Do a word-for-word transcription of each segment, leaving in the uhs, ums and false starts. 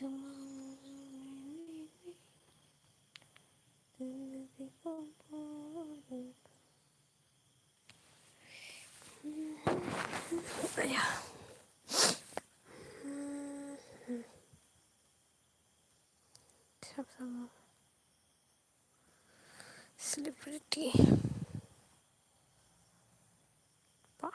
Aya. Sab sama. Celebrity. Ba.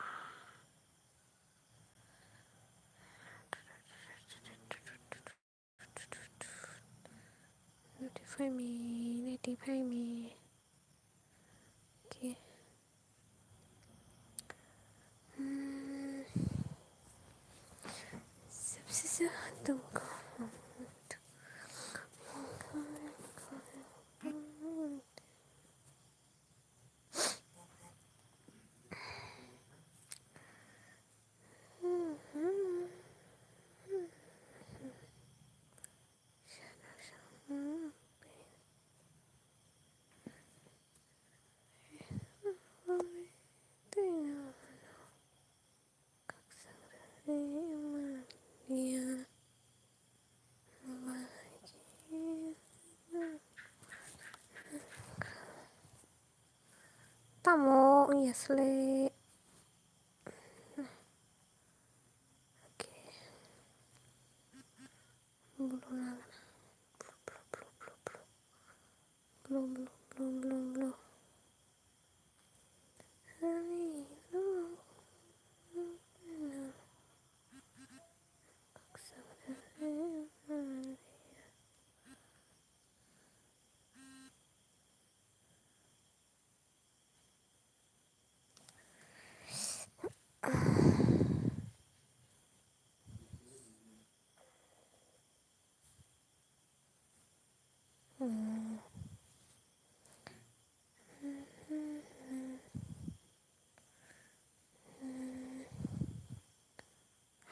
Notify me, notify me. Okay. Hmm. Subscribe to Tamo wngya sle. Okay. Bulu nang. Bulu, bulu, bulu, bulu, bulu. Bulu, bulu, bulu, bulu, bulu. Ani, bulu.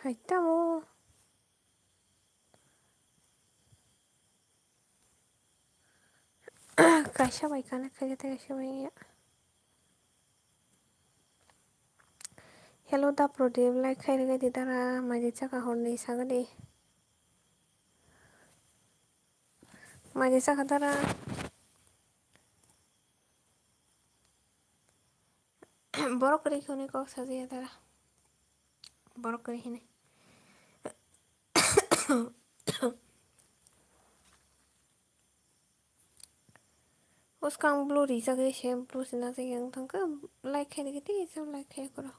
Hai tamo. Kaisa bai connect khaikhe tei kaisa bai ya. Hello da Pradip, like khai rwgwi di dara, mai de chakha horni sagadi. Mai de chakha dara. Borok kwrwi hwnwi kok sajakya dara. Borok kwrwi hwnwi. Bwskang blue rijak se, blue se najak yang thangkhe, like khai rwgwi tei like khai koro.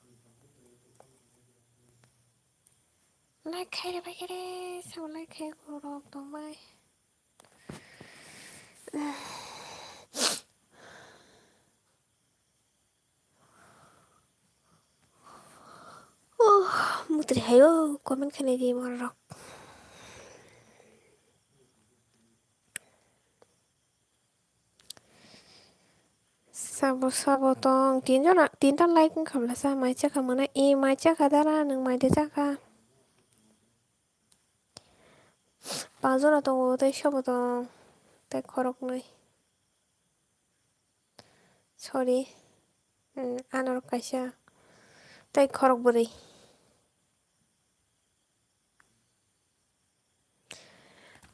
Like khai rwbai khe re, sabo like khai koro tongbai. Oh, mutri hayo, comment khainai di morok. Sabo, sabo tong, tin jona, tinta like wngkha bwlasa, mai chakha mwnai, e mai chakha dara, nwng mai de chakha. Panch jona tongo, tei sabo tong, tei khoroknwi. Sorry. Hmm, anorok kaisa. Tei khorok bwrwi.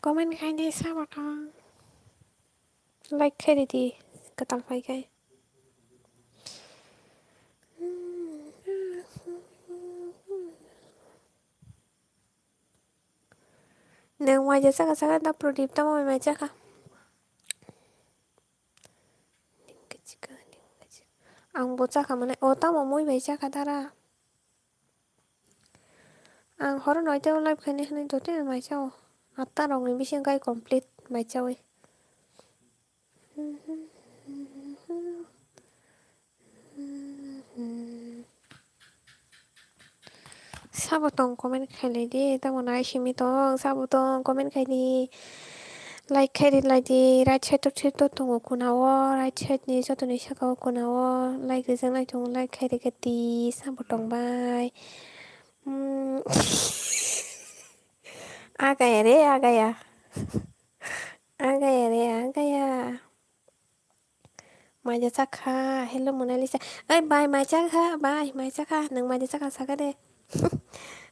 Comment khainai sabo tong. Like khairidi, kwtal phaikhai. Nwng mai de chakha, chakha da Pradip, tamo mai mai chakha. Ang bo chakha mane, o tamo mui bai chakha dara. Ang horo noita o live khainai hwnwi joto mai chao. Atta rokni bisingo gai complete mai chawi. Sabo tong comment khailai di, tamo nai simi tong, sabo tong comment khai di, like khai ri lai di, right side to thir to tongo kuna o, right side ni joto ni saka o kuna o, like rijak nai tongo, like khai ri khe di, sabo tong bai. Hmm. Agaya re, agaya. Agaya re, agaya. Mai de chakha, hello Mona Lisa. Oi bai, mai chakha, bai, mai chakha, nwng mai de chakha saka de.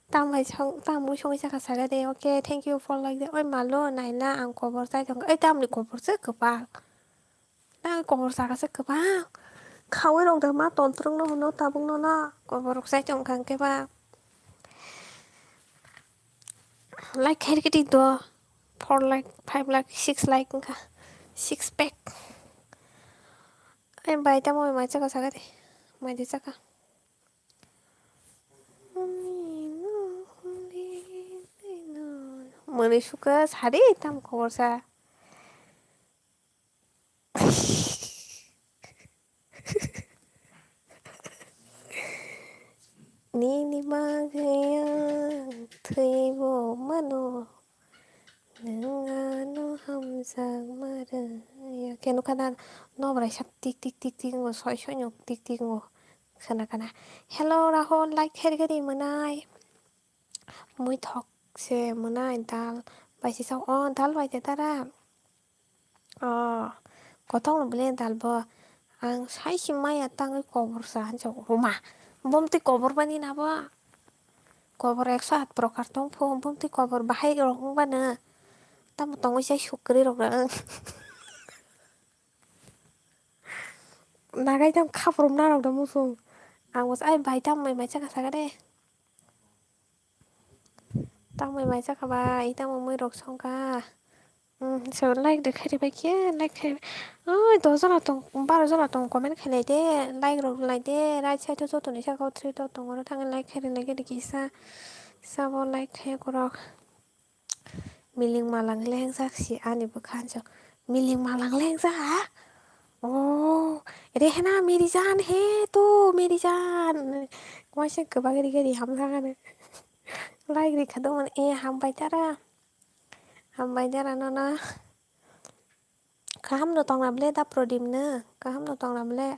Tambai song, tamwi songwi chakha saga de, "Okay, thank you for like de." Oi malo, naina ang kobor chai tong. Oi, tamni kobor se kwbang. Nang kobor chakha se kwbang. Khawi rok de ma tontrwng no hwno tabuk no na. Kobor rok chai tong kha hwnkhe ba. Like khairikhe di do. Four like, five like, six like wngkha. Six pack. Ai bai tamo mai chakha saga de. Mai de chakha. Mwnwi sukha sari tam kobor sa. Nini bagwi ang thwibo mano, nwng ano hamjakma rwya khe. Nukha na, nobraisa tik tik tik tik wngo, soi soi no tik tik wngo. Khana khana. Hello Rahul, like khairikhe di mwnai. Mui thok se mwnai dal bai se sa, o dal bai te tara. O kothok no bele dal bo. Ang sai se maya tangwi kobor sa hansa huma. Bom twi kobor bani na bo. Kobor ekso aat prokar tong phu, bom twi kobor bahai rok wng bano. Tamo tongwi sai sukri rok rang. Nagai tam khaprom na rok da musung. Ang bo ai bai tam mai mai chakha saga de. Tamo mai chakha bai, tamo mui rok songkha. Hmm, so like de khairi bai khe, like khairi. Oi, dos jona tong, baro jona tong, comment khailai de, like rok lai de, right side o joto ni saka o three dot tongo, oro thangwi like khairi lai khe de kisa, sabo like khe korok. Miling malang lengjak si ani bwkha hanjak. Miling malang lengjak? Oh, Rehna meri jaan hai tu meri jaan. Waisa kwbang ri gari hamjak ano. Like rikha do man, eh, hambai tara. Hambai tara nono. Kaham no tongna ble da Prodip no. Kaham no tongna ble.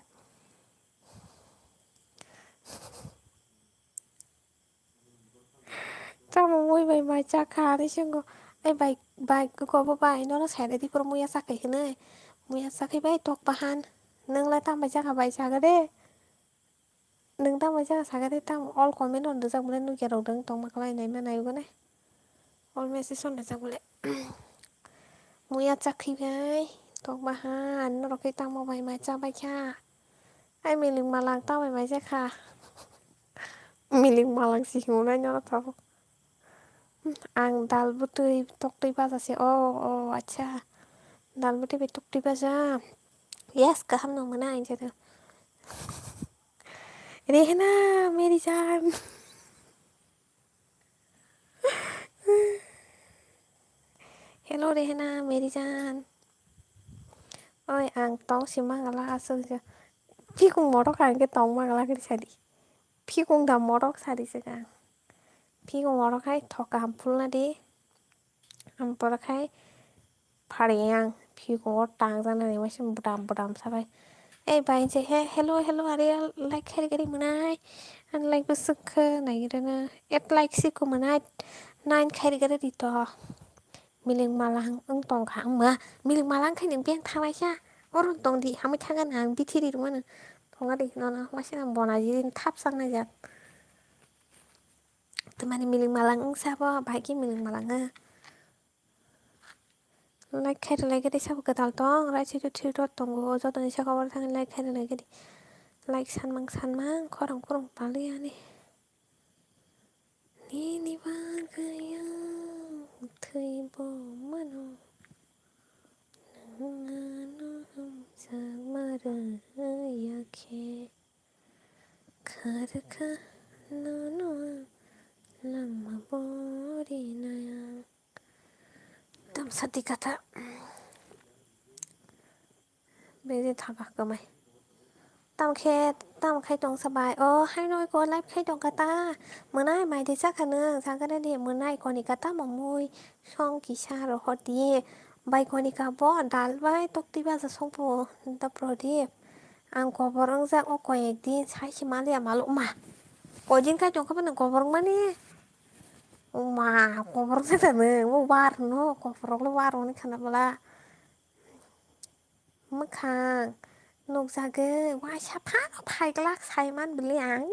Tamo mui bai mai chakha ani singo. Ai bai, bai, kobo bai, nono sai redi poro muya chakhai hinui. Muya chakhai bai tok bahan. Nwng lai tamo bai chakha bai chaga de. Nwng tamo bai chakha saga de, tamo all comment on rijak bole nukya rok dong tongma kwlai naima naigo ne. All message on rijak bole. Muya chakhai bai tok bahan, norok khe tamo bai mai chabai kha. Ai miling malang ta bai mai jakha. Miling malang si hwnwi nai nono tabuk. Ang dal bwtwi toktwi baja se. O, o, acha. Dal bwtwi bai toktwi baja. Yes, kaham no mwnai ang jadu. Rehna, meri jaan. Hello, Rehna, meri jaan. Oi, ang tong si mangala aswk je. Phikung morok ang khe tong mangala khe sadi. Phikung da morok sadi se kang. Phikung morok hai thok kaham phulna di. Ang pore khai phari ang phikung o tang jana ni waisa budam budam sabai. Ei bai je he, hello, hello, are like khairi gari mwnai. Ang like bo swk khe nai rwna. Et like si ko mwnai. Nine khairi gari di to. Miling malang wng tong kha wngma. Miling malang khai nang beng thangnai kha. Oro tong di, hamwi thangkha nang bithiri rwmano. Thongna di nono waisa nang bona jiri thap chang nai jak. Twmani miling malang wng sabo, bahai khe miling malang wng. Like khairi lai gadi sabo kwtal tong, right side o three dot tongo, jotoni saka o thangwi like khairi lai gadi. Like sanmang sanmang, khorang khorang pali ani. Nini bagwi ang thwibo mano, nwng ano hamjakma rwya khe. Kharkha nono ang lama bo rinai ang. Tamsa di kata. Bede thaka kwmai. Tam khe, tam khai tong sabai. O, haino eko live khai tong kata. Mwnai mai de chakha nang, chakha de mwnai koni kata mamui. Song kisa rohor di. Bai koni ka bo dal bai tokti baja song po. Da Prodip. Ang kobor wngjak o koyek din sai se maliya maluk ma. Koi din khai tong khe bo nwng kobor wngmani. O ma, kobor wngsa da nwng. Bo war no, kobor rok le war wngni khana bwla. Mwkhang nukjagwi waisa phano phaiglak saiman bwlwi ang.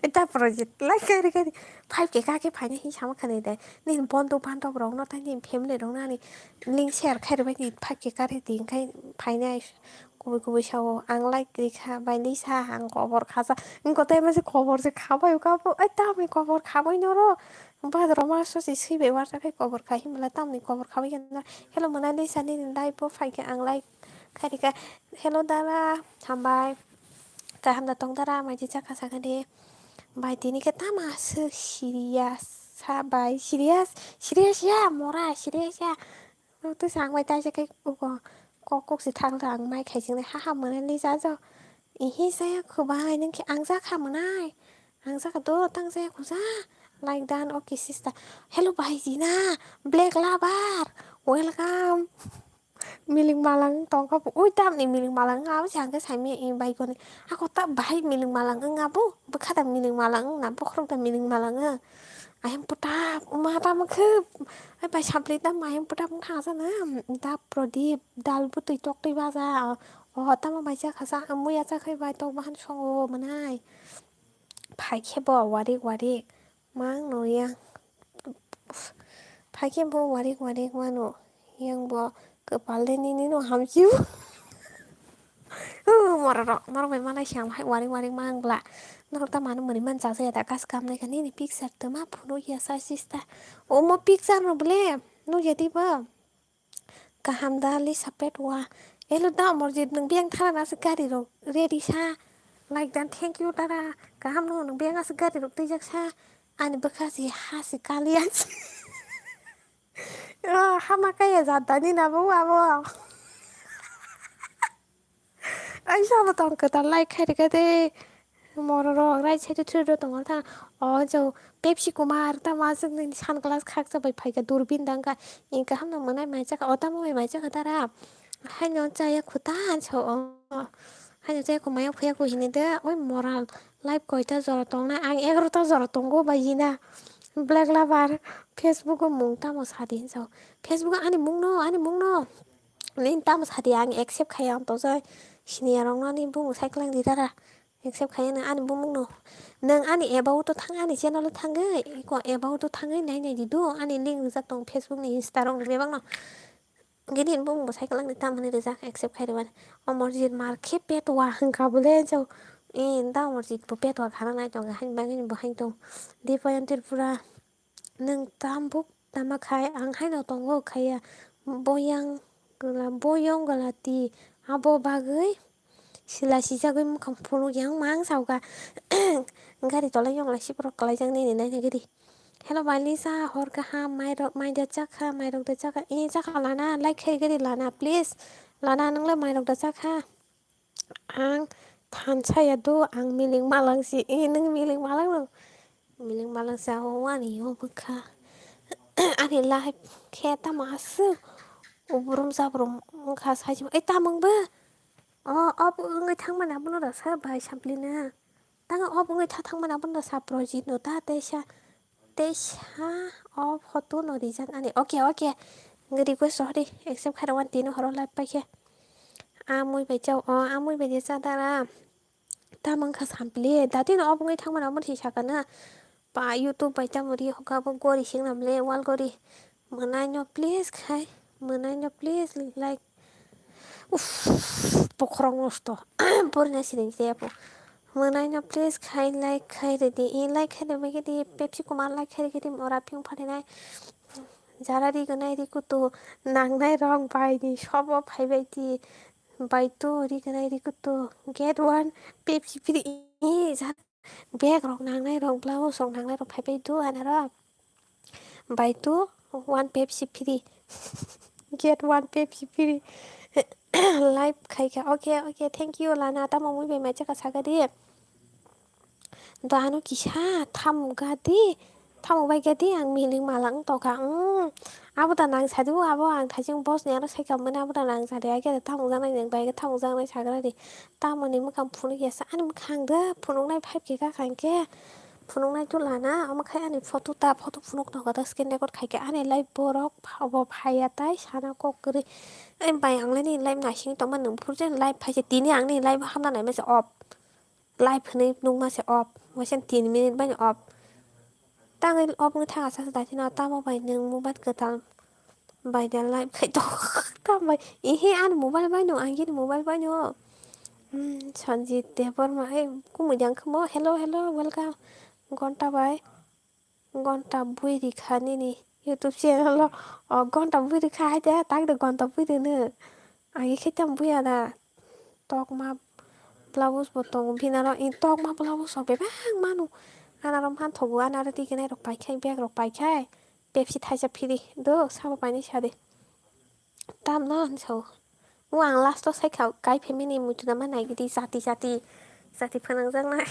Eta project lai kari kari five K kake phaina hi sama khani dai. Nini bondo bandop rokno tei nini family rokno ani link share khai rwbai di five K kari di, hwnkhe phainai kubui kubui sao ang like rikha bai lisa ang kobor khaja. Wngkha tei mase kobor se khabai kha bo, ai tamni kobor khabai noro. Bazaro ma sosi swibai warsa khe kobor kha himla tamni kobor khabai khe noro. Hello Mona Lisa, nini live bo phaikhe ang like kharika. Hello dara, hambai. Kaham da tong dara, maiji chakha sakha de. Bai tini khe tama aswk serious sa bai, serious, serious ya, mora serious ya. Twi sa ang bai taisa khe uko kok kok se thang thang mai khai sing ha ha Mona Lisa jo. Ihi saya khu bai nung khe ang jakha mwnai. Ang jakha do tang saya khu ja. Like dan okay sister. Hello bai Jina, Black Lover. Welcome. Miling malang tongkha bo, ui tamni miling malang wngya, abo se hwnkhe saimanya i baikoni. Ako ta bahai miling malang wngya bo, bwkha da miling malang wngna, bokhorok da miling malang wng. Ayang putap, wngma tamo khe, ai bai sampli tamo ayang putap wng thang sana, da Prodip, dal bwtwi toktwi baja, o tamo bai chakha sa, muya chakhai bai tok bahan songo mwnai. Phaikhe bo warik warik, mang no yang. Phaikhe bo warik warik mano, yang bo kwpal de nini no hamsio. Mororok, norok bai malai siya hai warik warik mang bla. Norok ta mano mani man chajaya da gas kam nai kha nini picture toma phunuk ya sa sista. Omo picture no ble, nukya di bo. Kaham da Lisa Petwa. Elo da Omorjit nwng biyang thana na aswk gari rok ready sa. Like dan thank you dara. Kaham no nwng biyang aswk gari rok twijak sa. Ani bwkha si ha si kaliya. Oh, hama kaya jat dani na bo abo. Ai sabo tong kwtal like khai rikha de. Mororok right side o thwi rw tongo ta. O jo Pepsi Kumar tamo aswk nini sunglass khaksa bai phaikha durbin dangkha. Inkha hamno mwnai mai chakha o tamo bai mai chakha dara. Haino chaya khuta ansa o. Haino chaya khu maya phuya khu hinwi de oi moral live koita jora tongnai ang egarota jora tongo bai yina. Black Lover Facebook o mung tamo sadi hinsa o. Facebook o ani mungno ani mungno. Nini tamo sadi ang accept khaiya ang tojai siniya rokno ani bumung cycling di dara. Accept khai nang ani bumung no. Nang ani about o thang ani channel o thangwi, iko about o thangwi nai nai di do. Ani link rijak tong Facebook ni Insta rok ni bebak no. Gini bumung bo cycle ang ni tamani rijak accept khai rwani. Omorjit mar khe petwa hwnkha bole jao. Inda Omorjit bo petwa khana nai tongo hain bagwi bo hain tong. Dipayan Tripura. Nwng tambuk tama khai ang haino tongo khaiya. Boyang gala, boyong gala ti abo bagwi sila sijagwi mukhang phunuk yang mang sauka. Gari tolai yong lai siborok kwlaijak nini naina gidi. Hello Bailisa, hor kaham, mairok, mai da chakha, mairok da chakha, e chakha lana, like khai gidi lana, please. Lana nwngle mairok da chakha. Ang thansa ya do, ang miling malang si, e nwng miling malang no. Miling malang sa o ani yo bwkha. Ani life khe tamo aswk. Ubrum sabrum wngkha saijima. Ei tamung ba? O, obo wngwi thangmani abono rwsa bai sampli na. Tang obo wngwi tha thangmani abono rwsa project no ta teisa. Teisa o photo no rijak ani. Okay, okay. Wngwi request rohori. Accept khairok ani tini horo live paikhe. Amui bai chao. O, amui bai de cha dara. Tamo wngkha sampli, datino obo wngwi thangmani omo se sakha na. Pa YouTube bai tamo ri hokha bo gori singna bole wal gori. Mwnaino please khai, mwnaino please like. Uff, bokhorok nosto. Porina siring se apo. Mwnaino please khai like khai redi. I like khai rwbai khe di Pepsi Kumar like khai rwkhe di mora phiyung pharinai. Jara rigonai rikutu nangnai rok bai ni sobo phaibai di. Bai tu rigonai rikutu get one Pepsi free. Ih, ja-, bag rok nangnai rok, blouse rok nangnai rok phaibai tu anaro. Bai tu one Pepsi free. Get one Pepsi free. Live khaikha. Okay, okay, thank you, lana tamo mui bai mai chakha sakha di. Do ano kisa thamuk gadi, thamuk bai gadi ang miling malang tokha. Mm. Abo da nang sadi o, abo ang thajing boss ni aro sai kamani abo da nang sadi ai khe thamuk janai nang bai khe thamuk janai sagra di. Tamoni mwkhang phunuk ya sa ani mwkhang da phunuk nai five K ka khain khe phunuk nai tu lana omo khai ani photo ta photo phunuk tokha da screen record khai khe ani live borok obo phaiya tai sana kok kwrwi. Ai bai ang le ni live naising tongma nung phuru je live phai se tini ang ni live hamna nai masa off. Live hwnwi nukma se off, waisa tin minute bai off. Tangwi off wngwi thangkha sa daitino, tamo bai nwng mobile kwtal bai da live khai tongo. Tamo bai, ehe, ani mobile bai no, ang gini mobile bai no. Hmm, Sanjit Debbarma, ei, kumui jang khe mo, hello, hello, welcome. Gonta bai. Gonta bui rikha nini YouTube channel o. O gonta bui rikha hai de, tak de gonta bui rino. Agi khe tamo buya da. Tokma blouse bo tongo. Bini aro in tokma blouse rok bebak mano. Anaro manthogo, anaro tikinai rok paikhai, bag rok paikhai. Pepsi thaisa phiri. Do, sabo painai sadi. Tamno hinwi sao. O ang last o saikha, kai family ni muitu da ma naigidi, chati chati, chati phwnangjaknai.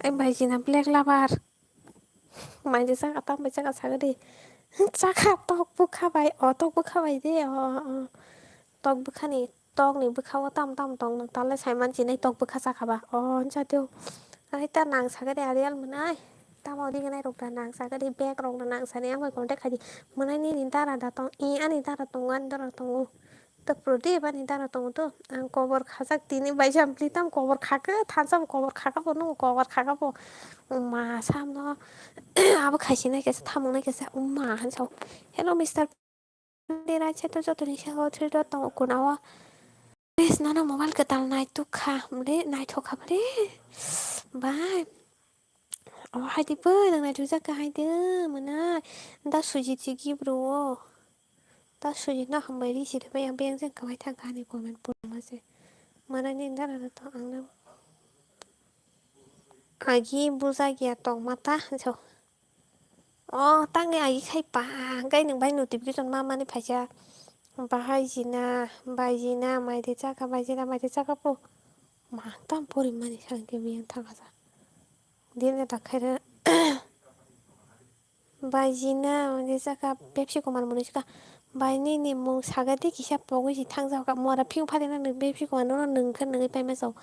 Ai baijina black lover. Maidi chakha, tam bai chakha sagadi. Chakha tok bwkha bai, o tok bwkha bai de, o, o. Tok bwkhani, tokni bwkha o tam tam tong nang, tale saiman chinai tok bwkha chakha ba. O, hinsa teo. Ai ta nang sagadi arial mwnai. Tamo rignai rok da nang sagadi, bag rok da nang sani, ang bai contact khaidi. Mwnai nini dara da tong, e ani dara tongo, ani dara tongo. To Pradip ani dara tongo to. Ang kobor khajak tini bai jam pli tam kobor khaka, thansa bo kobor khaka bo, nung kobor khaka bo. Ma samno abo khaisi nai kesa, thamung nai kesa, umma han sao. Hello, Mister Pradip, rai chato joto ni sao, three dot tongo kuna o. Please, nono mobile kwtal naituk kha, ble, naithok kha ble. Bai. O, hai di bai, nang naithok jak kha hai de, mwnai. Da Sujit si gift rw o. Da Sujit no hambai ri si de bai, ang beng jeng kwbai thang kha ani comment purma se. Mwnai ni da rw to ang no. Agi buja giya tong mata, so. O, tangwi agi khai pa, hwnkhe nwng bai notification ma mani phaikha. Bahai jina, bai jina, mai de chakha, bai jina, mai de chakha po. Ma tam pori mani sangke biyang thangkha sa. Din eta khaira. Bai jina, mai de chakha, Pepsi Kumar muni chakha. Bai nini mung saga di kisa pogwi si thangjakha. Mora phiyung phadina nwng Pepsi Kumar no nwng khe nwngwi paima chao.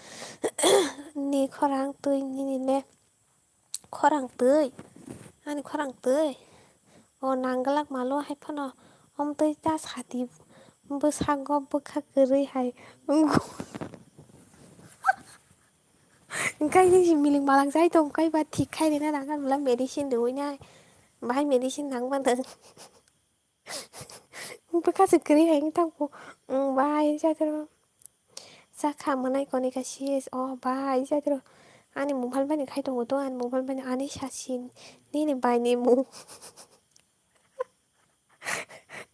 Ni khorang twi nini le. Khorang twi, ani khorang twi. O nang glak malo hai phano, om twi ta sadi bwskango bwkha kwrwi hai wngkha. Hwnkhe nini miling malang jai tong kai ba thik khai rina nang ani medicine rwui nai. Bahai medicine nang mano. Bwkha se kwrwi hai wng tang bo. Wng bai jatro. Chakha mwnai koni ka sis. O bai jatro. Ani mobile bai ni khai tongo to, ani mobile bai ni ani sasin. Nini bai ni mung.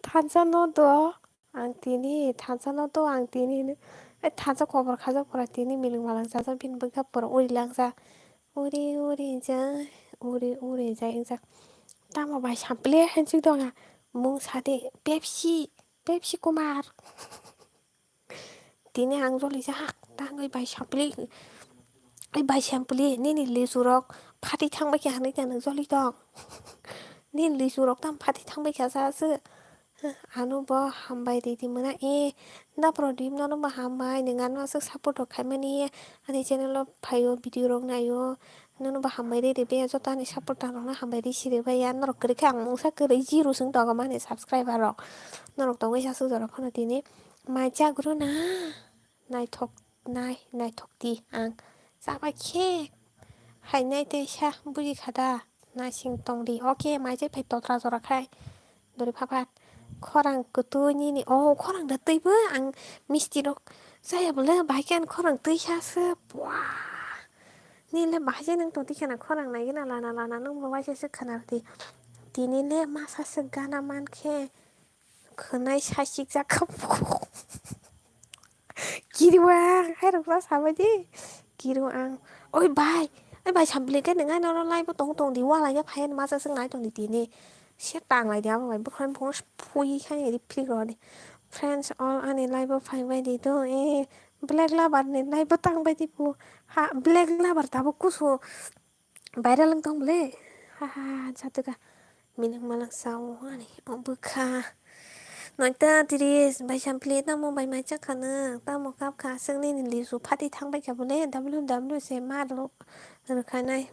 Thansa no do. Ang tini, thansa no do ang tini. Ai thansa kobor khajak pora tini miling malang jajak bini bwkha pora uri lang ja. Uri uri jai, uri uri jai wngjak. Tamo bai sampli hensik dong ha. Mung sade Pepsi, Pepsi Kumar. Tini ang joli jak, tangwi bai sampli. Ai bai sampli, nini lisu rok phati thang bai kha hinwi tang joli tong. Nini lisu rok tam phati thang bai kha sa se. Ano bo hambai ridi mwnai e. Da Pradip nono bo hambai, nwng ano aswk support rok khaimani ani channel o phaio video rok naio. Nono bo hambai ridi be joto ani supporter rok no hambai risi rwbai ya. Norok kwrwi khe ang mungsa kwrwi zero se wng tongo mani subscriber rok. Norok tongwi sa swk jorok phano tini mai chak rw na. Naithok nai, naithok di ang. Chaba khe hai nai tei sa buji kha da. Naising tong di. Oke, mai chai phai totra jora khai. Dori pha phat. Khorang kwtwi nini. O, khorang da twi bo ang misti rok chaya bole bai khe ang khorang twi sa se. Bua. Nini le bahai je nang tong di khana khorang nai gana lana lana nang bo waisa se khana di. Tini le masa se gana man khe. Khwnai saichik jak kha. Kiriwang, hai rok no sabai di. Kiriwang. Oi bai, oi bai, sampli khe nwng ano live o tong tong di, wala ya phai masa swk nai tong di tini. Se tang lai di abo bai, bukhang bukhang phui khai di phik rw di. Friends all ani live o phai bai di do, eh, black lover ni live o tang bai di bu. Ha, black lover tabuk kusu. Viral wng tong bole. Ha ha ha, jatuka. Milik malak sao ani o bwkha. Noita tiris bai sampli tamo bai mai chakha nang, tamo kap kha aswk nini lisu phati thang bai kha bole, W W se ma rw-, rwkha nai.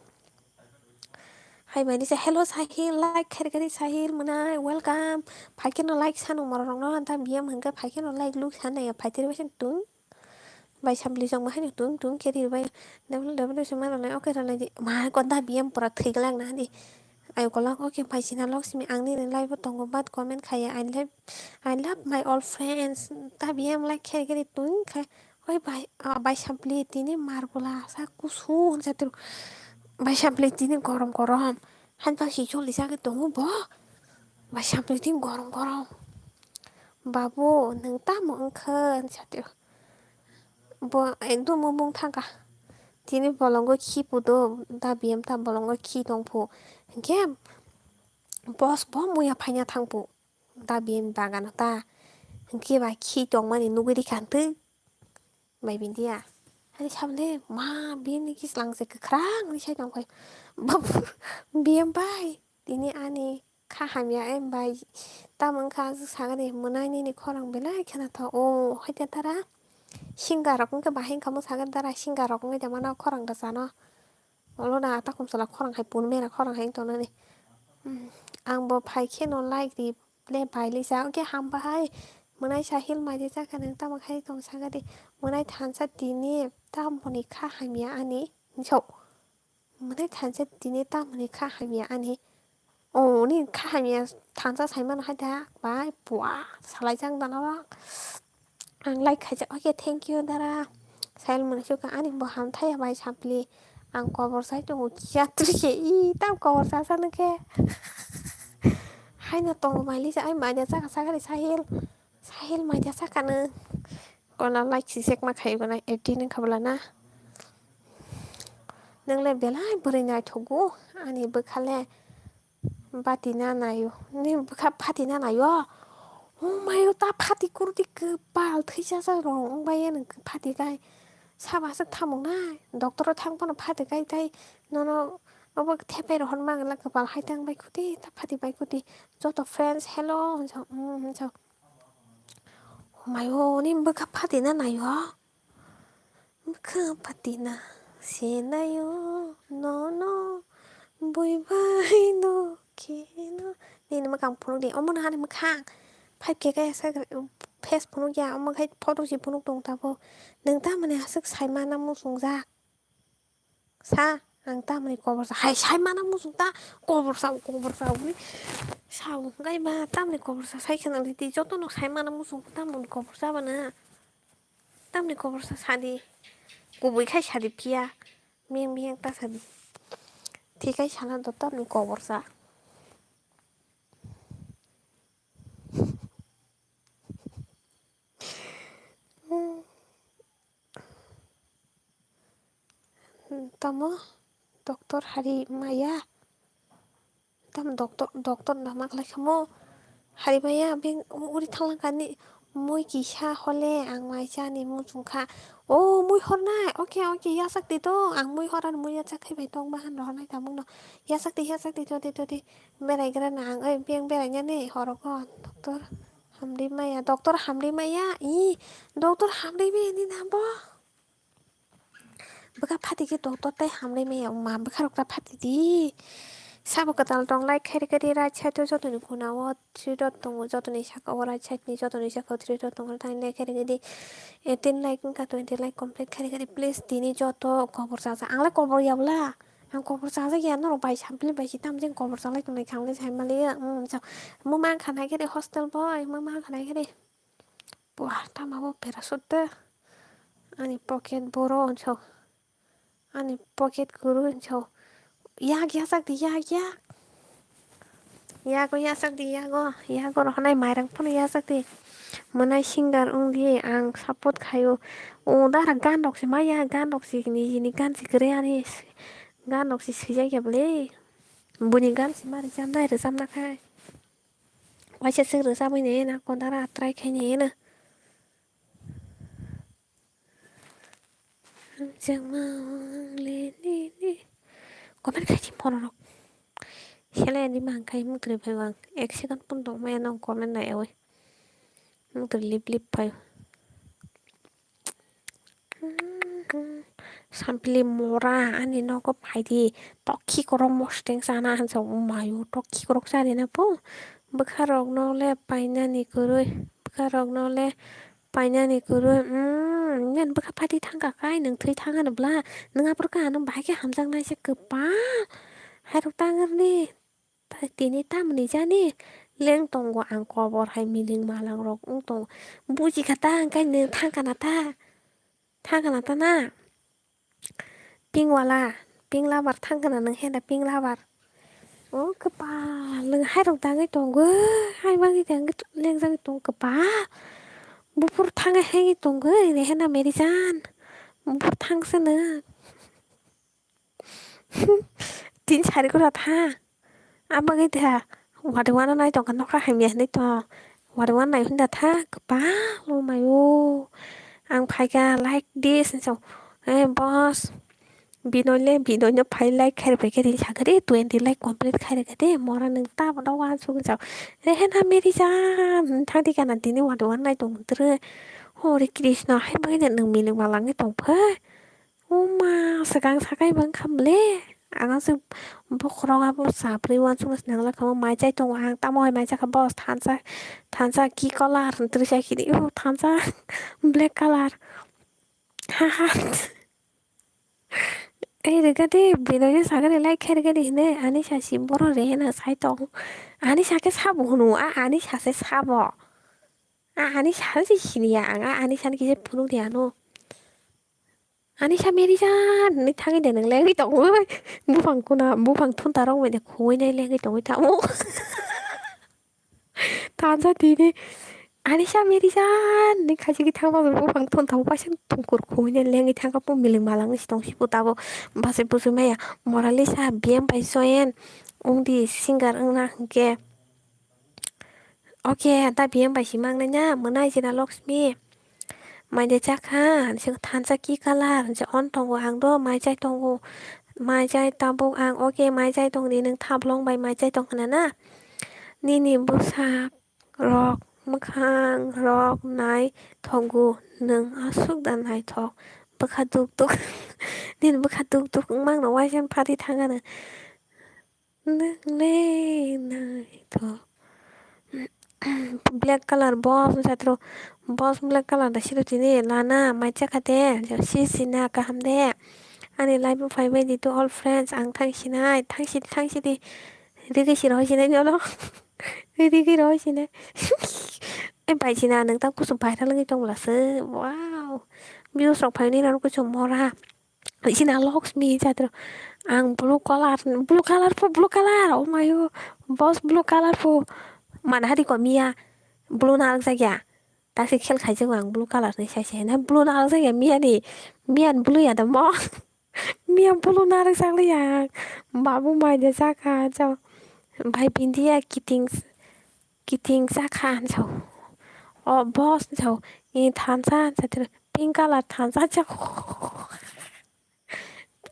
Hai bai nisa, hello Sahil, like khair khair Sahil mwnai, welcome. Phaikhe no like sano moro rok no, anta biyam hwnkhe phaikhe no like luk sanai, phaitiri bai san tung. Bai sampli chwng ma haino tung tung khe ri bai. Double double se ma rwnai, okay rwnai di. Ma ko da B M pura thwi glak na di. Ayo kolak, okay, bai sina Laksmi, ang nini live o tongo, but comment khaya, I love, I love my all friends. Da B M like khe khe ri tung khe. Oi bai, ah, bai sampli tini mar bwla sa kusu hwn sa tru. Bai sampli tini gorom gorom. Han pa si choli sa khe tongo bo. Bai sampli tini gorom gorom. Babu, nwng tamo wngkha? Hwn sa tru. Bo ekdom mung thangkha. Tini bolongo khi pudo, da B M ta bolongo khi tongphu. Hinkhe boss bo muya phaina thangphu. Da B M bagano ta. Hinkhe ba khi tongmani nugwi rikha hwntwi. Bai bindia. Ani sabole ma B M ni kislang se kwkhrang ni sai tongphai. Babu, B M bai. Tini ani kha hamya em bai. Tamo wngkha aswk sagani mwnai nini khorang belai kheno tho. O, haita tara. Singer rok wngkhe bahai wngkha mo sagani tara. Singer rok wngkhe jamano khorang rwchano. Olo da takhum sala khorang hai pun mera khorang hai wngtong nani. Hmm, ang bo phai kheno like ri le bai lisa. Oke ham bahai. Mwnai Sahil mai de chakha nang tamo khai tong sagadi. Mwnai thansa tini tamoni kha hamya ani. Hinso. Mwnai thansa tini tamoni kha hamya ani. O, ni kha hamya thansa saimano hai da. Bai, bua, salai jang dana. Ang like khaijak, okay, thank you, dara. Sahil mwnai suka ani bo ham thaya bai sampli. Ang kobor sai tongo, kiya twi se, i, tam kobor sa sa nang khe. Haino tongo mai lisa, ai mai da chakha chakha ni Sahil. Sahil mai da chakha nang. Kono like si sek ma khai gana eighteen wngkha bwla na. Nang le belai bwrwi naithogo, ani bwkha le. Bati na naio. Ni bwkha phati na naio. Oh mayo ta phati kurdi kwpal thwisa sa rong wng bai nang phati kai. Saba sa thamung nai. Doctor o thang phano phati kai tai. Nono obo thepai rohor mang la kwpal hai tang bai kuti ta phati bai kuti. Joto friends hello. Hwnsa, mm, hwnsa. Oh mayo ni bwkha phati na naio. Bwkha patina se naio nono bui bai no khe no. Nini mwkhang phunuk di, omo no hani mwkhang. Five K kaya sa face phunuk ya, omo khai photo si phunuk tong tabo. Nwng tamoni aswk sai mana muchungjak? Sa, ang tamoni kobor sa, hai sai mana muchung ta, kobor sa, kobor sa, ui. Sa, ungkai ba, tamoni kobor sa, sai khana di, joto no sai mana muchung, tamoni kobor sa bana. Tamni kobor sa sadi. Kubui khai sadi phiya. Miyang miyang ta sadi. Thikai sana do tamni kobor sa. Tamo doctor hari maya. Tam doctor, doctor nama khlai khamo. Hari maya beng uri thanglang kani mui kisa hole ang mai chani muchung kha. O mui hornai. Okay, okay, yasak di to. Ang mui horan mui yasak khai bai tong bahan rohornai tamung no. Yasak di, yasak di, to di, to di. Berai gra na ang, oi, beng berai nya ne horogo. Doctor hamri maya, doctor hamri maya. I, doctor hamri maya ni nabo. Bwkha phati khe doctor tai hamlai maya wngma bwkha rok ta phati di. Sabo kwtal tong like khairi khairi right side o jotoni khuna o three dot tongo, jotoni saka o right side ni jotoni saka o three dot tongo, tang like khairi khairi eighteen like wngkha, twenty like complete khairi khairi please tini joto kobor chacha. Ang le kobor ya bwla, ang kobor chacha ya norok bai sampli bai si tam jeng kobor chalai tongnai kha ang le sai mali ya. Muma wngkha nai khairi hostel boy, muma wngkha nai khairi. Buah, tamo bo parachute de. Ani pocket boro onso. Ani pocket kuru onso. Yak yasak di, yak, yak. Yago yasak di, yago. Yago rohonai mairang phano yasak di. Mwnai singer wng di, ang support khaio. O dara gan rok se maya, gan rok se nijini gan se kwrwi ani. Gan rok se swijak ya bwle. Buni gan se ma rijamnai, rijamna khai. Waisa swk rwchabwi nai na, kondara try khai nai na. Hamjakma wng le nini. Comment khai di borok rok. Sele di mang khai muktrwi phai ang. Ek second pun tong maya nang comment nai awi. Muktrwi lip lip phai. Sampili mora ani nogo phaidi, tokhi korok mosteng chana hinsa mayo, tokhi korok chari na po. Bwkha rok no le painani kwrwi, bwkha rok no le Painani kwrwi, mm, nini bwkha phatwi thangkha khai, nwng thwi thang hwnwi bla, nwng aphuru kha, nwng bahai khe hamjaknai se kwpal, hairok tangwrwni, ta-, tini tamoni jani, leng tongo ang kobor hai miling malang rok wng tongo, buji kha ta, hwnkhe nwng thang kana ta, thang kana ta na? Pink wala, pink lover thang kana nwng he da pink lover. O kwpal, nwng hairok dagwi tongo, hai bagwi da lengjagwi tongo kwpal. Buphuru thangwi haigwi tongo, rehena meri jaan. Buphuru thangsa nwng. Tin sari kora tha. Abagwi tha. Wari wana nai tongkha nokha hamya hinwi tong. Wari wana nai hwnda tha. Kwbang o mayo. Ang phaikha like this hinwi sao. Eh, boss. Binoy le, Binoy no phai like khairokbaikhe ring sakha de, twenty like complete khairokha de. Mora nwng tamo no wansuk hinwi sao. Rehena meri jaan. Thangdi kana tini wari wana nai tong twrwi. Hore Krishna, hai bagwi nwng milik malangwi tongphai. Uma, swkang sakai bang khamle. Ang aswk bokhorok abo sabrwi uansukma swnam lakha, mai chai tongo ang, tamo hai mai chakha boss, thansa, thansa ki colour, hwnwi sa kiri, oh, thansa black colour. Ha, ha. Ei, rega de, bino je sagani like khe rega de hine, ani sasi boro re hena sai tong. Ani sake sabo hunu, a, ani sase sabo. A, ani sase siniya ang, a, ani sani kisa phunuk de ano. Ani sa meri jaan hinwi thangwi de nwng lengwi tongwi. Buphang kuna, buphang thunta rok bai de khowui nai lengwi tongwi tamo. Thansa tini. Ani sa meri jaan hinwi khachi ki thangma bai buphang thunta bo paisa tungkur khowui nai lengwi thangkha po miling malangwi si tong si po tabo. Bachai bwchwi maya. Moralisa B M bai join wngdi singer wngna hwnkhe. Oke, da B M bai si mangnai na, mwnai jina Lakshmi. Mai de chakha, se thansa ki colour, se on tongo ang do, mai chai tongo, mai chai tabuk ang, oke, mai chai tong di, nwng thablong bai mai chai tong khna na. Nini bwsak rok, mwkhang rok nai thogo, nwng aswk da naithok, bwkha duk duk, nini bwkha duk duk wngmang no waisa phatwi thang ano. Nwng le naithok. Black colour boss wngsa tro. Boss black colour da siro tini lana mai chakha de. Si sina kaham de. Ani live o phai bai di to all friends. Ang thang sinai. Thang si, thang si di. Rigi si rohoi sinai nono. Rigi rohoi sinai. Ai bai sina nwng ta kusum paithak lagi tong bwla se. Wow. Views rok phai ni rano kusum mora. Sina Lakshmi jatro. Ang blue colour, blue colour po, blue colour. Oh my God. Boss blue colour po. Mana hari ko miya. Blue na alak jagya. Tasi khel khai jago ang blue colour ni sai sai na. Blue na alak jagya miya ni. Miya ni blue ya da mo. Miya blue na alak jagli ya. Babu mai de jaka jo. Bhai bindiya kiting. Kiting sa kha hinwi sao. O boss hinwi sao. I thansa hinwi sao. Pink colour thansa sao.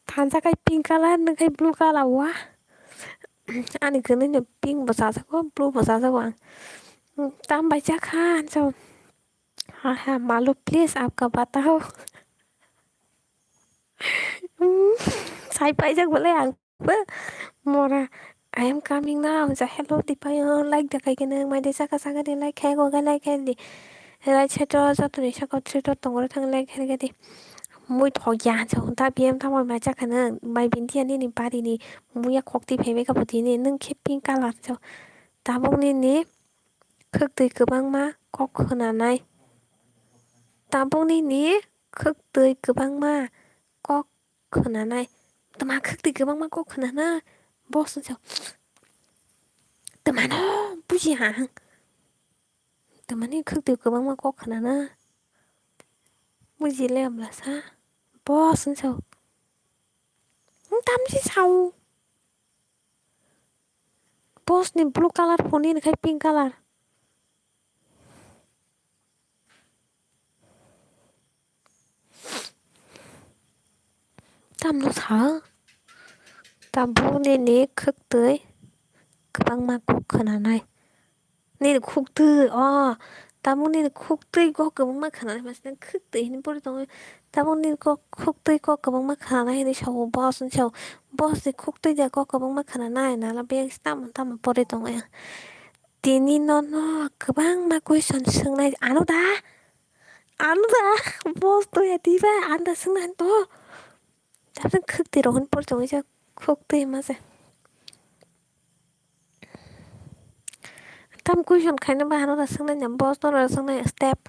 Thansa khai pink colour, nwng khai blue colour wa. Ani kwnwi no pink bo chajago, blue bo chajago ang. Tam bai cha kha hinwi sao. Ha ha, malu, please, aapka batao. Sai paijak bole ang. Mora, I am coming now. Ja, hello, Dipayo, like da kai kene, mai de saka saka de, like khai go ga, like khai di. Right side o joto ni saka three dot tongo, thang like khai ga di. Mui thok ya, ja, ta B M ta moi mai cha kane, mai binti ani ni bari ni, mui ya khok ti phebe ka puti ni, nwng khe pink colour, ja. Tabuk nini khwktwi kwbangma kok khwnanai. Tabuk nini khwktwi kwbangma kok khwnanai. Tama khwktwi kwbangma kok khwnanai. Boss wngsa. Tamano buji ha ang. Tamani khwktwi kwbangma kok khwnanai. Buji le amlasa. Boss wngsa. Tamsi sao. Boss ni blue colour phone ni khai pink colour. Tamno sa? Tabuk nini khwktwi kwbangma kok khwnanai. Nini khwktwi, o, tabuk nini khwktwi kok kwbangma khwnanai, masa khwktwi hinwi pori tongo. Tabuk nini kok, khwktwi kok kwbangma khwnanai hinwi sao, boss hinwi sao. Boss ni khwktwi de kok kwbangma khwnanai, nala biyang se tamo tamo pori tongo ya. Tini nono kwbangma question swngnai, ano da? Ano da, boss to ya diba, ano da swngnai to. Tapos khwk twi rohon por chong isa khwk twi ma se. Tam question khaina ba ano da swngnai na, boss no da swngnai step,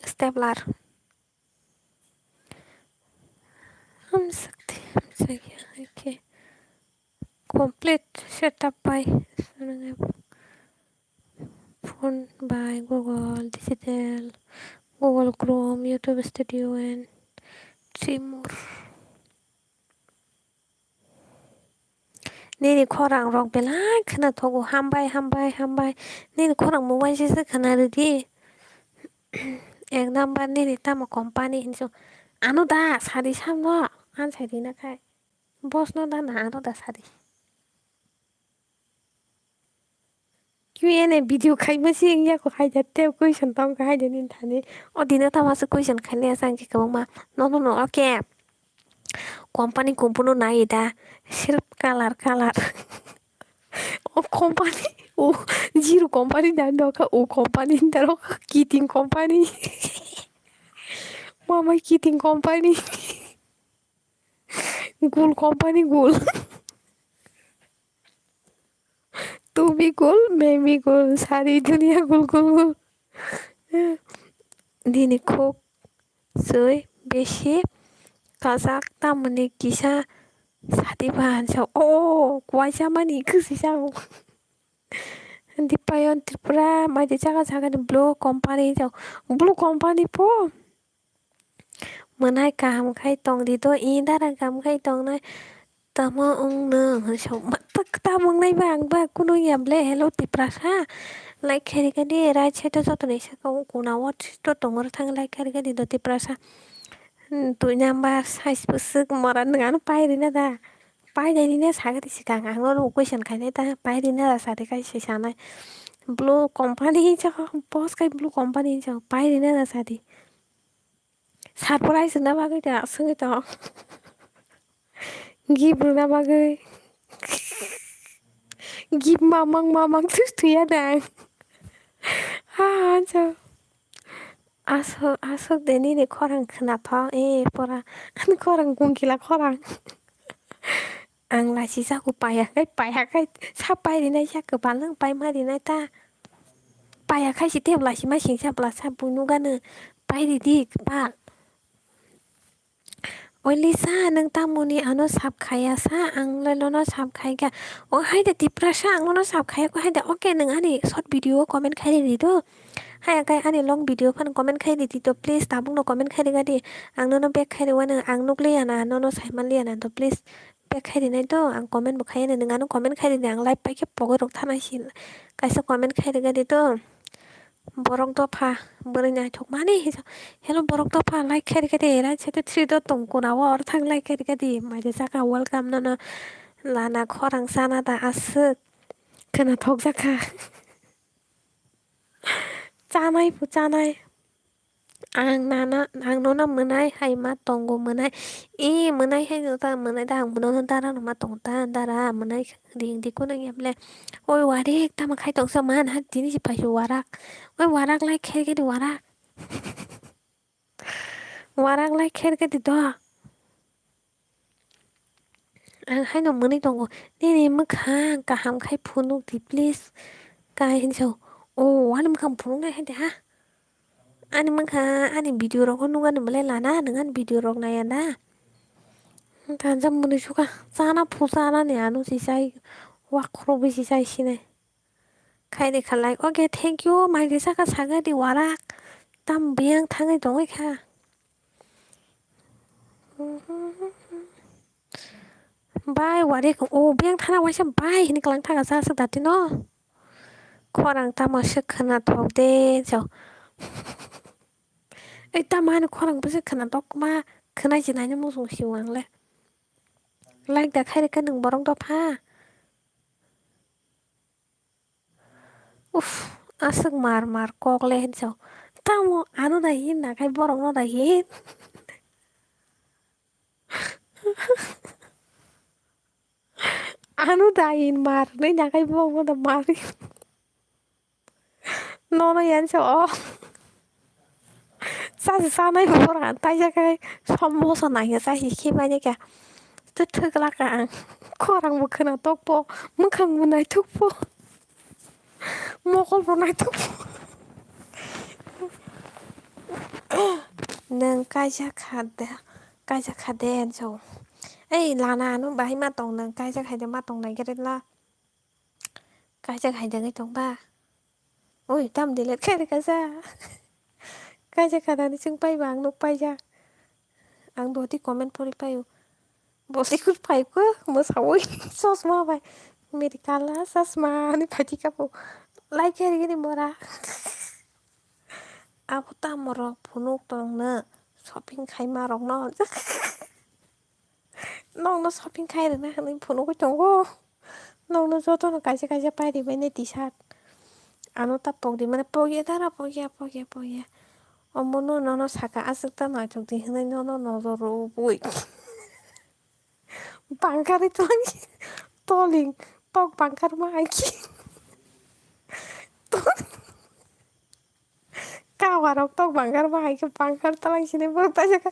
step lar. Am sakti, am sakya, okay. Complete setup by phone by Google Digital, Google Chrome, YouTube Studio and three more. Nini khorang rok belai khwna thogo, hambai, hambai, hambai. Nini khorang mobile se se khwna rwdi. Ek number nini tamo company hinwi song. Ano da sadi samno, an sai di na khai. Boss no da na ano da sadi. Q and A video khaima si wngya kho, haida tei question tong kha, haida nini thani. O dino tamo se question khainai asang khe kwbangma. No, no, no, okay. Company kumpunu nai da, sirf color, color. O company, o zero company da, doka o company da, kiting company. Mama kiting company. Gul company gul. Tu bhi gul, main bhi gul, sari duniya gul, gul, gul. Nini khuk swi besi kajak, tamoni kisa sadi bahan sa. O, kuaisa mani kwswi sa. Dipayon Tripura, mai de jaga jaga ni blue company sa. Blue company po. Mwnai kaham khai tong di do, i dara kaham khai tongnai. Tamo wng nw hwnwi sa, ma-, tak tamo wngnai ba, ang ba kunu ya ble, hello Tiprasa. Like khairikha di, right side o joto ni saka o kuna o to tongmor thang like khairikha di do Tiprasa. Hmm, dui number size bwswk mora nwng ano pairina da. Painai nini sagadi swkang ang nono question khainai da, pairina da sadi kai se sanai. Blue company hinsa, boss kai blue company hinsa, pairina da sadi. Surprise rwna bagwi da swngwi tong. Gift rwna bagwi. Gift mamang mamang thus thuya dang. Ha, hansa. Aswk, aswk de nini khorang khwnathok, e pora. Ani khorang gungkila khorang. Ang lachi jago paiya khai, paiya khai, sa pai rinai sa kwbal nang pai ma rinai ta. Paiya khai si tei lachi ma singsa bwla sa buino gano pai ridi kwbal. Oi Lisa, nwng tamoni ano sab khaya sa, ang le nono sab khai kha. O hai de Tiprasa, ang nono sab khaya kho hai de. Okay, nwng ani short video o comment khai ridi do. Hai kai ani long video phano comment khai ridi do, please. Tabuk no comment khai riga di. Ang nono back khai riwano, ang nukliya na, nono saimanliya na do, please. Back khai rinai do, ang comment bo khaya na, nwng ano comment khai ridi, ang live pai khe pogwi rok thanai si. Kaisa comment khai riga di do. Borok dopha, bwrwi naithok mani. Hello, borok dopha, like khairikha de, right side three dot tong kuna o, oro thang like khairikha de, mai de saka welcome nono. Lana khorang chana da aswk. Khwnathok jakha. Chanai phu chanai. Ang nana, ang nono mwnai hai ma tongo, mwnai. E, mwnai hai no ta, mwnai da, ang nono dara no ma tongo ta, dara, mwnai ring di kuno ya ble. Oi, warik, tamo khai tongsa man, ha, tini si paisi warak. Oi, warak lai kher khe di warak. Warak lai kher khe di do. Ang haino mwnwi tongo. Nini mwkhang kaham khai phunuk di, please. Kai hinwi sao. O, ani mwkhang phunuknai hai de ha. Ani mwkhang, ani video rok nukani belai lana, nwng ani video rok naiya da. Tanja mwnwi sukha. Chana phu chana ni ano si chai. Wak khoro bisi chai sinai. Khaidi khalai. Okay, thank you. Mai de saka saga di warak. Tam biyang thangwi tongwi kha. Bai, wari kho, o, beng thana waisa bai hini klang thang asa aswk dati no. Khorang tamo se khwna thok de jo. Ei, tamo ani khorang bwswk khwna thok ma, khwnai se naina muchung si wang le. Like da khai rikha nwng borok dopha. Uff, aswk mar mar kok le hinwi sao. Tamo ano da hin nakhai borok no da hin. Ano da hin mar nai nakhai borok no da mar. Nono yan sao. Chasi chanai borok ang taijak khe somosa nangya chasi khe painai kha. Tei thwglak ang khorang bo khwna tokpo, mwkhang bo naithokpo, mokol bo naithokpo. Nwng kaisa kha de, kaisa kha de hinwi sao. Ei lana ano bahai ma tong nwng kaisa khai de ma tong nai khe la. Kaisa khai de wngwi tong ba. Oi tam delete khai rwkha sa. Kaisa kha nani chwng pai ba ang nuk paijak. Ang doti comment pori paio. Boti kut pai ko mwsawi chosma bai. Meri kala chosma ani phaikha bo. Like khai rwgini mora. Abo tamo rok phunuk tongno shopping khaima rokno. Nokno shopping khai rwna hinwi phunugwi tongo. Nokno jotono kaisa kaisa pai rwbainai T-shirt. Ano ta pokdi mane pokya dara pokya pokya pokya. Omono nono saka aswk ta naithok di hinwi nono nojor rwbwi. Bangkharwi tongwi toling tok bangkharma hai khe. Kawa rok tok bangkharma hai khe bangkhar twlang sini borok taisa kha.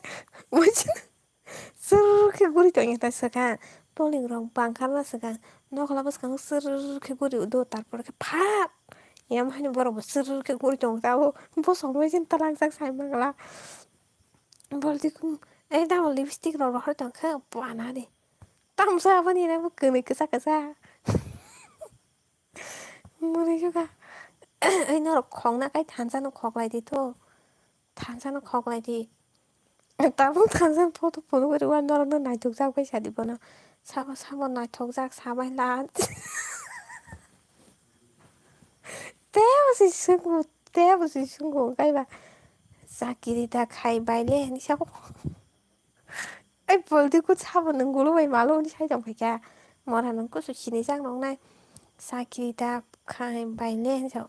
Sir khe guri tongya ta swkang. Toling rok bangkharma swkang. Nokla bwskango sir khe guri do tarpor khe phat. Yam hani borok bo sir khe guri tong ta o. Bosong bai sini twlang sak sai mangla. Bolti kum, ei double lipstick rok rohor tong khe bana de. Tamsa aboni rang bo kwnwi kwchak kwchak. Mwnwi khe ba, ei norok khokna kai thansa no khoklai di to. Thansa no khoklai di. Tabuk thansa photo phunugwi rwui norok no naithok jak bai sa di bono. Sabo sabo naithok jak sa bai la. Tebo se swngo, tebo se swngo, wngkha ba chakiri da khai baile hinwi sabo. Ai, poldi kut sabo nwng gulu bai malo hinwi sai tong phaikha. Mora nwng kusu sinijak nongnai. Chakiri da khai baile hinwi sao.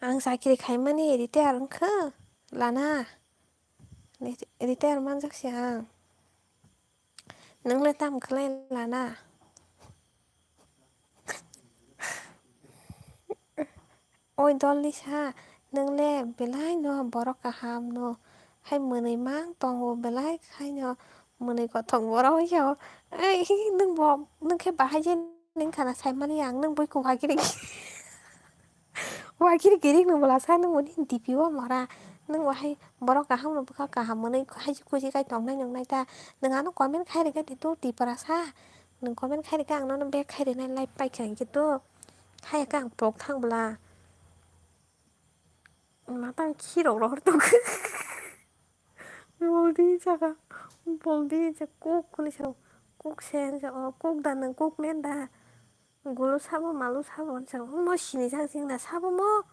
Ang chakiri khaimani retire wngkha, lana. Retire manjak se ang. Nwng le tam khlai lana? Oi dolni sa, nwng le belai no borok kaham no hai mwnwi mang tongo, belai khai no mwnwi kothok borok wngya o. Ei, nwng bo, nwng khe bahai je nwng khana saimani ang, nwng bui kok hakiri. Wakiri kirik nwng bwla sa nwng bo nini D P o mora. Nwng bo hai borok kaham rok bwkha kaham mwnwi haisi kusi khai tongnai nongnai ta. Nwng ano comment khai rwkha di to Tiprasa. Nwng comment khai rwkha ang nono back khai rwnai live paikha hinkhe to. Hai khe ang pok thang bwla. Matang khirok rohor tongkha. Boldi saka, boldi sa kuk hwnwi sa, kuk se hwnwi sa, o kuk da nwng kuk men da? Gulo sabo malo sabo hwnwi sa, omo sini jak jing da sabo mo?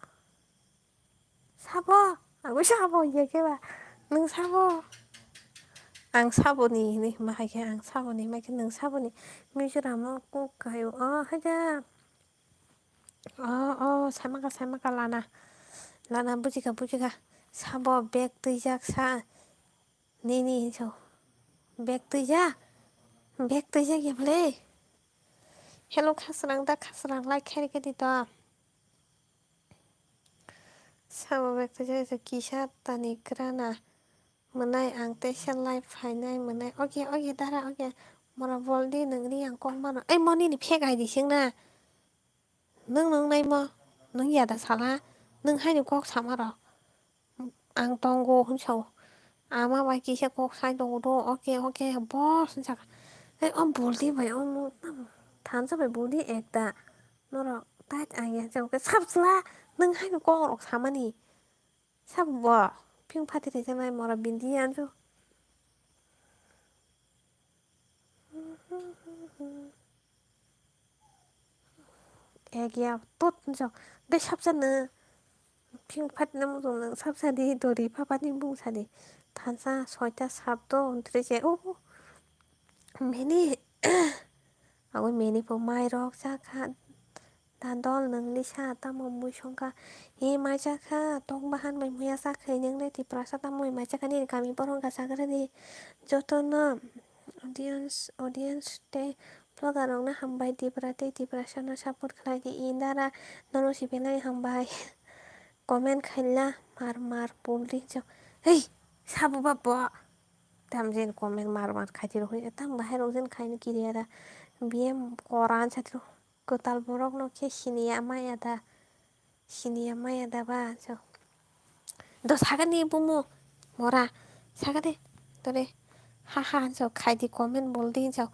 Sabo? Agwi sabo ya khe ba? Nwng sabo? Ang saboni hwnwi hima hai khe ang saboni hima khe nwng saboni Mizoram o kuk kaio o haida. O, o, saimaka, saimaka lana. Lana bujikha, bujikha. Sabo bag twijak sa. Nini hinso. Bag twijak. Bag twijak ya bwle. Hello, khasrang da, khasrang like khairikhe di to. Sabo bag twijak sa kisa tani krana. Mwnai ang teisa live phainai mwnai. Oke, oke, dara, oke. Mora boldi nwng ri ang kok mano. Ei, mo nini fake I D sing na. Nwng nung naimo, nwng yada sala, nwng haino kok sama rok. Ang tongo hwnwi sao. Ama bai kisa kok sai tongo do, oke, oke, boss hwnwi saka. Ei, o buldi bai, o mo, thansa bai buldi ekta. Norok tait ang ya, jao khe sap chwla, nwng haino kok rok samani. Sabo bo, phiyung phati raijaknai mora bindi anjo. Ek ya tot jok. Be sapsa no. Phiyung phati na muchung nang sapsa di dori papa ni bung sa di. Thansa soita sat to untri se. Oh. Meni. Ago meni po mai rok sa kha. Dadol nwng lisa tamo mui songkha? He mai chakha, tong bahan bai muya chakhai nwng le Tiprasa tamo mai chakha nini kami borok wngkha chakrani jotono audience, audience tei vlogger rokno hambai Tipra tei Tiprasa no support khlai di indara nono sibelai hambai comment khaila mar mar pulri jok. Ei, sabo ba bo. Tam jen comment mar mar khai tiro hoi, tam bahai rok jen khai no kiri ara. Biyem koran chatro. Kwtal borok no khe siniya maya da. Siniya maya da ba, so. Do sagani bumu. Mora. Sagade. Tore. Ha ha, so. Khai di comment bol di, so.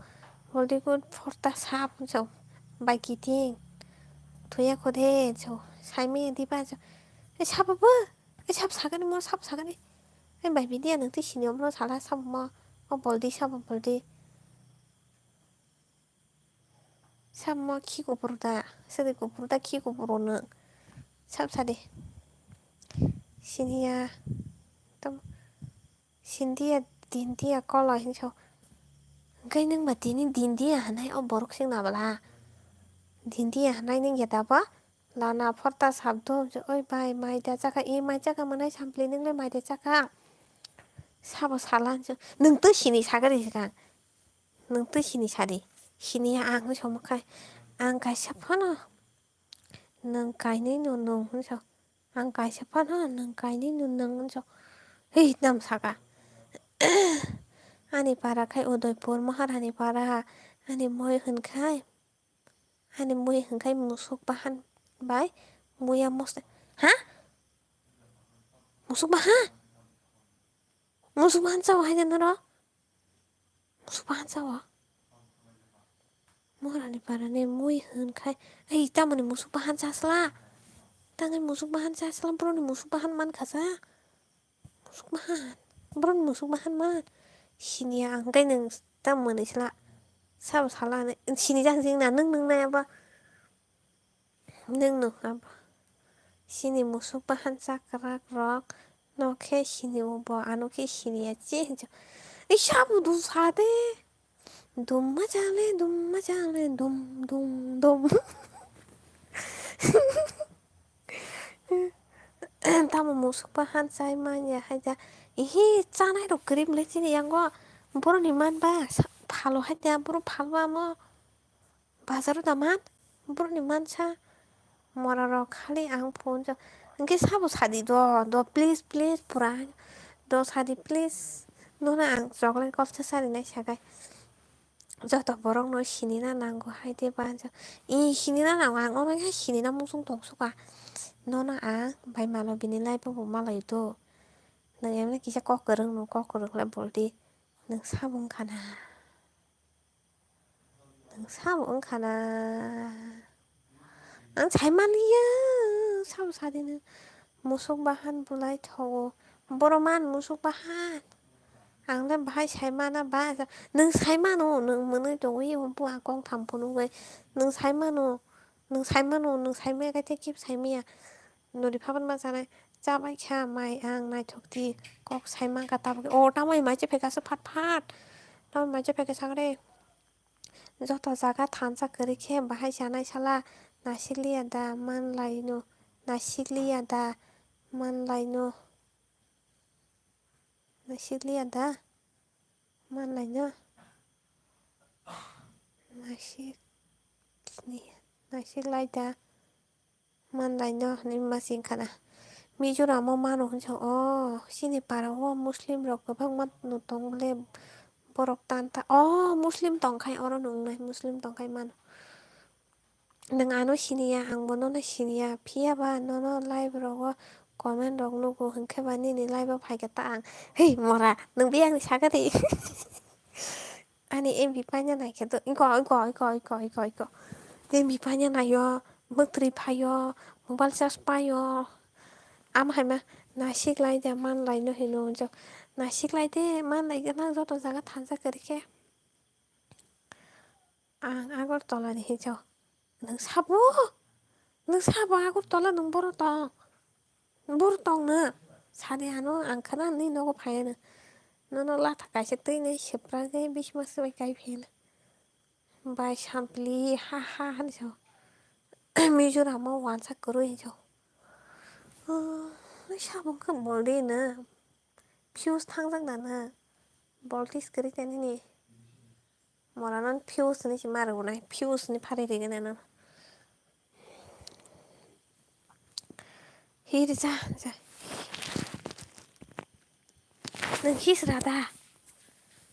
Bol di kun phorta sap, so. Bai kiting. Thuya khode, so. Sai maya di ba, so. Ei, sabo bo. Ei, sab sagani, mo sab sagani. Ei, bai bidiya nang twi sini omro sala sab mo. O boldi sab boldi. Sab mo khi kupur da. Sadi kupur da khi kupur nang. Sab sadi. Siniya. Tam. Sindiya, dindiya, kola hinso. Hingke nang ba tini dindiya hanai o borok sing na bala. Dindiya hanai nang ya daba. Lana phorta sabdo, oi bai, mai da chakha, e mai chakha manai sampli nwngle mai da chakha. Sabo sala, nwng twi sini sagari swkang. Nwng twi sini sadi. Sini ang somo khai. Ang kaisa phano. Nwng kainwi no nwng hwnso. Ang kaisa phano, nwng kainwi no nwng hwnso. Hei, nam saka. Ani para khai Udaipur, Maharani para. Ani moi hwn khai. Ani mui hwnkhai musuk bahan bai muya mosle. Ha? Musuk bahan? Musuk bahan chao hai noro? Musuk bahan chao? Maharani parani mui hwnkhai. Ei, tamoni musuk bahan chasla. Tangwi musuk bahan chasla, boroni musuk bahan man khasa. Musuk bahan. Borok musuk bahan man. Siniya ang kai nwng ta mwnwi sla. Sabo sala hinwi. Sini jang jing na nwng nwng nai abo. Nwng nwng abo. Sini musuk bahan chakrak rok. No khe sini ubo. Ano khe siniya che hinjo. Ei sabo dusade. Dum majale, dum majale, dum, dum, dum. Tamo musuk bahan chai manya hai da. Ihi chanai rok kwrwi mle chini yango. Boroni man ba sa-, phalo hai da, borok phalo amo. Bazaro da man. Boroni man sa. Mora rok khali ang phone jo. Hwnkhe sabo sadi do, do please, please pura. Do sadi please. Nono ang chocolate kobsa sari nai sakai. Joto borok no sinina nango hai de ba. I sinina nango, ang oro hai sinina muchung tong suka. Nono ang bai malo bini life bo malai do. Nwng emne kisa kok kwrwng no, kok kwrwng le boldi. Nwng sabo wngkha na. Nwng sabo wngkha na. Ang sai manliya, sabo sadino. Musuk bahan bulai thogo. Boro man musuk bahan. Ang le bahai sai mana ba. Nwng sai mano, nwng mwnwi tongwi bo bua kong tham phunugwi. Nwng sai mano, nwng sai mano, nwng sai maya khe tei kebo sai maya. Nori phaban ma chanai. Chabai kha mai ang naithok di. Kok sai mankha tabuk. O tamai mai che phekaswk phat phat. Tamai mai che phekaswk re. Joto jaga thansa kwrwi khe bahai chanai sala nasikliya da manlaino, nasikliya da manlaino, nasikliya da manlaino, nasik, nasikliya da. Manlaino hinwi ma singkha na. Mizoram o mano hwnsa o, chini para o Muslim rok kwbangma no tong bole borok tan ta. O Muslim tongkhai oro no wngnai, Muslim tongkhai mano. Nwng ano siniya, ang bo nono siniya, phiya ba nono live rogo comment rok nugo hwnkhe ba nini live o phaikhe ta ang. Hei mora, nwng biyang ni sakha di. Ani M B paina naikhe do, iko, iko, iko. Te M B paina naio, mwtwrwi phaio, mobile charge paio. Amo hai ma nasiklai de manlaino hino hwnjak. Nasiklai de manlai gwnang joto jaga thansa kwrwi khe. Ang Agartala ni hinjak. Nwng sabo? Nwng sabo Agartala nwng boro tong? Boro tongno sadi ano ang khana nini nogo phaiano. Nono latha kaisa twi nai swprak de bismas bai kai phiyana. Bai sampli ha ha hani sao. Mizoram o wansa kwrwi hinjak. Sabung khe boldi na. Fuse thangjak na na. Voltage kwrwi tei nini. Morano fuse ni se ma rwnai, fuse ni phari rigwna no. Hirja, ja. Nwng hisra da?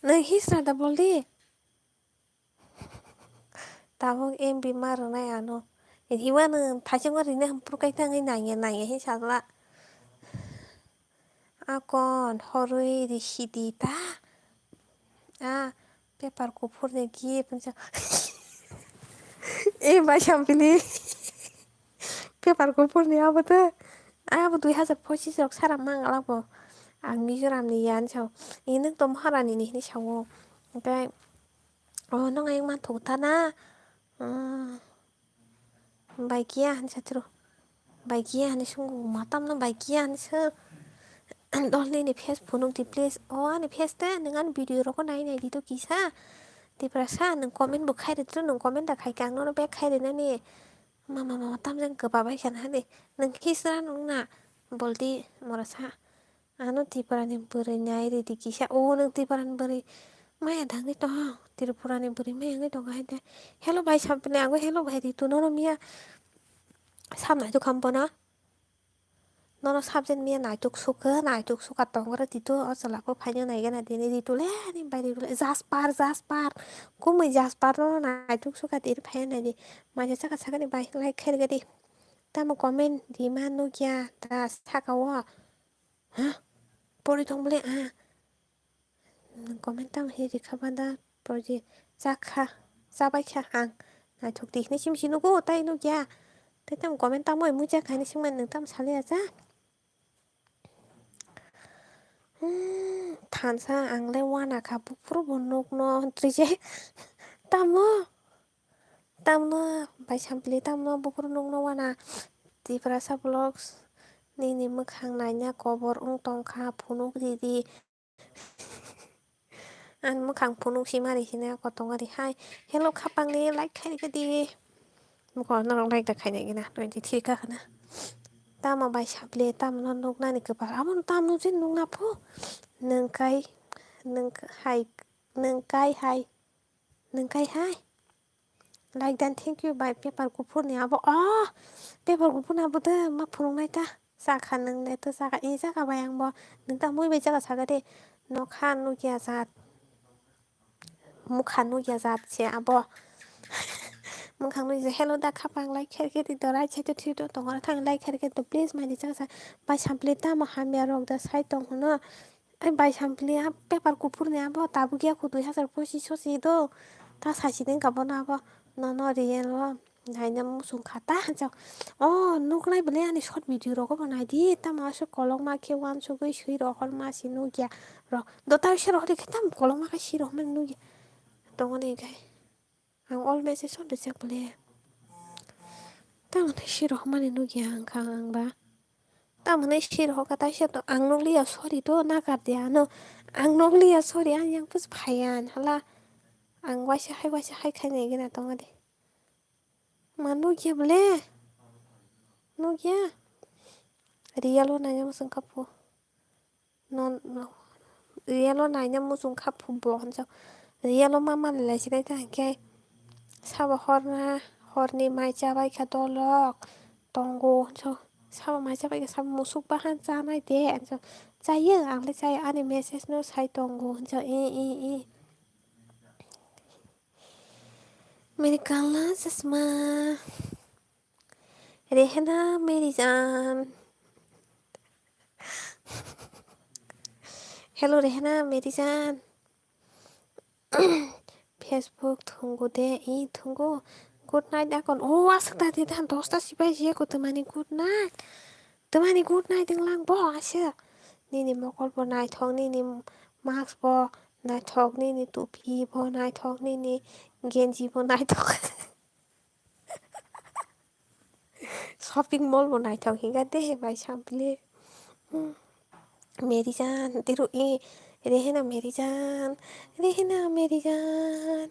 Nwng hisra da boldi? Tabuk M B ma rwnai ano. Hiba nwng thaichungo rini hamprwk kai tangwi nangya nangya hin sajla. Akon horwi risidi ta. A paper kuphurni gift hinsa. E bai sampili. Paper kuphurni abo de. Abo dui hazar pochis rok sara mang alabo. Ang Mizoram ni yan sao. Ini to Maharani ni hini sao. Oke. Oh, nong ayang man thok ta na. Hmm. Bai kiya hinsa tro. Bai kiya hinwi swngo, matam no bai kiya hinwi sw. Dol nini face phunuk di please. O ani face te nwng ani video rogo nai nai di to kisa. Tiprasa nwng comment bo khai ri tro, nwng comment da khai khe ang nono back khai ri nani. Mama mama tam jang kwba bai kha na hani. Nwng hisra nwng na boldi morasa. Ano Tripura ni bwrwi nai ridi kisa. O nwng Tripura ni bwrwi maya dangwi tong. Tripura ni bwrwi maya wngwi tongo hai de. Hello bai sampili, ang hello bai ritu nono miya. Sam nai tukha bono. Nono subject miya naituk sukha, naituk sukha tongo re ritu. O chwla khe phaino nai gana dini ritu le ani bai ritu le. Jaspar, Jaspar. Kumui Jaspar nono naituk sukha tini phaino nai di. Maisa chakha sakani bai like khairgadi. Tamo comment rima nukya ta saka o. Ha? Pori tong bole, ah. Comment tamo he rikha banda, pori chakha, chabai kha ang. Naithok di hini sim si nugo, tai nukya. Tai tamo comment tamo mui chakha hini sim nwng tamo sali acha. Hmm, thansa ang le wana kha, buphuru bo nukno twi je. Tamo? Tamno bai sampili tamno buphuru nukno wana. Tiprasa vlogs nini mwkhang naina kobor wng tongkha phunuk ridi. Ani mwkhang phunuk simari hina kotongo rihai. Hello khapangni like khairikhe di. Mukor norok like da khainai gina twenty three ka khana. Tamo bai sampili tamno nuknani kwpal. Amo tamno je nukna phu. Nwng kai, nwng hai, nwng kai hai. Nwng kai hai. Like dan thank you bai paper kuphurni abo. Oh, paper kuphurni abo de ma phunuknai ta. Chakha nwng le to chakha, e chakha bai ang bo. Nwng ta mui bai chakha saka de. Nokha nukya jat. Mukha nukya jat se abo. Mwkhang nukya hello da khapang like khairikhe di dorai chai to thwi to tongora thang like khairikhe to please mani chakha sa. Bai sampli tamo hamya rok da sai tong hwno. Ai bai sampli a paper kuphurni abo tabuk ya kho dui hazar pochis o se do. Ta sasi den ka bono abo nono real o naina muchung kha ta hansa. O nuknai bwle ani short video rogo bo naidi tamo aswk kolokma khe uansugwi swi rohorma se nukya rok. Dota bisa rohordi khe tamo kolokma khe swi rohormani nukya. Tongoni khe. Ang all message on reject bole. Tamo tei si rohmani nukya ang kha ang ba. Tamo tei si rohka taisa to ang nukliya sorry to nakar de ano. Ang nukliya sorry ang yang pus phayan hala. Ang waisa hai waisa hai khainai gina tongo de. Ma nukya bole. Nukya. Real o naina muchung kha phu. No, no. Real o naina muchung kha phu bo hinjo. Real o ma manlai sinai ta hinkhe sabo horna horni mai chabai kha dolok tongo hinjo. Sabo mai chabai kha sabo musuk bahan chanai de hinjo. Chayo ang le chayo ani message no sai tongo hinjo. E, e, e. Mere kala chasma. Rehena Meri Jan. Hello Rehena Meri Jan. Facebook thungo de, i thungo. Good night akon. O aswk ta de dan dosta sibai je ko twmani good night. Twmani good night wng lang bo aswk. Nini mokol bo naithok, nini mask bo naithok, nini tupi bo naithok, nini genji bo naithok. Shopping mall bo naithok hinga de bai sampli. Hmm. Meri Jan, tiru i, Rehena Meri Jan, Rehena Meri Jan,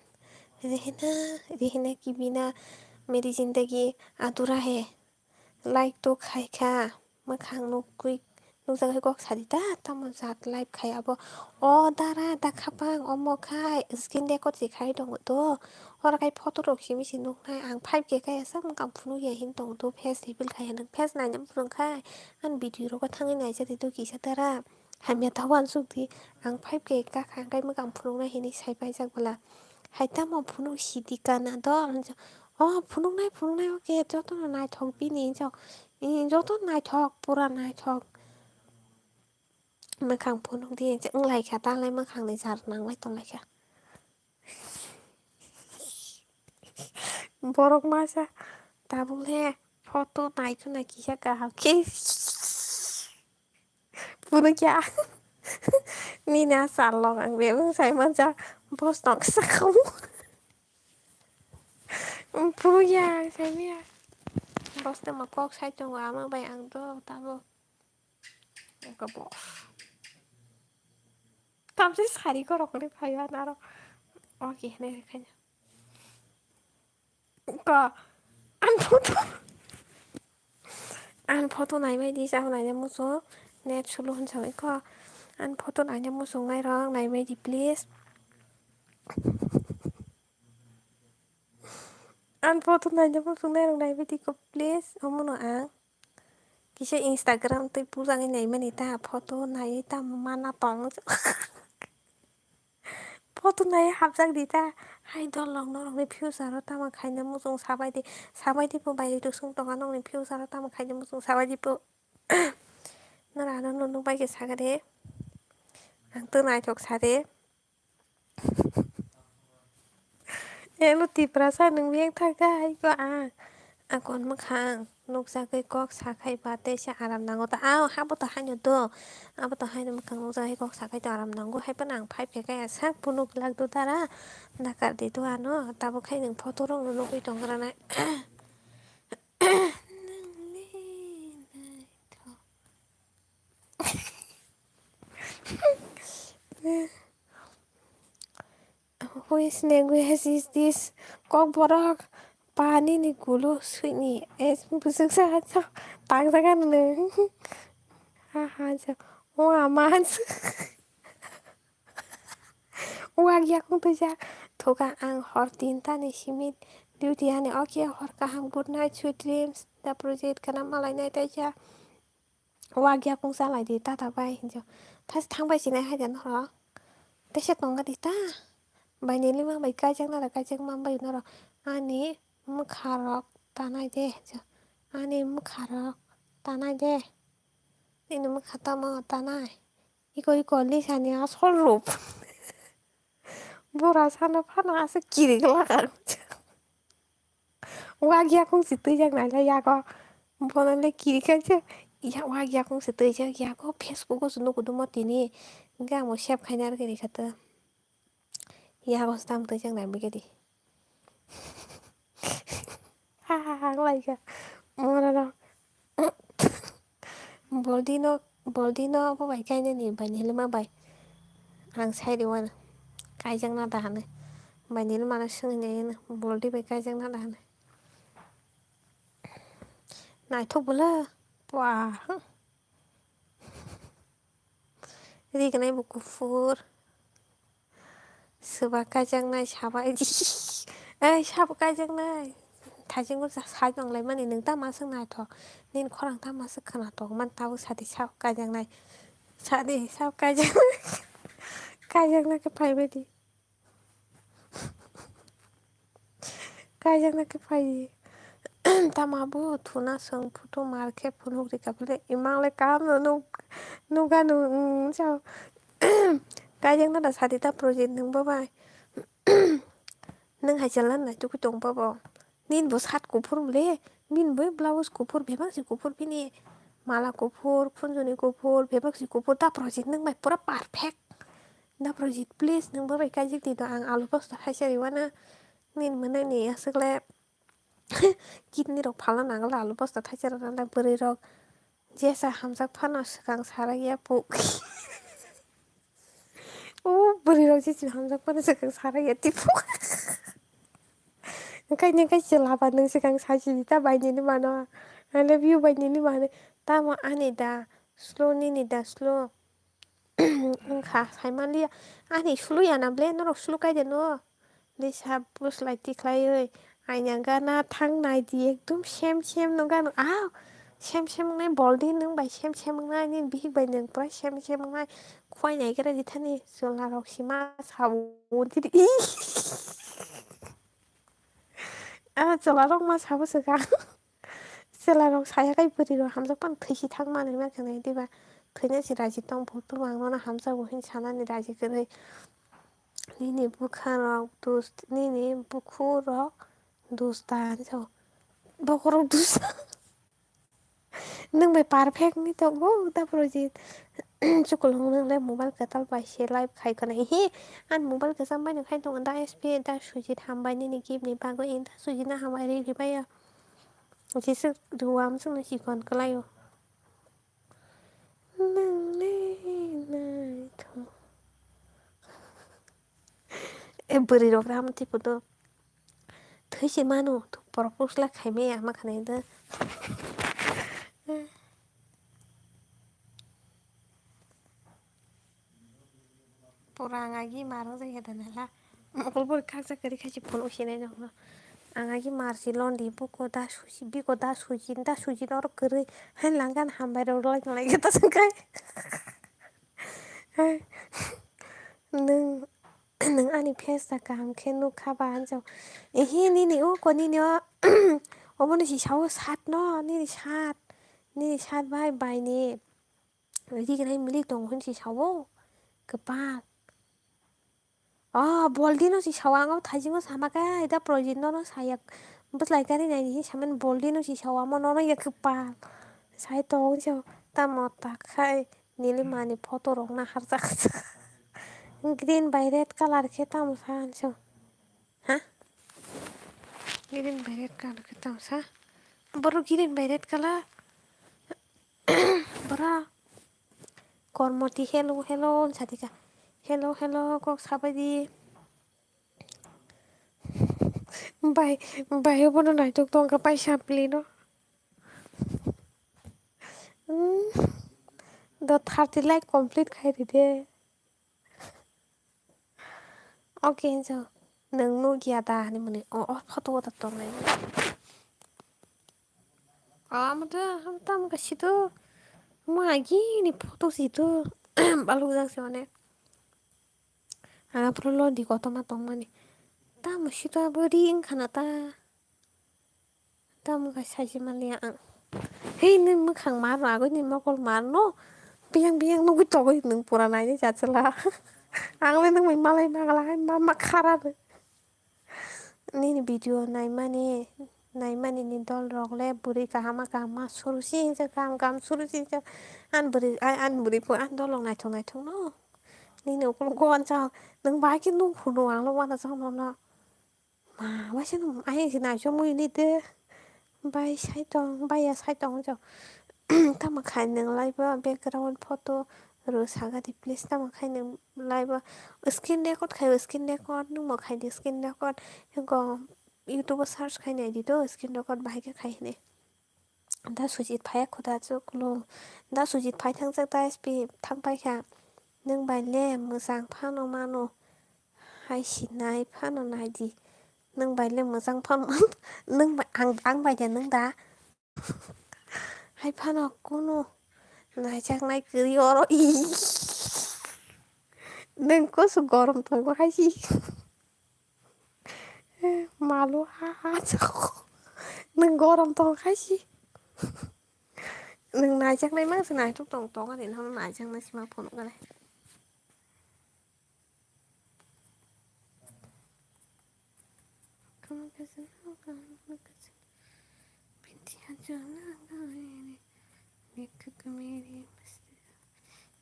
Rehena, Rehena ki bina meri zindagi adhura hai. Like to khai kha, mwkhang nukgwi, nukjagwi kok sadi ta, tamo jat live khai abo. O dara da khapang, omo khai, skin record se khai tongo to. Oro khai photo rok simi se nuknai, ang five K khai asa mwkhang phunukya hin tongo to, face reveal khai nang face naina phunuk khai. Ani video rogo thangwi naijadi to kisa dara. Hamya ta uansuk di, ang five K kakha hwnkhe mwkhang phunuknai hinwi sai paijak bwla. Hai tamo phunuk sidi kana do? Hwnjak, "O phunuknai, phunuknai, o khe jotono naithok bini," hwnjak. "I, joto naithok, pura naithok." Mwkhang phunuk di, hwnjak wng lai kha, ta lai mwkhang ni jar nang lai tong lai kha. Borok masa tabuk le photo naikhwna kisa kaham khe phunukya. Nini a salok ang bebak sai manjak, bos tong sakao. Phunukya ang saimanya. Bos tongma kok sai tongo ama bai ang do tabuk. Eko bos. Tamsi sari korok ni phaiya naro. Oke, ne kanya. Ko. Ang photo. Ang photo naibai di, sa naina muchung. Net sulu hwn sawi ko. Ang photo naina muchung nai rok naibai di, please. Ang photo naina muchung nai rok naibai di ko, please. Omono ang kisa Instagram tei puja wngwi naimani ta, photo naiwi ta mana tong. Photo naiwi hapjak di ta. Hai dolok norokni future o tamo khaina muchung sabai di. Sabai di bo bai ri tusung tonga nokni future o tamo khaina muchung sabai di bo. Nora ano nunu bai khe sakha de. Ang to naithok sa de. Elo Tiprasa nwng biyang thangkha hai ko ang. Ang kon mwkhang nukjagwi kok sakhai ba teisa aram nango ta. Aw, habo to haino do. Abo to haino mwkhang nukjagwi kok sakhai to aram nango. Hai phano ang five K kaya sak phunuk glak do dara. Nakar di do ano. Tabuk hai nwng photo rok no nugwi tong gra nai. Nini naithok. Which language is this? Kokborok, pani ni kulo swini es busuk sa sa tang sa kan ne. Ha ha sa. Wa man. Wak yakung tuja thoka ang hor tinta ni simi duty ani. Okay, hor kaham, good night, sweet dreams. Da project kana malai nai taisa. Wak yakung salai di, tata bai hinjo. Thas thang bai sinai hai de norok. Tesa tonga di ta. Bai ni lima bai kaijak nara kaijak man bai norok. Ani mwkha rok tanai de hinjo. Ani mwkha rok tanai de. Nini mwkha tamo tanai. Iko iko Lisa ni asol rup. Bura sana phano aswk kirik lakha. Wak yakung se twijak nailai yago. Bono le kiri kha se ya wak yakung se twijak yago. Facebook o se nukudu mo tini. Hingke amo save khaina rwgwi rikha ta. Yago se tam twijak nai bwkhe di. Ha ha ha lai kha. Mora no. Boldi no, boldi no bo bai kainani bai ni lima bai. Ang sai rwano. Kaijakna da hwnwi. Bai ni lima no swngwi naiyano. Boldi bai kaijakna da hwnwi. Naithok bwla. Pua. Rignai bo kuphur. Swba kaijaknai sabai di. Ei, sabo kaijaknai. Thaichingbo sa-, sai tonglaimani, nwng tamo aswk naithok? Nini khorang tamo aswk khwnathok? Man tabuk sadi sabo kaijaknai. Sadi sabo kaijaknai. Kaijaknai khe phaibai di. Kaijaknai khe phai. Tamo abo thuna swng photo mar khe phunuk rikha bwle. Imang le kaham no nuk-, nukha nuk, mm, sao. Kaijakna da sadi ta project nwng bo bai. Nwng hai chwla nai tugui tong bo bo. Nini bo shirt kuphur bwle. Nini bo blouse kuphur, bebak se kuphur bini. Mala kuphur, khunjuni kuphur, bebak se kuphur. Ta project nwng bai pura perfect. Da project please nwng bo bai kaijak di do. Ang alu posta hai chari wana. Nini mwnai ni aswk le. Kidney rok phalna nangla alu posta thaisa rwna le bwrwi rok jesa hamjak phano swkang sarak ya pu. O bwrwi rok jesa hamjak phano swkang sarak ya tipu. Engkai nengkai se laba nwng swkang sachi ta bai nini mano. I love you bai nini mano. Tamo ani da slow nini da slow. Wngkha saimanliya ani sulu ya na ble norok sulu kai de no. Lisa bwslai tikhlaiwi aina gana thang nai di ekdom sem sem no gano. Aw, Sem sem wngnai, boldi nwng bai sem sem wngnai, nini bihik bai nwng pura sem sem wngnai. Khwai nai khe rw di thani, chwla rok sima sabo tiri. Ah, chwla rok ma sabo swkang. Chwla rok saya kai bwrwi rok hamjak pan thwi si thang manwi ma khe nai diba. Thwina si raji tong bo, tong ang nono hamjago hin sanani raji kwrwi. Nini bwkha rok dus, nini bukhu rok dus ta hinwi sabo. Bokhorok dus. Nwng bai perfect ni tongo da Projit. Chukul hwnwi nwng le mobile kwtal bai se live khai khwna. Ehe, ani mobile kwcham bai no khai tongo da S P da Sujit, hambai nini gift ni bagwi. Eng da Sujit no hambai ri ri bai ya. Jisuk rwam chwngno chikon kwlai o. Nwng le naithok. E bwrwi rok ram tipo do. Thwi se mano, to propose la khai maya ma khanai do. Pura ang agi maro jai heda nala. Mokol bor khaksa kari khachi phone usinai nokno. Ang agi marsi londi buko da suji, biko da suji, da suji noro kwrwi. Hai langgan hambai rok lai lai kata sangkai. Hai. Nwng, nwng ani face ta kaham khe nuk kha ba, hanjao. Ehe, nini o ko, nini o, obono si sao sat no, nini sat, nini sat bai, bai ni rignai milik tongo hwn si sao, kwpak. Ah, boldi no si sao, ang o thaiching o sama khe, da Projit no no saya, bwslai gari nai ni saman boldi no si sao, amo no no ya kwpak. Sai tong si tamo ta khai. Nili mani photo rok na harjak. Green bai red colour khe tamo sa hinso. Ha? Green bai red colour khe tamo sa. Borok green bai red colour. Bora. Kormoti hello, hello, hinsa dika. Hello, hello, kok sabai di. Bai, bai, obono naitok tongkha pai sampli no. Hmm. Do thirty like complete khai ride. Okay, hinsa. Nwng nukya da hinwi mwnwi. O, o, photo o da tongnai. Ah, mata, tamo khe sito. Mo agi ni photo sito. Baluk jak se mane. Ang aphuru londi kotorma tongmani. Tamo sito abo ring khana ta. Tamo khe saisi manliya ang. Hei, nwng mwkhang mar no, agoi ni mokol mar no. Biyang biyang nugui togoi nwng pura naini jachwla. Ang le nwng bai malai nagala hai ma ma khara rw. Nini video naimani, naimani ni dol rok le bwrwi kaham kaham ma suru si hinjak, kaham kaham suru si hinjak. An bwrwi, an bwrwi pho an dol rok naithok naithok no. Nini ukulok go ansa nwng bai khe nuk phuru ang lo uanasa no no. Ma waisa no ai si naichomwi ni de. Bai sai tong, bai ya sai tong jo. Tamo khai nwng lai bo background photo rw saga di please, tamo khai nwng lai bo screen record khai, screen record nwng bo khai di screen record. Go YouTube o search khai nai di do screen record bahai khe khai hinwi. Da Sujit phaiya khuda chuklung. Da Sujit phai thangjak da S P thang paikha. Nwng bai le mwchang phano mano. Hai si nai phano nai di. Nwng bai le mwchang phano. Nwng bai, ang, ang bai de nwng da. Hai phano kunu naijaknai kwrwi oro. Nwng kusu gorom tongo hai si. Malu ha ha. Nwng gorom tong khai si. Nwng naijaknai mang se naitok tong tong ani nono naijaknai sima phunuk gale. Kama kaisa no kama kaisa. Binti hajar na gaye. Dekh ke mere maste.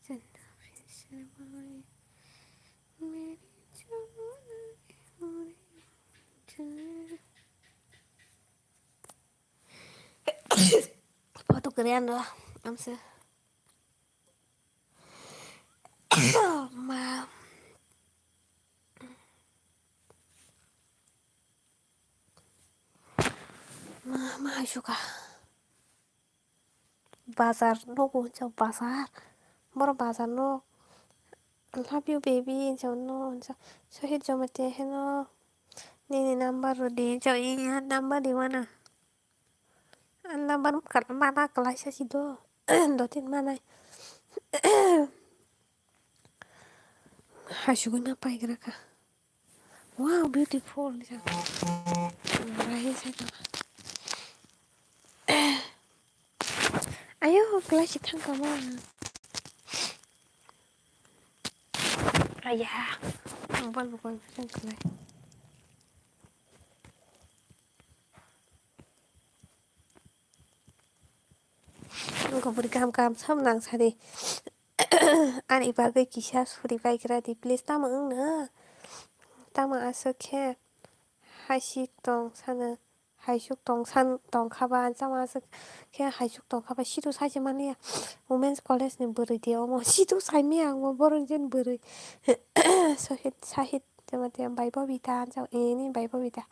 Chanda phir sharmaye. Mere jawani more jawani. Photo kere ano amse. Ma. Ma, ma hai suka. Bazar nogo hinsa bazar. Boro bazar no. Love you baby hinsa no hinsa. Sohit Jamatia heno. Nini number rw di hinsa iya number di wana. Number mana kwlaisa si do. Dotin manai. Hasugwi ma paigra kha. Wow, beautiful. Narai sai tong. Ayo, kwlaisa thang kha ma. Aya, mobile bo koi phai kwlai. Wngkha bwrwi kaham kaham sam nang sadi. Ani bagwi kisa suri paigra di, please. Tamo wngno? Tamo aswk khe haisik tong sano, haisuk tong san tong kha ba, tamo aswk khe haisuk tong kha ba, situ sai se manya. Women's College ni bwrwi di omo, situ sai manya ang bo borok jin bwrwi. Sohit, Sahit, tamo tamo bai Bobita, ani bai Bobita.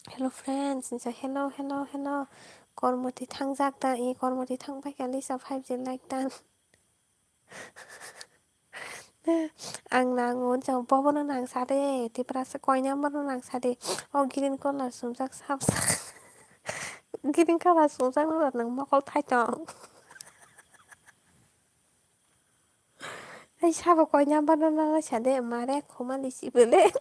Hello friends, nisa hello, hello, hello. Kormoti thangjak da, i kormoti thang pai kha lisa five G like dan. Ang nango, jao bobono nang sa de, Tiprasa koi number no nang sa de. O green color sumjak sap sak. Green color sumjak no nang mokol thai tong. Ai sabo koi number no nang sa de, mare khumali si bele.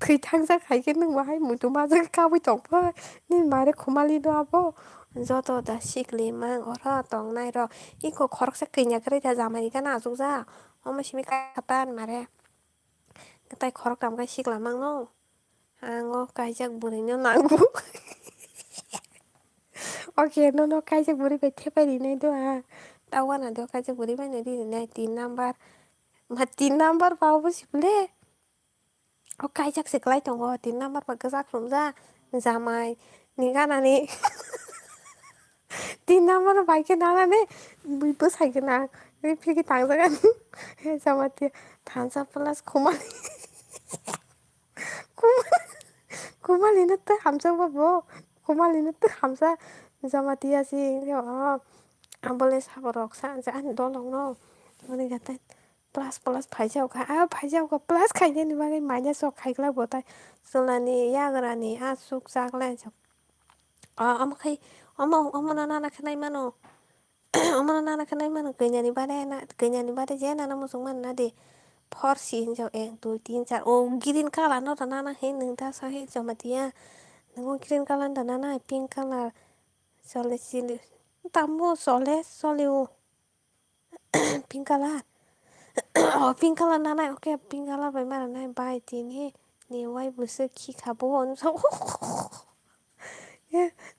Thwi thangjak hai khe nwng bo hai muitu majak kabui tong phai. Nini mare khumali do abo. Joto da sikli mang oro tongnai rok. Iko khoroksa kanya kwrwi da jamani gana achukjak. Omo simi kha ta ni mare. Kwtai khoroktham khe sikla mangno. Ang o kaijak bwrwino nango. Oke, nono kaijak bwrwi bai thepai rinai do ang. Ta wana do kaijak bwrwi bai no rinai tin number. Ma tin number ba obo sibole. O kaijak se kwlai tongo, tin number ba kwchak romjak, jamai ni ganani. Tin number bai khe nanani bwsai gwnang, ri phiki tangjak ani. Jamati thansa plus khumali. Khumali no tei hamjak ba bo, khumali no tei hamjak. Jamati asi, o, abole sabo rok sa, ani dolong no. Mani gatai. Plus plus phaijak kha, ah, phaijak kha, plus khainani bagwi minus rok khaiglak bo tai. Chwlani yagrani aswk chaklai jok. Ah, omo khai, omo, omo no nana khe nai mano. Omo no nana khe nai mano, kanyani bare na, kanyani bare je nana muchung man na de. Four si hinjak ek, dui, tin, char. O green color no da nana he nwng da sa he Jamatia. Nwng o green color da nana, pink color. Chole sili. Tamo chole, chole o. Pink color. Oh, pink color nanai, okay, pink color bai mara nai bai tini ni wai busu khi kha bo.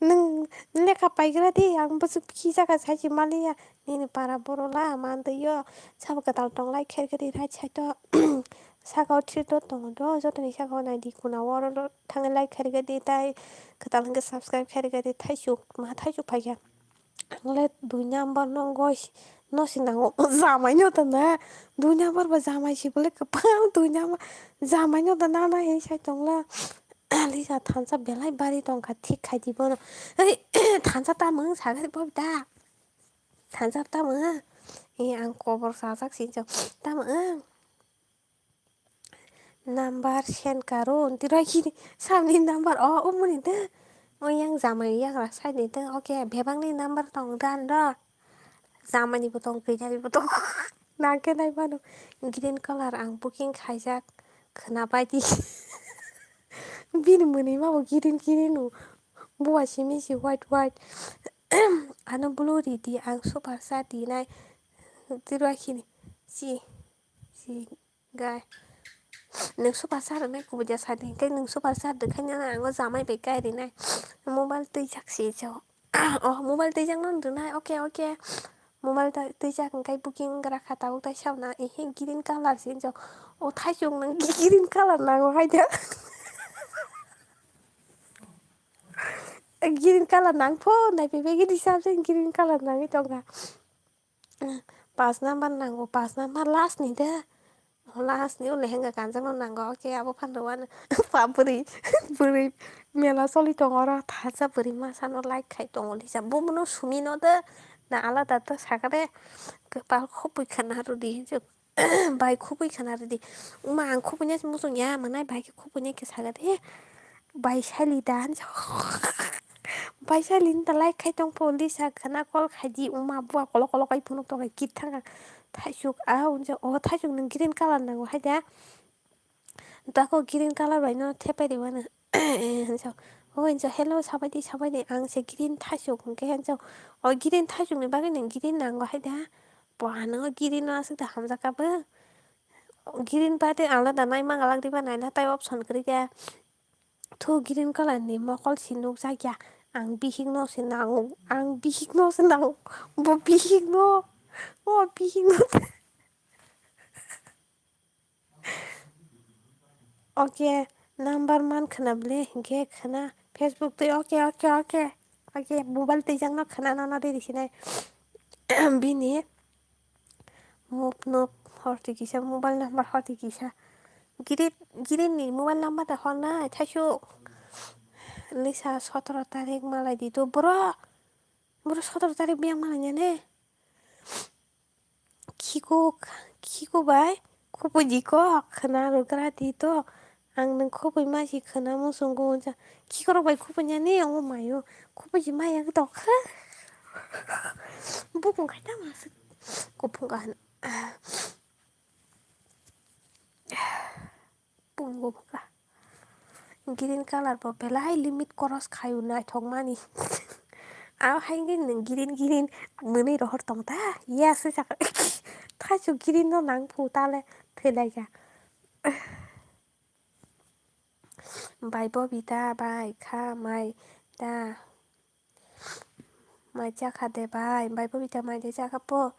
Nwng lekha paigra di, ang busu khi jaga sai si maliya. Nini para boro la man twi yo. Sabo kwtal tong lai kher khe di right side o. Saka o three dot tongo do, jotoni saka o nai di kuna o oro thang lai kher khe di tai kwtal hwnkhe subscribe kher khe di thaisuk ma thaisuk phaikha. Ang le dui number no goi no si nango, jamai no da na, dui number ba jamai si bole kwbang, dui number jamai no da na na he sai tong la. Lisa thansa belai bari tong kha, thik khai di bono. Ei, thansa ta mung sa gari bob da. Thansa ta mung. E, ang kobor sa sak si jo. Ta mung. Number send karo, tiro kini samni number o, o muni de. O yang jamai yagra side de, okay, bebak ni number tong dan do. Jamani bo tong, kanya ni bo tong. Nang khe nai mano, green color ang booking khaijak, khwna pai di. Bini muni ma bo green green o, buwa simi si white white. Ano blue ri di, ang super sa di nai. Tiro kini, si, si. Gai. Nwng super sir rwnai kubui ja sadi, hwnkhe nwng super sir rwkhaina ang o jamai bai kai rinai. Mobile twijak se jo. Oh, mobile twijak no rwnai. Okay, okay. Mobile ta twijak hwnkhe booking wngkha tabuk tai sabna. Ehe green color se jo. O thaisuk nwng green color nango hai da. Green color nang pho nai bai bai gini sabjak green color nangwi tongkha. Pas number nango, pas number last ni de. Last ni o lehenga kanjak no nango. Okay, abo phan rwano. Pa bwrwi, bwrwi mela choli tongo oro. Thacha bwrwi masa no like khai tongo lisa. Bo bono sumi no de. Na alada de sakha de. Kwpal khupui khana rwdi. Bai khupui khana rwdi. Uma ang khupui nai muchung ya manai bai khe khupui nai khe sakha de. Baisali da, hansa. Baisali ni da like khai tong pho, Lisa khana call khai di, uma bua kolo kolo kai phunuk tong khe kit thang kha. Thaisuk, a, unsa, o, thaisuk nung green colour nango hai da. Tako green colour bai no thepai de wano. Hansa, o, hansa, hello, sabai di, sabai di, ang se green thaisuk hwnkhe hansa. O green thaisuk ni bagwi nung green nango hai da. Bua nung green no aswk da hamjak kha bo. Green ba de alada nai ma galak di ba nai na tai option kwrwi khe. Thu green colour ni mokol si nukjak ya. Ang bihik no se nango. Ang bihik no se nango. Bo bihik no. O bihik no. Okay, number man khwna ble hinkhe khwna Facebook twi okay, okay, okay. Okay, mobile twijak no khwna no no diri sinai. Bini mop no horti kisa, mobile number horti kisa. Giri, giri ni mobile number da hor nai thaisuk. Lisa sotoro tarik malai di to bro. Bro sotoro tarik biyang malai nane. Khiko, khiko bai, khupui di kok, khwna rwgra di to. Ang nwng khupui ma si khwna muchungo hwnsa. Khikorok bai khupui nani, omo mayo. Khupui si ma yak dok kha. Bukung khai tamo aswk. Kuphung ka hwn. Pungo bwkha. Green colour bo belai limit cross khaio naithokmani. Abo hai khe nwng green green mwnwi rohor tong ta? Yes, sakha. Thaichuk green no nang phu tale thwilaikha. Bai Bobita bai kha mai ta. Mai chakha de bai, bai Bobita mai de chakha po.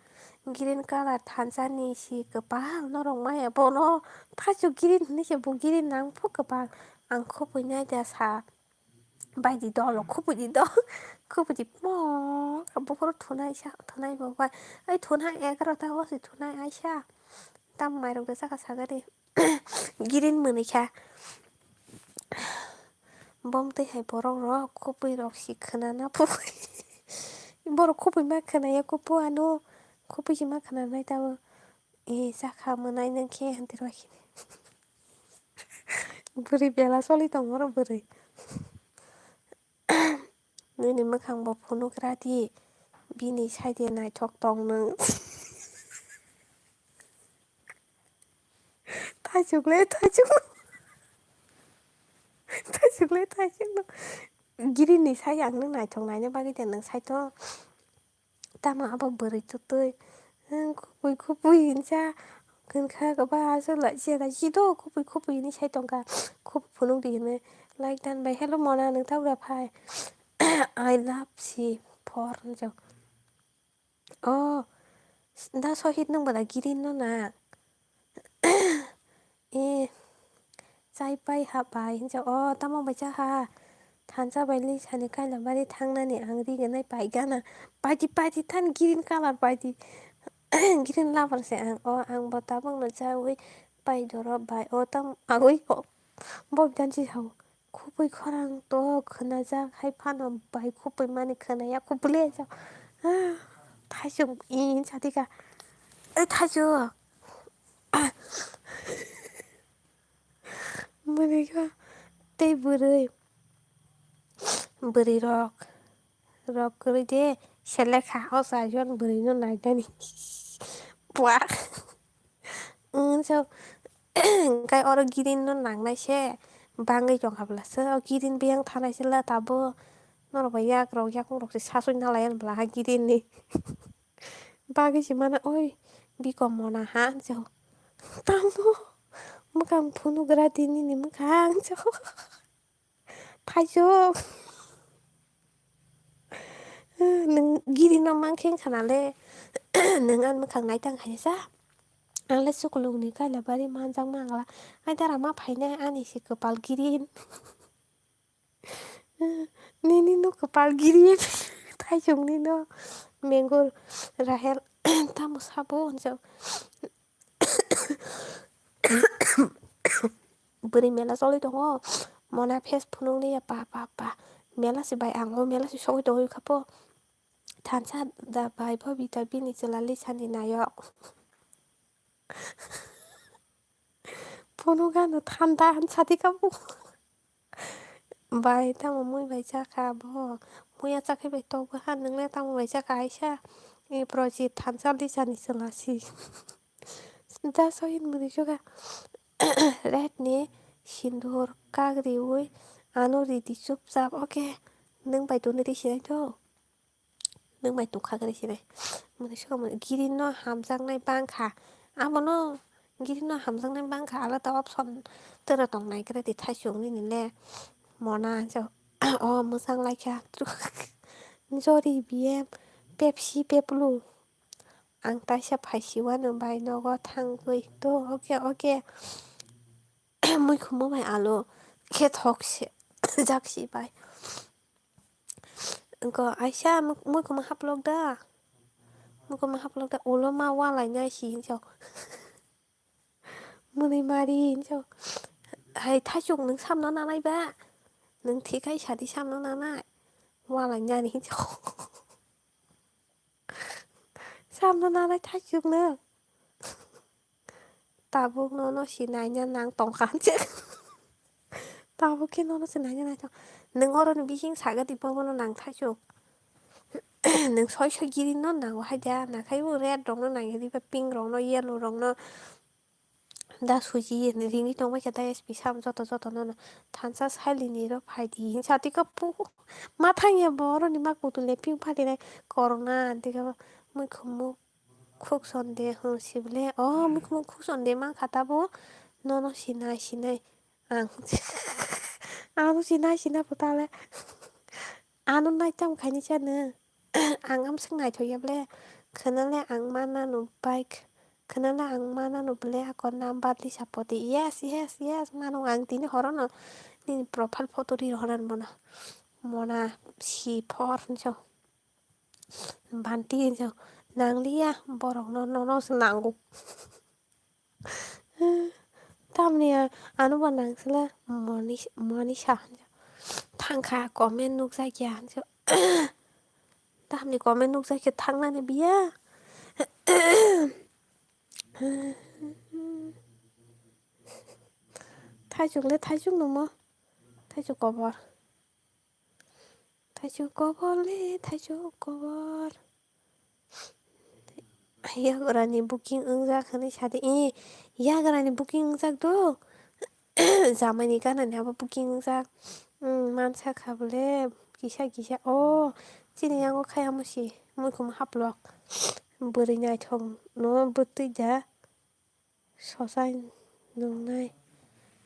Green colour thansa ni si kwbang norok maya bono. Thaichuk green hinwi se bo green nang phu kwbang. Ang khupui nai da sa. Bai di dolo khupui di do. Khupui di mo. Buphuru thunai sa, thunai bo bai. Ai thunai egarota o se thunai aisa. Tam mairok de chakha sagari. Green mwnwi kha. Bom twi hai borok rok khupui rok si khwnana phu. Borok khupui ma khwnaya kupu ano. Khupui si ma khwnanai tabo. E chakha mwnai nang khe hantiro hai. Bwrwi bela choli tongo oro bwrwi. Nini mwkhang bo phunuk ra di. Bini side naithok tong nwng. Thaichuk le thaichuk no. Thaichuk le thaichuk no. Giri ni sai ang nung naithok naina bagwi de nung sai to. Tamo abo bwrwi twtwi. Khupui khupui hinsa. Hwnkha ba aswk lai se lai si do khupui khupui hinwi sai tongkha. Khupui phunuk di hinwi. Like dan bai hello mona nung tabra phai. I love si for hinjak. Oh, da sohit nung bwla green no na? Eh, chai pai ha pai hinsa. Oh, tamo bai cha ha. Thansa bai Lisa ni kaila bari thangnani ang ri gwnai pai gana. Paidi paidi than green colour paidi. Green lover se ang. Oh, ang bo tabuk no chawi pai doro bai. Oh, tam agwi oh. Bo bidan si sao. Khupui khorang to khwnajak hai phano bai khupui mani khwnaya khupui le jak. Ah, thaichuk in satika. Eh, thaichuk. Mwnwi kha tei bwrwi. Bwrwi rok. Rok kwrwi de selekha o chaijon bwrwi no nainani. Bua. Wng so, hwnkhe oro green no nangnai se bangwi tongkha bwla se, o green biyang thanai se la tabuk norok bai yak rok yakung rok se sasui nalai ani bwla ha green ni. Bagwi se mano, oi biko mona ha, hwnkhe tamo mwkhang phunuk gra di nini mwkhang, hwnkhe. Thaichuk. Nwng giri no mankhe wngkha nale. Nwng ani mwkhang naitang hai sa. Ang le chuklung ni kaila bari manjak mangla. Ai dara ma phainai ani se kwpal green. Nini no kwpal green. Thaichuk ni no. Mengur Rahel tamo sabo hwnjak. Bwrwi mela choli tongo. Mona face phunukliya pa pa pa. Mela se bai ang o mela se sogwi tongwi kha po. Thansa da bai Bobita bini chwla Lisani nayok. Phunuk ano thanda han sadi kha po. Bai, tamo mui bai chakha bo? Muya chakhai bai tokbo ha, nwngle tamo bai chakha aisa? E project thansa lisani chwla si. Da soin muni suga. Red ni sindur kagriwi ano ridi chupchap. Okay, nwng bai tuni ri sinai to. Nwng bai tongkha khe sinai. Muni suga muni green no hamjaknai bangkha. Abono green no hamjaknai bangkha, alada option tero tong nai khe di thaisung nini le. Mona jo. O mwchang laikha. Jori B M, Pepsi, Peplu. Ang taisa phaisiwano bai nogo thangwi to. Okay, okay. Muikhumo bai alo khe thok se jak si bai. Go aisa muk-, muikhumo haplok da. Muikhumo haplok da. Ulo ma walai nai si hinjo. Mwnwi mari hinjo. Hai thaichuk nwng samno nanai ba? Nwng thikai sadi samno nanai. Walai nani hinjo. Samno nanai thaichuk nwng. Tabuk nono sinaina nang tongkha hinjo. Tabuk khe nono sinaina nang tong. Nwng oroni bising saga di bobono nang thaichuk. Nwng soi soi green no nango hai da, nakhai bo red rok no nang di ba, pink rok no, yellow rok no. Da suji rini tongbai khe da S P sam joto joto no no. Thansa salini ro phai di hinsa tiko pu. Ma thang ya bo oroni ma kutung le pink phati nai corona tiko muikhumu khuk sonde ho sibole. O muikhumu khuk sonde mankha tabo nono sinai sinai. Ang, ang sinai sinai putale. Ano nai tam khaini chano. Ang amswk naithok ya ble. Khwnale ang mana no bike. Khwnale ang mana no ble ako number lisa poti. Yes, yes, yes. Mano ang tini horono. Nini profile photo ri horan mona. Mona si phor hinjo. Banti hinjo. Nangliya borok no, nono se nango. Tamni a-, ano bo nangsila moni, moni sa hinjo. Thangkha comment nukjakya hinjo. Tamni comment nukjakya thangnani biya. Thaichuk le thaichuk nungmo. Thaichuk kobor. Thaichuk kobor le, thaichuk kobor. Yagrani booking wngjak hinwi sadi. E, yagrani booking wngjak do. Jamaini ganani abo booking wngjak. Mm, mansa kha bole kisa kisa. O, chini yango khai amo si. Muikhum haplok. Bwrwi naithok no bwtwi da. Sochai nungnai.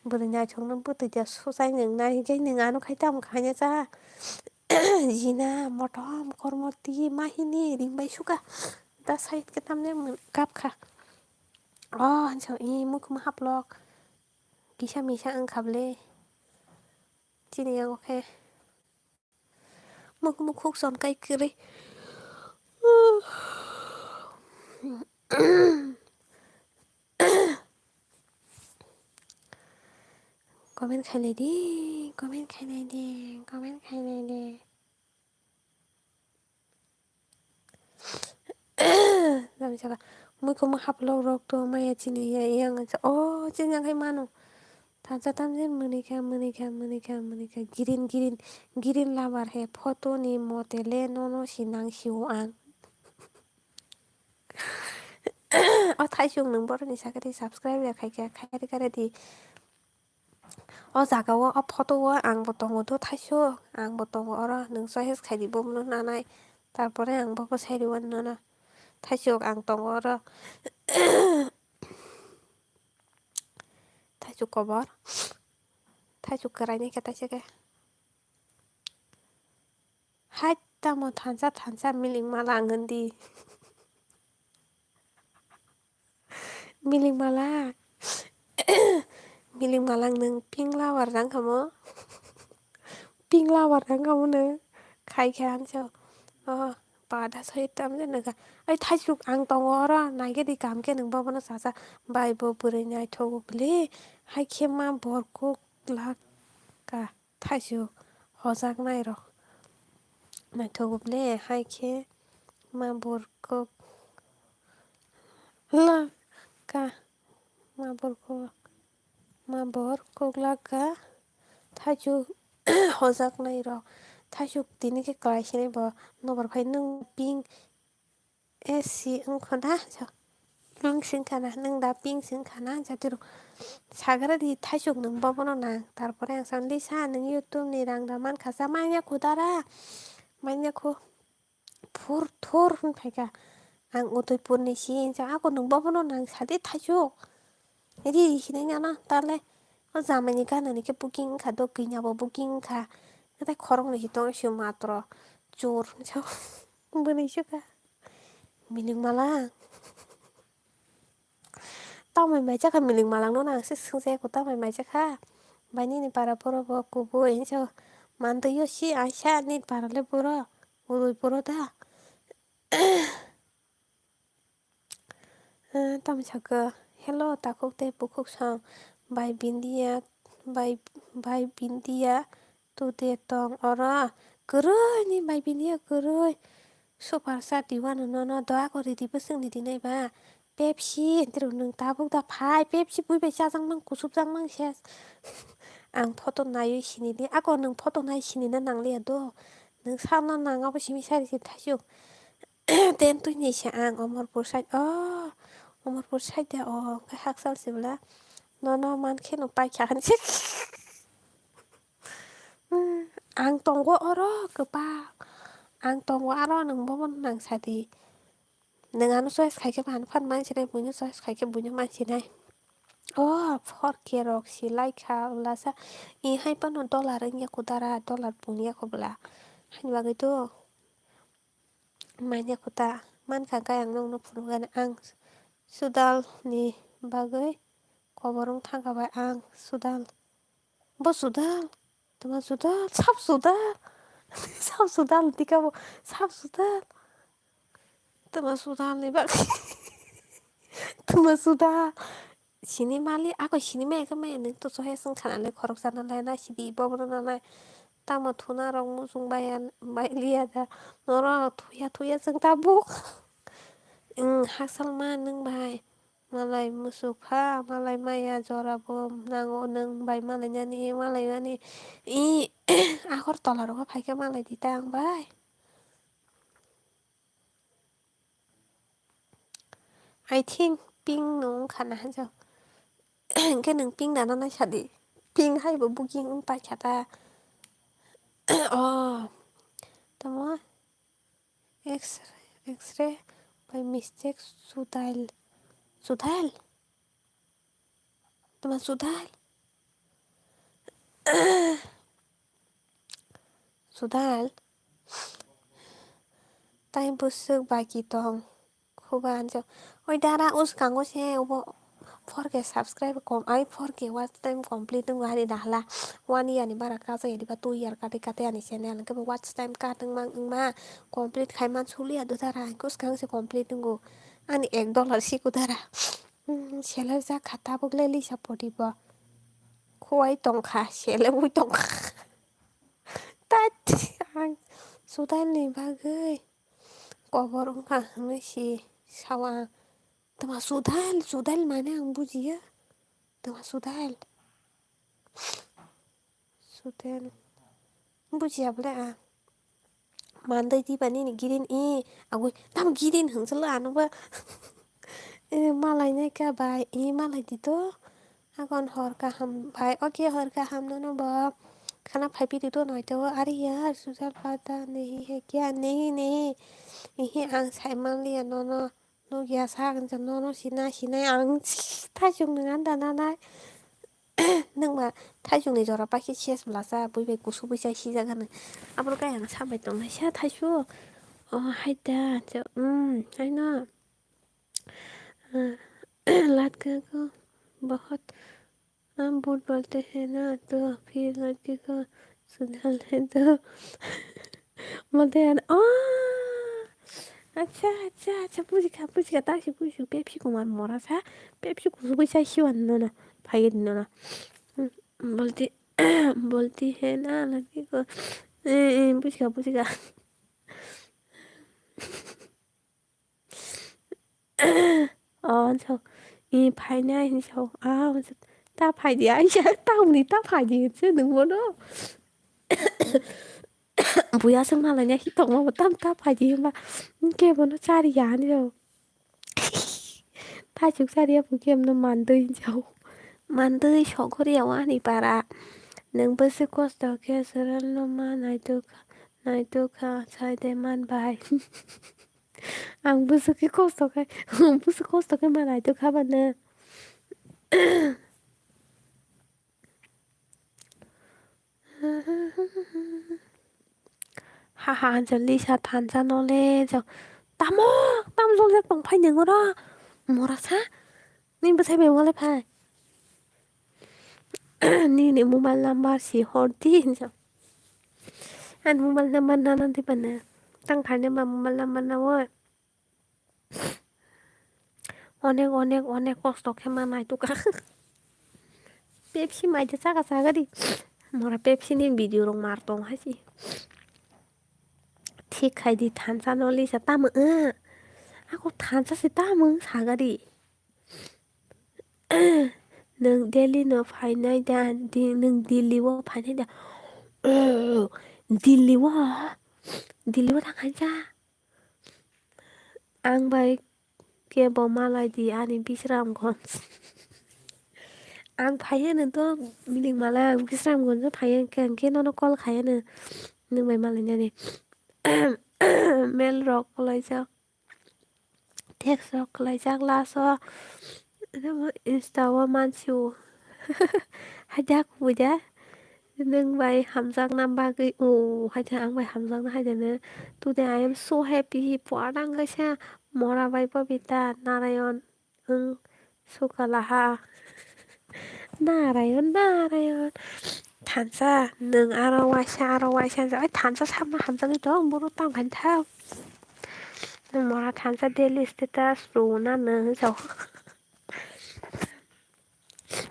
Bwrwi naithokno bwtwi da sochai nungnai. Hinkhe nwng ano khai tamo khaina cha. Jina, motom, kormo, twi, mahini, ringbai suka. Da side khe tamni kapkha. O, hansa i mukhuma haplok. Kisa misa wngkha bwle. Chini yango khe. Muk-, mukhuk son kai kwrwi. Comment khailai di, comment khailai di, comment khailai di. Nami saka, muikhumu haplok rok to maya chini ya, yang, oh, chini yang khai mano. Thansa thansa mwnwi kha, mwnwi kha, mwnwi kha, mwnwi kha. Green, green, green lover he photo ni mote le nono si nang sio ang. O thaisung nwng boroni sakhe tei subscribe ya khai kha, khai rwkha ready. O jaga o, o photo o ang bo tongo do thaisung, ang bo tongo oro, nwng choice khai di bo mano nanai. Tarpore ang bo bo sai rwmani nono. Thaisung ang tongo oro. Thaichuk kobor. Thaichuk kwraini khe taisa khe. Hai tamo thansa thansa miling mala ang di. Miling mala. Miling mala nwng pink flower rang kamo. Pink flower rang kamo nwng. Khai khe hansa. Oh. Pada soi tamjani naga. Ai thaisuk ang tongo oro, naigedi kam khe nwng bobono sasa. Bai bo bwrwi naithogo bwle. Hai khe ma bor kuk lak ka thaisuk hojaknai rok. Naithogo bwle, hai khe ma bor kuk lak ka. Ma bor kuk, ma bor kuk lak ka. Thaisuk Hojaknai rok. Thaisuk tini khe kwlai sinai bo. Nobar phai nwng pink. E si wngkho na? Pink se wngkha na? Nwng da pink se wngkha na? Jati rok sagra di thaisuk nwng bo bono nang. Tarpore ang sa, Lisa, nwng YouTube ni rang da mankha sa? Manya kho dara. Manya kho. Phur thur hwn phaikha. Ang Udaipur ni si hinsa, ako nwng bo bono nang sadi thaisuk. Ri ri hinai nana tale. O jamani gana ni khe booking wngkha do, kanya bo booking wngkha. Natai khorok ni hitong si matro chur hinsa. Bwni sukha. Miling mala. Tamoni mai chakha miling malangno nang se swngjaya ko tamoni mai chakha. Bai nini para borok bo kubui hinsa. Mantwi yo si aisa nini para le borok. Urui borok da. Eh, tamo sakha, "Hello, takhuk tei bukhuk song, bai Bindia, bai, bai Bindia, tu de tong oro?" Kwrwi ni bai Bindia, kwrwi. Super chat di wano nono doya kori di bwswk ni dinai ba. Pepsi, enterok nwng tabuk da phai, Pepsi bui bai chajak mang, kusubjak mang ses. Ang photo naiwi sinidi, ako nwng photo nai sinina nangliya do. Nwng salna nang abo simi sari si thaisuk. Ten twi ni se ang Omorpur side, oh, Omorpur side de, oh, khe hakchal se bwla. Nono man khe no paikha hinse. Hmm, ang tongo oro kwbang. Ang tongo aro nwng bobo nang sadi. Nwng ano choice khai khe bo ano phan mansinai, buino choice khai khe buino mansinai. Oh, four K rok si lai kha, wlasa. I hai phano dollar wngya kho dara, dollar pungya kho bwla. Haini bagwi to. Manya kho ta. Mankha khe ang nokno phunukgani, ang Sudal ni bagwi kobor wng thangkha bai ang Sudal. Bo Sudal? Tama Sudal? Sab Sudal? Sab Sudal tika bo? Sab Sudal? Tama Sudal ni bagwi. Tama Sudal. Sini mali, ako sini maya khe maya nwng to sohe swng khana le khoroksa na lai na sidi bobo na lai. Tamo thuna rok muchung baya, bai liya da. Norok thuya thuya chwng tabuk. Wng, hakchal ma nwng bai. Malai muchuk pha, malai maya jora bo nango nwng bai malai nani, malai mani. I Agartala rogo phai khe malai di ta ang bai. I think pink no wngkha na hinjak. Hwnkhe nwng pink nana naisadi. Pink hai bo booking wng paikha ta. Oh. Tamo X-, X-ray by mistake Sudail. Sudail? Tama Sudail? Sudail? Tai bwswk baki tong. Khuba anjo. Oi dara uskango se obo four K subscribe kom, ai four K watch time complete wng ani dahla. One year ni bara kaja ya diba, two year kate kate ani channel. Hwnkhe bo watch time kat wng mang wngma complete khai man suliya do dara. Hwnkhe uskang se complete wngo. Ani ek dollar siko dara. Hmm, seler jak kha tabuk le lisa pori bo. Khuwai tong kha, sele ui tong kha. Tat ang Sudail ni bagwi kobor wngkha hwnwi si sao ang. Tama Sudail, Sudail mane ang bujiya. Tama Sudail. Sudail. Bujiya bole ang. Mandai diba nini green i agwi tam green hwnsalo ano ba. Eh, malai nai ka bai i malai di to. Agon hor kaham bai. Oke, hor kaham nono bo. Khana phai pidi to noi to. Are yaar, Sudail pata nahi hai kya? Nahi, nahi. Ihi ang sai manliya nono. Nukya sak hinsa nono sina sinai ang thaisung nang anda nanai. Nungma thaisung ni jora pakhe ses bwlasa bui bai kusu bwsa sijak ano. Aboro kaya ang sambai tongnai sa thaisu. Oh, hai da, so, um, hai no. Ah, lat ka ko bahut. हम बूट बोलते हैं ना, तो फिर लड़की को सुधार ले तो बोलते हैं ना, "आ, अच्छा, अच्छा, अच्छा, बुझ गया, बुझ गया, ताकि बुझ गया, पेप्सी कुमार मोरा था, पेप्सी कुसुबुई सा शिवन ना ना, भाई ना ना।" बोलती, बोलती है ना लड़की को, "ए, ए, बुझ गया, बुझ गया।" Oh, so, i phainai hinwi sao. Ah, so, ta phaidi, ai, sa, ta hwnwi ta phaidi, hinse nwng bono. Buya swng malaina hitokma bo tam ta phaidi hwnba. Kebono chariya hinwi rw. Thaichuk chariya bo kebono mandwi hinjao. Mandwi sogoriya o ani para. Nwng bwswk kosto khe chwrwngno ma naitukha, naitukha, saide man bai. Ang bwswk khe kosto khe, bwswk kosto khe ma naitukha bano. Ha ha, joldi sa thansa nole jo. Tamo, tam joljak tong phai nang oro. Mora sa. Ni bwsai bai wale phai. Nini mobile number si hor di hinjo. Ani mobile number nana di bana. Tang khaina ba mobile number na o. Onek, onek, onek kosto khe ma naitukha. Pepsi mai de chaka chaka di. Mora Pepsi ni video rok mar tong hai si. Thik khai di thansa no lisa tamo wng. Ako thansa se tamo wng sagari. Nwng Delhi no phainai da, di-, nwng Delhi o phainai da. Delhi o, Delhi o thang hai ja. Ang bai kebo malai di ani Bisramganj. Ang phai hwno to milik malai ang Bisramganj o phai hwnkhe, hwnkhe nono call khai hwno nwng bai malai nani. Mail rok kwlaijak, text rok kwlaijak last o. Insta o mansi o. Haida kubui da. Nwng bai hamjakna bagwi, o, haida ang bai hamjakna haida no. Today I am so happy. Puarang kaisa mora bai Babita Narayan. Nwng sukalaha. Narayan, Narayan. Thansa, nwng aro waisa, aro waisa. Ai, thansa sama hamjakgwi tong, boro tang khan thang. Nwng mora thansa daily status rwna nwng so.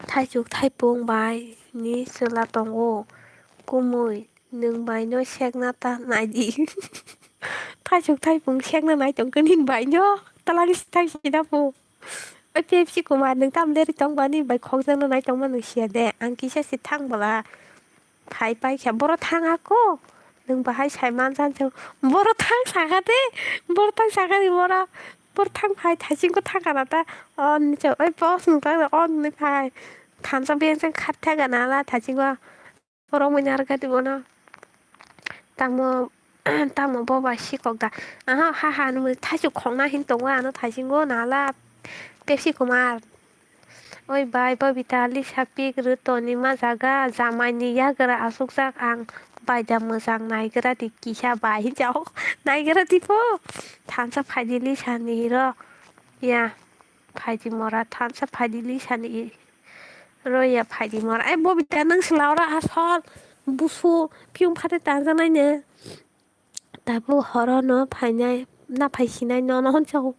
Thaichuk thaipung bai ni chwla tongo. Kumui, nwng bai no sekna ta nai di. Thaichuk thaipung sekna nai tong khe nini bai no. Talani si thang si da po. Oi Pepsi Kumar, nwng tam leri tong ba ni bai khokjakno nai tong ma nwng siya de. Ang kisa si thang bwla. Phai pai khe boro thang ako. Nwng bahai sai man jan chong. Boro thang saka de. Boro thang saka de boro. Boro thang phai thaiching ko thang kana ta. On ni chong. Oi boss nwng thang on ni phai. Thansa beng chang khat thang kana la thaiching ko. Borok mui narwkha di bono. Tamo, tamo bo bai sikok da. Aha, ha, ha, nungwi thaichuk khokna hin tongo ano thaisingo nala Pepsi Kumar. Oi bai, Babita, Lisa, Pik, Rwtoni ma jaga, jamaini yagra asukjak ang baida mwchang naigra di kisa bai hinjao. Naigra di po. Thansa phaidi Lisa ni hiro. Ya, phaidi mora thansa phaidi Lisa ni. Roya phaidi mora. Ai Bobita nwng sla ora asol. Busu piyung phate tangjanaino. Tabuk horono phainai, na phaisinai nono hwnsa o.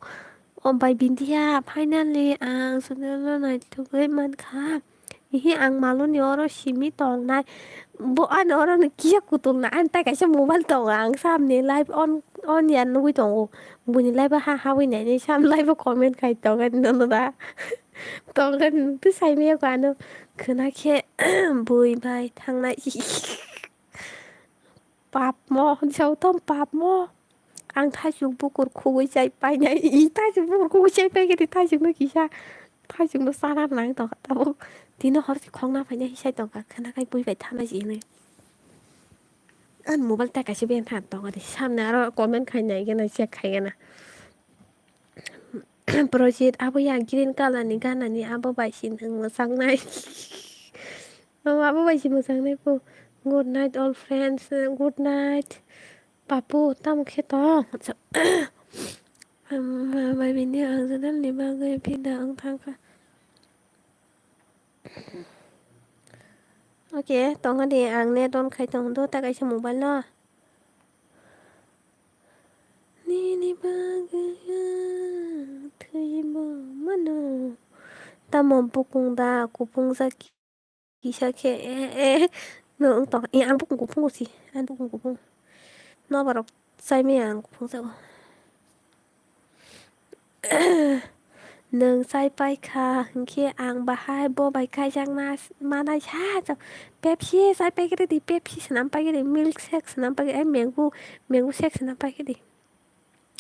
O bai Bindia, finally ang sundalo naitugwi mankha. Ihi ang maloni oro simi tongnai. Bo ani oro no kiya kutulna. Ani tai kaisa mobile tongo. Ang samni live on, on ya nugwi tongo. Buini live ha habwi nainai. Sam live comment khai tongo nono da. Tongkha twi saimaya ko ano khwna khe bui bai thangnai. Papmo, jotong papmo. Ang thaichuk bukur khugui chai painai. I thaichuk bukur khugui chai paikhe twi thaichukno kisa. Thaichukno chana nang tongkha tabuk. Tino hor se khokna phainai hisai tongkha khwna khai bui bai thangnai se hinwi. Ani mobile ta kaisa beng tha tongkha de. Samne aro comment khai nai gana check khai gana. Project abo ya green color ni ganani abo bai si nwng mwchang nai. Oh, abo bai si mwchang nai po. Good night all friends. Good night. Papu tamo khe tong. Bai bini ang jadal ni bagwi pida ang thangkha. Okay, tongkha di ang net on khai tong do ta kaisa mobile no. Nini bagwi ang thwibo mano. Tamo bukung da kupung jaki kisa khe eh eh no wng tong eh ang bukung kupung si ang bukung kupung. Nobarok chai maya ang kupung jago. Nwng chai pai kha hwnkhe ang bahai bo bai kaijakna manai sa. Pepsi chai pai khe di, Pepsi swnam pai khe di, milk shake swnam pai khe, ai mango, mango shake swnam pai khe di.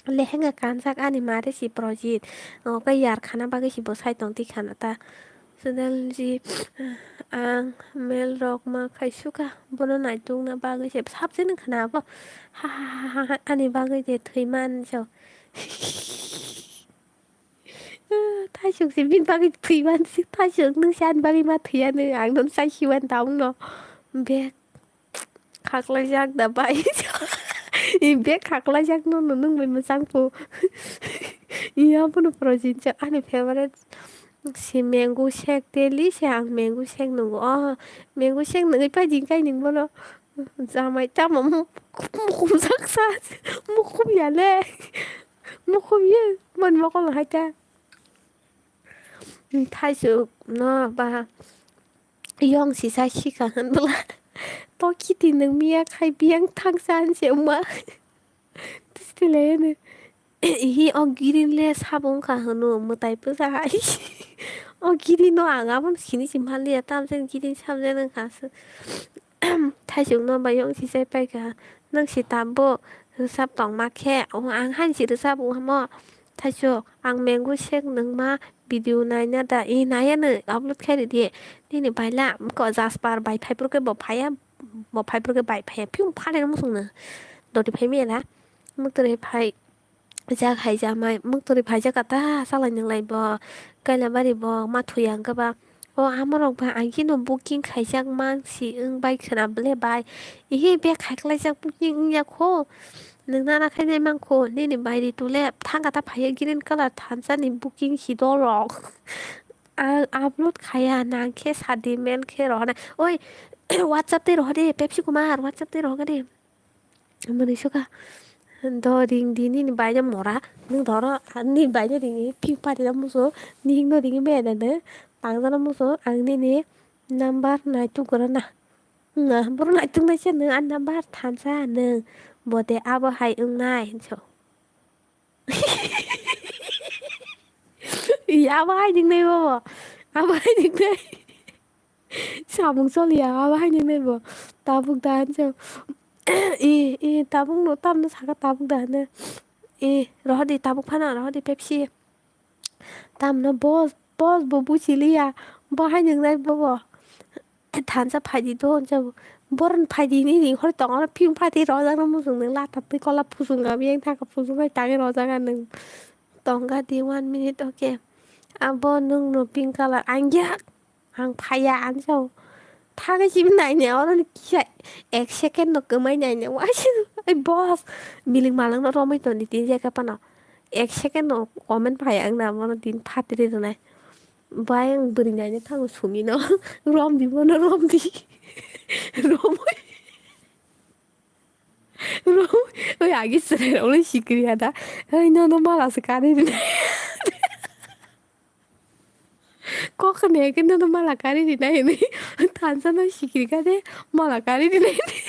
Lehenga kanjak ani mare si Projit. Oke yar khana bagwi si bo sai tong ti khana ta. Sudal ji ang mel rok ma khai suka bono naitung na bagwi se sabjini khana bo. Ha ha ha ha ha, ani bagwi je thwi man jo. Thaisuk se bini bagwi thwi man se, thaisuk nwng se ani bagwi ma thwi ya nwng, ang nono chai si wan ta wngno. Bek khaklaijak da bai. I bek khaklaijak nono nwng bai mwchang po. Iya bono Projit jak ani favorite se mango shake, daily se ang mango shake nungo. Oh, mango shake nungwi pai di kai nwng bono. Jamai tamo mukhum sak sa, mukhum ya le. Mukhum ye, man mokol hai ta. Thaisuk no ba yong sisa sika hwn bwla. To kiti nwng miya khai biyang thangsa hwn se wngma. Tisti lai hwn. Hi o green le sabo wngkha hwno mwtai bwsa hai. O green no ang abo sini si manliya, tamjani green sabjani wngkha. Thaisuk no bai yong sisai paikha. Nwng si tabuk rwchap tongma khe, o ang haini si rwchap o hamo. Thaisuk, ang mango shake nwngma video naina da? I naiya nw, upload khai rwdi. Nini baila, ko Jasper bai phaiphuru khe bo phaiya, bo phaiphuru khe bai phaiya. Phiyung phaleno muchungno. Doti phai miyala. Mwktwrwi phai. Jak hai jamai, mwktwrwi phaijak kha ta, salai nwnglai bo, Kailabari bo, ma thuya hwnkhe ba. O, amorok ba ang kheno booking khaijak mang si wng bai khwna ble bai. Ihi bek khaiklaijak booking wngya kho. Nwng nana khainai mang kho, nini bai ri tule thangkha ta phaiya green colour thansa ni booking si dolrok. Ang upload khaiya nang khe sadi men khe rohornai. Oi, WhatsApp tei rohor de, Pepsi Kumar, WhatsApp tei rohor de. Mwnwi sukha. Do ring di nini baino mora. Nwng doro, nini baino ring di, phi pari na musu. Nihik no ring di meda de. Tangja na musu. Ang nini number naituk goro na. Nga, boro naituk nai se nwng ani number thansa nwng. Bo de abo hai wngnai hinso. Iya, abo hai ning nai bo. Abo hai ning nai. Samung choliya, abo hai ning nai bo. Tabuk da hinso. I, i, tabuk no, tamno saka tabuk da hino. I, rohor di, tabuk phano, rohor di Pepsi. Tamno boss, boss bo buchiliya. Bo hai ning nai bo bo. Thansa phaidi do, hinsa bo. Boron phaidi ni ring hor tong oro phiyung phaidi rojak no muchung nung lata twi kola phusung ga biyang thaka phusung bai tangwi rojak ang nung. Tongga di one minute, okay. Abo nung no pink colour ang yak. Ang phaiya, ang sao. Thangwi simi naina, oro ni kisa ek second no kwmai naina. Waisa, ai boss, biling malangno romwi toni tin jaka phano. Ek second no comment phaiya wngna, bono tin phatri rwnai. Bai ang bwrwi naina thango sumino. Romdi bono, romdi. Romwi. Romwi. Oi, agi chwrai romwi sikri hada. Oi, nono mala se kari rwnai. Kok khnai khe nono mala kari rinai hinwi thansa no sikiri kha de mala kari rinai hinwi.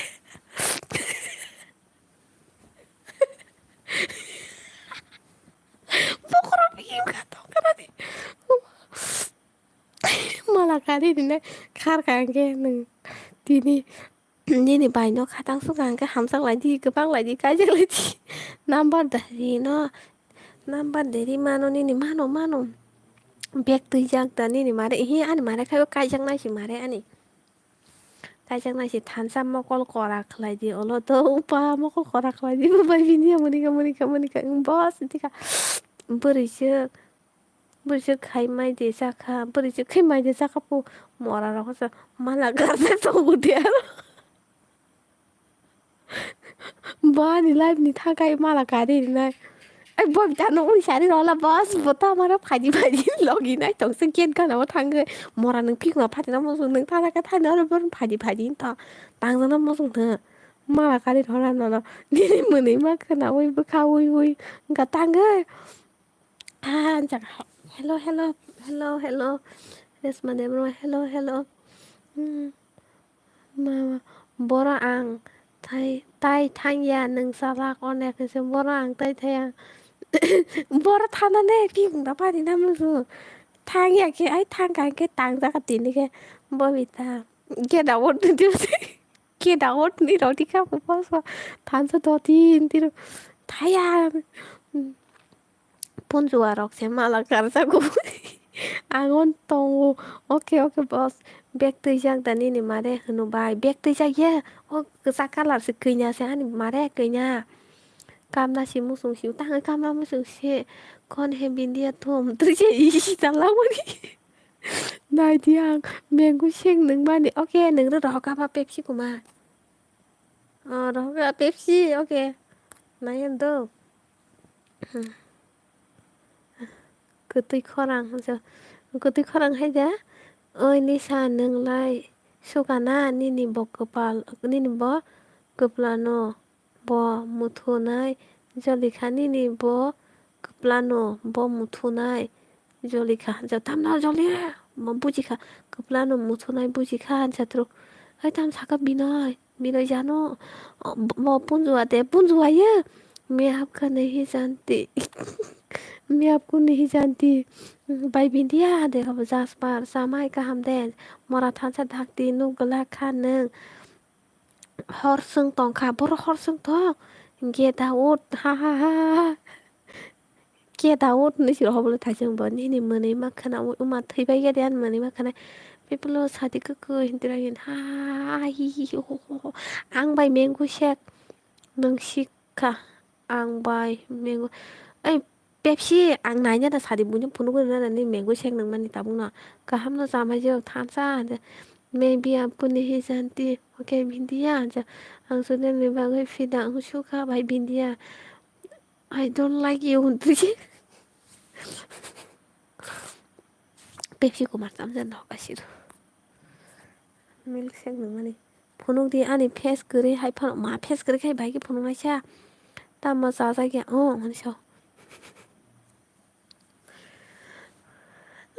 Bokhorok bihim kha tong kha nadi. Mala kari rinai khar kha hwnkhe nwng tini. Nini bai no khatang sukha hwnkhe hamjak lai di, kwbang lai di, kaijak lai di. Number da ri no, number de ri mano nini mano, mano. Bag twijak da nini mare, hi ani mare khai kaijak nai si mare ani. Kaijak nai si thansa mokol kora khlai di, olo to upa mokol kora khlai di, bai bini ya muni kha, muni kha, muni kha, boss, tika. Bwrwi se. Bwrwi se khai mai de chakha, bwrwi se khai mai de chakha pu mora rok se mala garjak tongo de aro. Bo ani life ni thakai mala kari rinai. Ai bo tano ui sari rola boss bo ta mara phaidi phaidi logi nai tong se gate gana o thangwi mora nwng phikma phatina muchung nwng thana khe thani oro bohrok phaidi phaidi ta tangjakna muchung thang mala kari rola nono nini mwnwi ma khwna ui bwkha ui ui wngkha tangwi. Ah, ang jaga. Hello, hello, hello, hello. Resma Debbarma, hello, hello. Hmm. Mama, boro ang tai, tai thangya, nwng chalak onek hinse boro ang tai thaya. Boro thana ne, bini da pani na musu. Thang ya khe, ai thang ka khe tang jaga tini khe. Bo bita. Get out ni tiro se. Get out ni roti kha bo boso. Thansa do tin tiro. Thaya. Punjua rok se mala karjago. Ang on tongo. Okay, okay, boss. Bag twijak da nini mare hwno bai. Bag twijak ya. O kwchak colour se kwinya se ani mare kwinya. Kamna si muchung si tang kamna muchung si. Kon he bindia thum twi se isi chala mani. Nai di ang mango shake nung mani. Okay, nung ro rohok aba Pepsi kuma. Oh, rohok aba Pepsi. Okay. Nai do. Kwtwi khorang, kwtwi khorang hai da. Oi Nisa, nwng lai sukana nini bo kwpal, nini bo kwplano bo muthunai jolikha, nini bo kwplano bo muthunai jolikha. Jotamno joli, mo bujikha, kwplano muthunai bujikha, jatro. Hai tam saka binai. Bini jano, o, bo punjua de, punjua ye. मैं आपका नहीं जानती। मैं आपको नहीं जानती। Bai bindia de kabo Jasper, samai kaham de. Mora thansa dakti nuk glak kha nwng. Hor sung tongkha, boro hor sung tong. Get out, ha ha ha ha. Get out hinwi si rohor bole thaisung bo nini mwnwi ma khwna, uma thwi bai ya de ani mwnwi ma khwna. People o sadi kwkwi hinwi tira hin ha hi hi ho ho ho. Ang bai mango shake nwng sikha, ang bai mango, ai Pepsi ang naina da sadi buino phunugwi rwna da ni mango shake nwng mani tabukno kaham no chamai jeo thansa hanja. मैं भी आपको नहीं जानती, okay bindia hanja. Ang sudden ni bagwi fida ang sukha bai bindia. I don't like you, hwn twi. Pepsi kumar chamjak no kasi do. Milk shake nung mani. Phunuk di ani face kwrwi hai phano, ma face kwrwi khai bai khe phunuk naisa. Tamo chajak ya, oh, hwn so.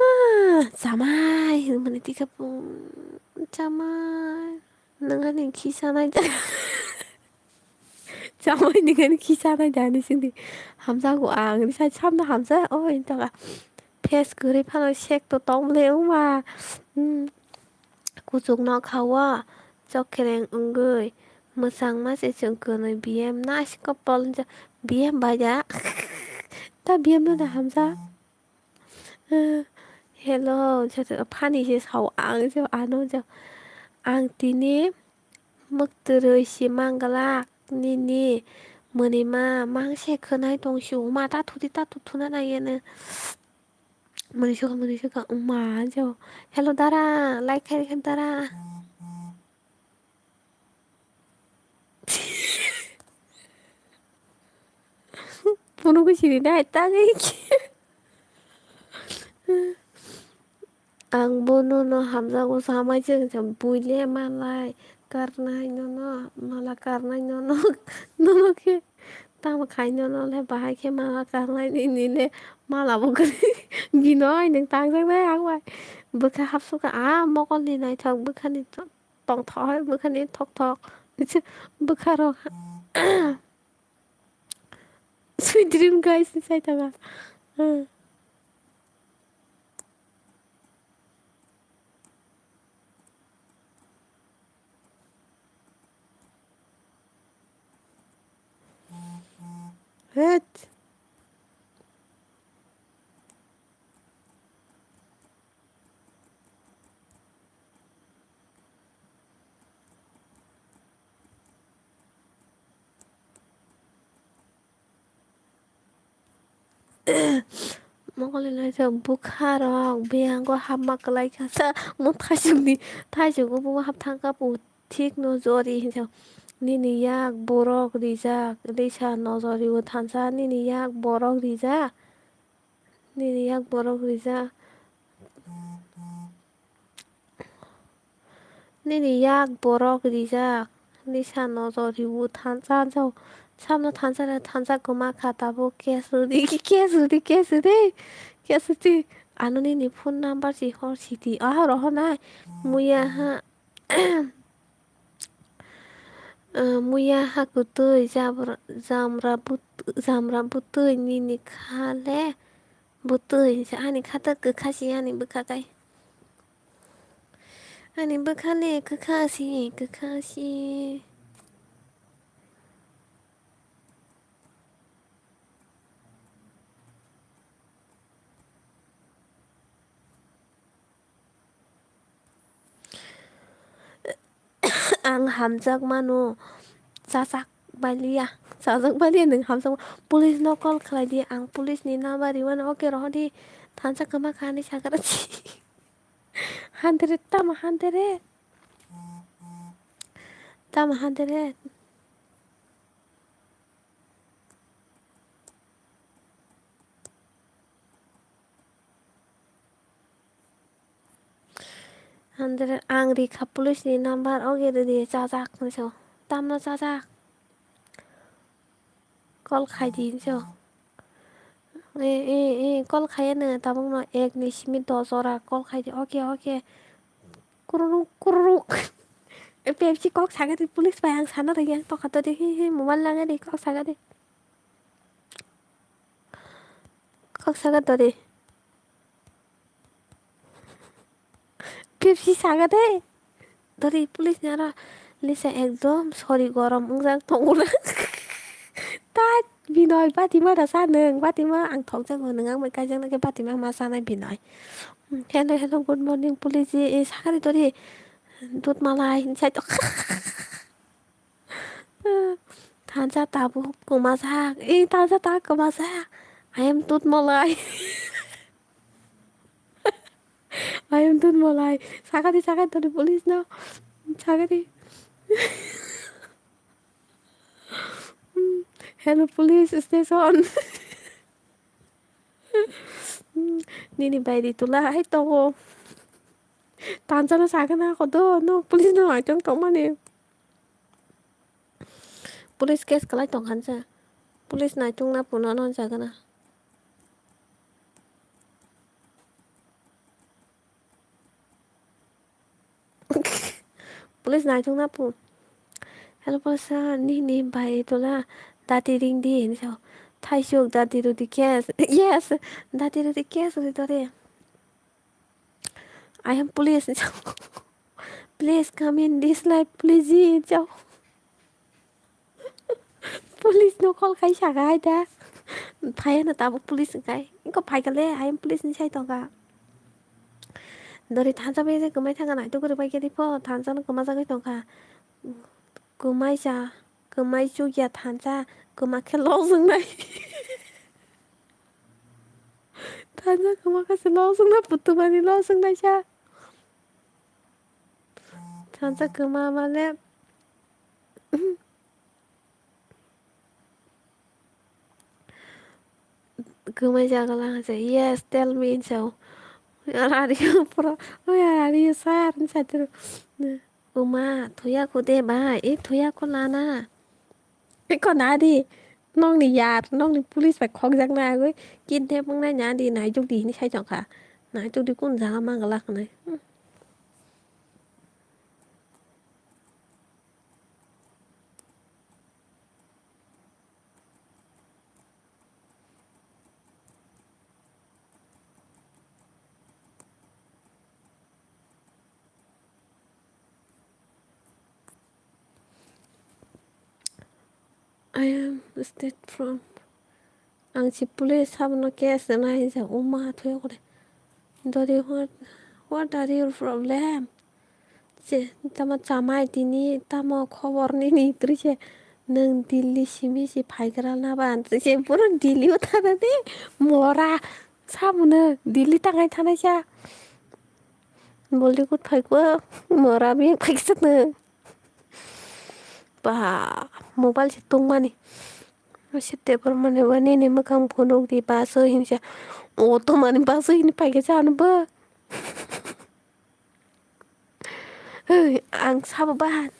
Ah, chamai, hwn mani tikha pung, chamai. Nang ani khisanai. Chamai ningani khisanai da ni sindi. Hamjago ang ni sai samno hamjak. O intoka. Face kwrwi phano sek to tong le wngma. Hmm. Kuchuk no khawa. Chokkereng wngwi. Mwchang ma se chwng kwnwi B M na si kopol ja. B M bai da. Ta B M no da hamjak. Hello, jata phani se sao ang se ano ja. Ang tini mwktwrwi si manglak nini mwnwi ma mang se khwnai tong si uma ta thuti ta thu thuna nai ene. Mwnwi suka mwnwi suka uma ja. Hello dara, like khai khai dara. Phunukgo siri nai tangwi khe. Ang bo nono hamjago samai se buile malai karnai nono mala karnai nono nono khe tamo khai nono le bahai khe mala karnai nini le mala bo kwrwi bino ai nwng tangjaknai ang bai bwkha hapsukha a mokolni naithok bwkhani. Tongthok hai bwkhani thok thok. Bwkha rok. Sweet dream guys ni sai tanga. Het. Mokol ni naisok bwkha rok biyango hapma kwlai kha sa mo thaichuk ni thaichuk o bo hap thang kha bo thik no jori hinsa nini yak borok rijak risa nojori o thansa nini yak borok rijak. Nini yak borok rijak. Nini yak borok rijak. Nisa nojor ribu thansa jao. Samno thansa le thansa kwma kha tabuk case rwdi, case rwdi, case rwdi. Case rwdi. Ano nini phone number si hor sidi. Aha rohor nai. Muya ha. Ah, muya ha kwtwi jabra-, jamra but-, Jamra bwtwi nini kha le bwtwi se ani kha ta kwkha si ani bwkha kai. Ani bwkha le kwkha si kwkha si. Ang hamjak mano, chajak baliya, chajak baliya nwng hamjak ma-, police no call khlai di, ang police ni number rwmano, okay rohor di, thansa kwma kha hinwi sakha rw si. Hundred tamo hundred, tamo hundred. Andre ang rikha police ni number, oge rwdi chajak hinwi sao. Tamno chajak? Call khai di hinwi sao. E, e, e, call khai ano tabukno ek ni simi dos jora call khai di. Oke, oke. Kururuk, kururuk. E, Pepsi kok saga di, police bai ang sana rwgwi ang tokha todi, he, he, mobile laga di, kok saga di. Kok saga dori. Pepsi saga de. Dori police ni aro lisa ekdom sori gorom wngjak tongo na. Ta Binoy, Batima da sa nwng, Batima ang thokjago nwng ang bai kaijaknai khe Batima ma sanai Binoy. Hello, hello, good morning police ji, e sakari dori dut malai hinwi sai tok. Thansa tabuk kwmajak. Ei, thansa ta kwmajak. I am Dudh Malai. I am Dudh Malai. Sakadi, sakadi, toni police no. Sakadi. Hello, police station. Nini bai ri tula hai tongo. Thansa no sakana kodo, no police no aitong tongmani. Police case kwlai tongkha nw sa. Police naitung na puno no jaga na. Police naitung na pu. Hello, police sir, nini bai tola dati ring di hinwi sao. Thaisuk dati rudi case. Yes, dati rudi case ri tore. I am police. Please come in this life, please. Police no call khai saka hai da. Phai ano tabuk police wngkai. Inko phai kale, I am police ni sai tongka. Dori thansa bai je kwmai thangka nai tuguri bai khe pho thansa no kwma jagwi tongka. Kwmai cha, kwmai chukya thansa, kwma khe lok wngnai. Thansa kwma khe se lok swngna putumani lok swngnaisa. Thansa kwma male kwmai jagala hwnsa, "Yes, tell me," hinsa. Are you pro-, are you sir? Hinsa turu. Uma, thuya kho de bai, e thuya kho nana. Eko nadi, nokni yar, nokni police bai khokjakna agwi kidnap wngnai nadi, naitukdi hinwi sai tongkha. Naitukdi kun jaga mangala hwnwi. Hmm. I am state from. Ang si police sabono case rwna hinsa uma thuyokre. Dori, what, what are your problem? Che, tamo chamai tini, tamo khobor nini, twi se nwng Delhi simi se phaigra na ba, twi se puro Delhi o thana de, mora, sabono Delhi tangai thanai sa. Bollywood phaikwa, mora biyang phaiksa no. Ba, mobile se tongmani. Ase tebor mani ba nini mwkhang phunuk di baso hinsa. O to mani baso hini phaikha sa ano ba. Hey, ang sabo bahan.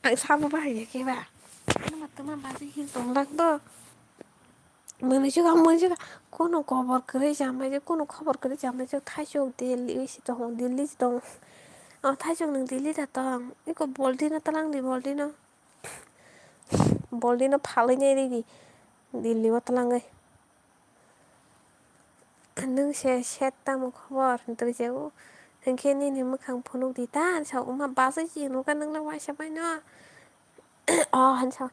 Ang sabo bahan ya khe ba. Ano ma tuma baso hin tong lak do. Mwnwi se kha, mwnwi se kha, kunu kobor kwrwi chamlaijak, kunu khobor kwrwi chamlaijak, thaisok Delhi se tongo, Delhi se tongo. O thaisok nwng Delhi da tong, eko Boldino twlang di, Boldino. Boldino phalwi nai ridi. Delhi o twlangwi. Nwng se set tamo khobor? Hinwi se o, hinkhe nini mwkhang phunuk di ta, hinsa, "Wngma bus oi si nukha nwng le waisa bai no." O hinsa,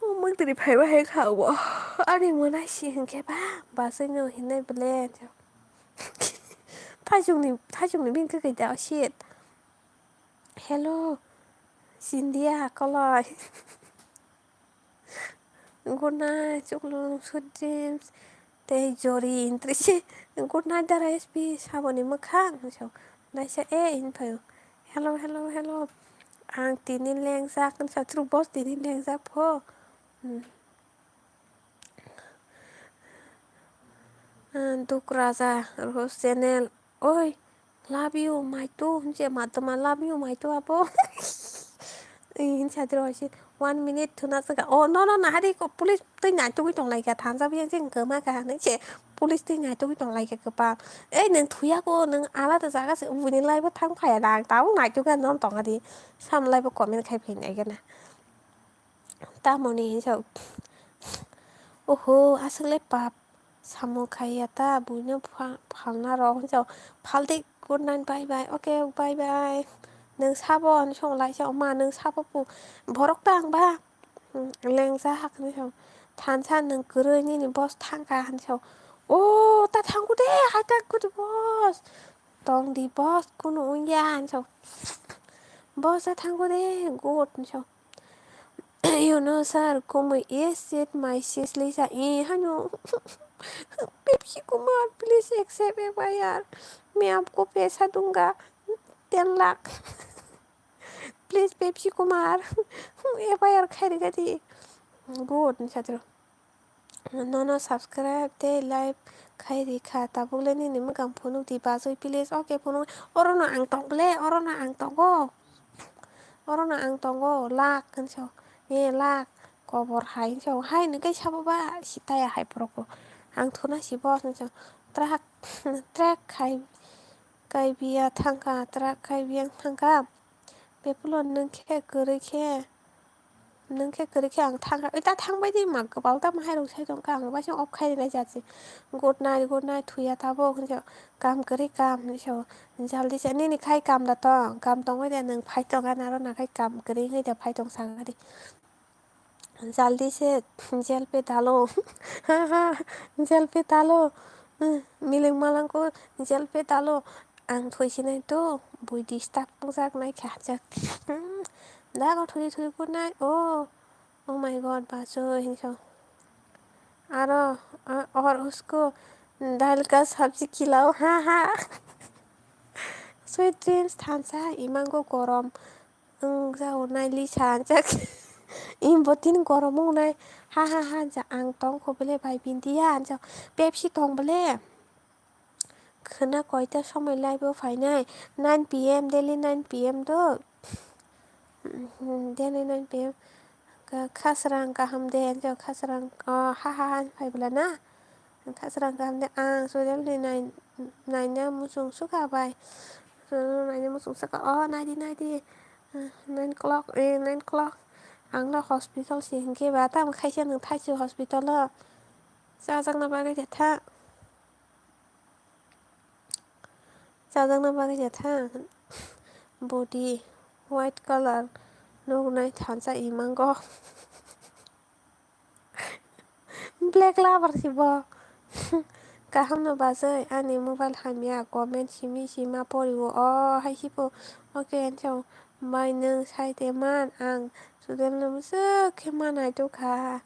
o mwtwrwi phaibai hai kha o. Ani mwnai si hinkhe ba bus oi no hinwi bwle hinsa. Thaichukni, thaichukni bini kwkhwi da o set. Hello, Sindia, koloi. Good night, chuklung, sweet dreams. Tei Jori, interesting. Good night, Dara S P, saboni mwkhang. So, naisa, eh, in phaio. Hello, hello, hello. Ang tini lengjak, sa true boss tini lengjak pho. Hmm. Ah, Duk Raja, Rose Channel. Oi, love you, maitu, hinse matoma, love you, maitu abo. Hinsa diro si, one minute thuna saka. Oh, no, no, no, hari ko police twi naitugwi tonglaika, thansa biyang jeng koma ka hinse police twi naitugwi tonglaika kwpal. Ei, nwng thuya ko, nwng alada jaga se, bini live o thang phaya dang, tabuk naituka nom tonga di. Sam live o comment khai phai nai gana. Tamoni hinsa, oho, aswk le pap. Samung khaiya ta, buino pha-, phalna rok hinsa, phaldi, good night, bye bye, okay, bye bye. Nwng sabo, hinwi song laisa, ma, nwng sabo pu, borok ta ang ba? Hmm, lengja hakni song, thansa nwng kwrwi nini boss thangkha hinwi song, o, ta thangkhu de, hai ta kwrwi boss, tong di boss, kunu wngya hinwi song, boss ta thangkhu de, good hinwi song. You know, sir, como es set my sis Lisa, eh, hano. Pepsi Kumar, please accept F I R. मैं आपको पैसा दूंगा ten lakh. Please, Pepsi Kumar, F I R khai rikha di. Good, hinsa diro. Nono subscribe tei like khai rikha, tabuk le nini mwkhang phunuk di bachwi, please. Okay, phunuk. Orono ang tong le, orono ang tongo. Orono ang tongo, lak hinso. Eh, lak. Kobor hai hinso. Hai nungkhe sabo ba, sitaya hai borok bo. Ang thuna si boss hinso. Truck, truck khai, kai biya thangkha, truck khai biya thangkha. Bephulo nwng khe kwrwi khe, nwng khe kwrwi khe ang thangkha. Oi, ta thangbai di ma, kwbal tamo hai rok sai tongkha, ang bai se off khai rinai jat se. Good night, good night, thuya tabuk hinwi se, kam kwrwi kam hinwi se. Jaldi se, nini khai kam da tong, kam tongbai de, nwng phai tongkha, naro nakhai kam kwrwi wngwi de phai tong sakha di. Jaldi se, jel pe dalo. Ha, ha, jel pe dalo. Hmm, miling malang ko jel pe dalo. Ang thoi sinai to, bui disturb wngjak nai kha jak. Hmm, dago thoi thoi ko nai. Oh, oh my God, baso hinso. Aro, a-, aur usko dal ka sabji khilao. Ha, ha. Sweet dreams, thansa, imango gorom. Wng jao nai Lisa, hinjak. Imbo tini gorom wngnai. Ha, ha, ha, hinjak. Ang tong kho bele bai bindiya, hinjak. Pepsi tong bele. Khwna koita somoi live o phainai? Nine P M, daily nine P M do. Daily nine P M. Ka-, khasrang kaham de, hinjak. Khasrang, oh, ha, ha, ha, phai bwla na? Khasrang kaham de, ang social ni nai-, naina muchung sukha bai. Social naina muchung sukha, oh, naidi, naidi. Nine o'clock, eh, nine o'clock. Ang no hospital se hinkhe ba, tamo khaisa nwng thaisu hospital o. Chajakna bagwi de tha. Chajakna bagwi de tha. Body white color. Nuknai thansa imango. Black lover si bo. Kaham no bachai, ani mobile hamya, comment simi sima pori o, o hai si bo. Okay, hinso, bai nwng sai te man, ang student no bwswk khe ma naituk kha.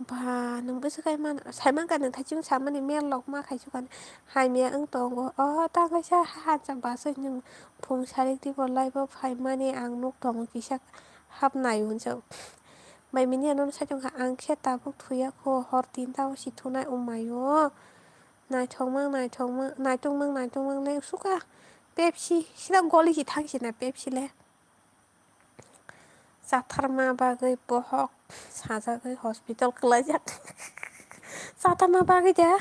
Ba, nwng bwswk khe ma, sai man kha nwng thaichung samani mel lok ma khai sukha, hamya wng tongo. O ta kaisa ha, ha, cha bachai nwng phung sarik di bo live o phai mani ang nuk tongo kisa hap nai o hinso. Bai mini ano sai tongkha, ang khe tabuk thuya kho, hor tinta o si thunai, oh my o. Naithokma, naithokma, naitokma, naitokma le sukha. Pepsi, sida goli si thang sina Pepsi le. Chatharma bagwi bohok sajagwi hospital kwlaijak. Chatharma bagwi da?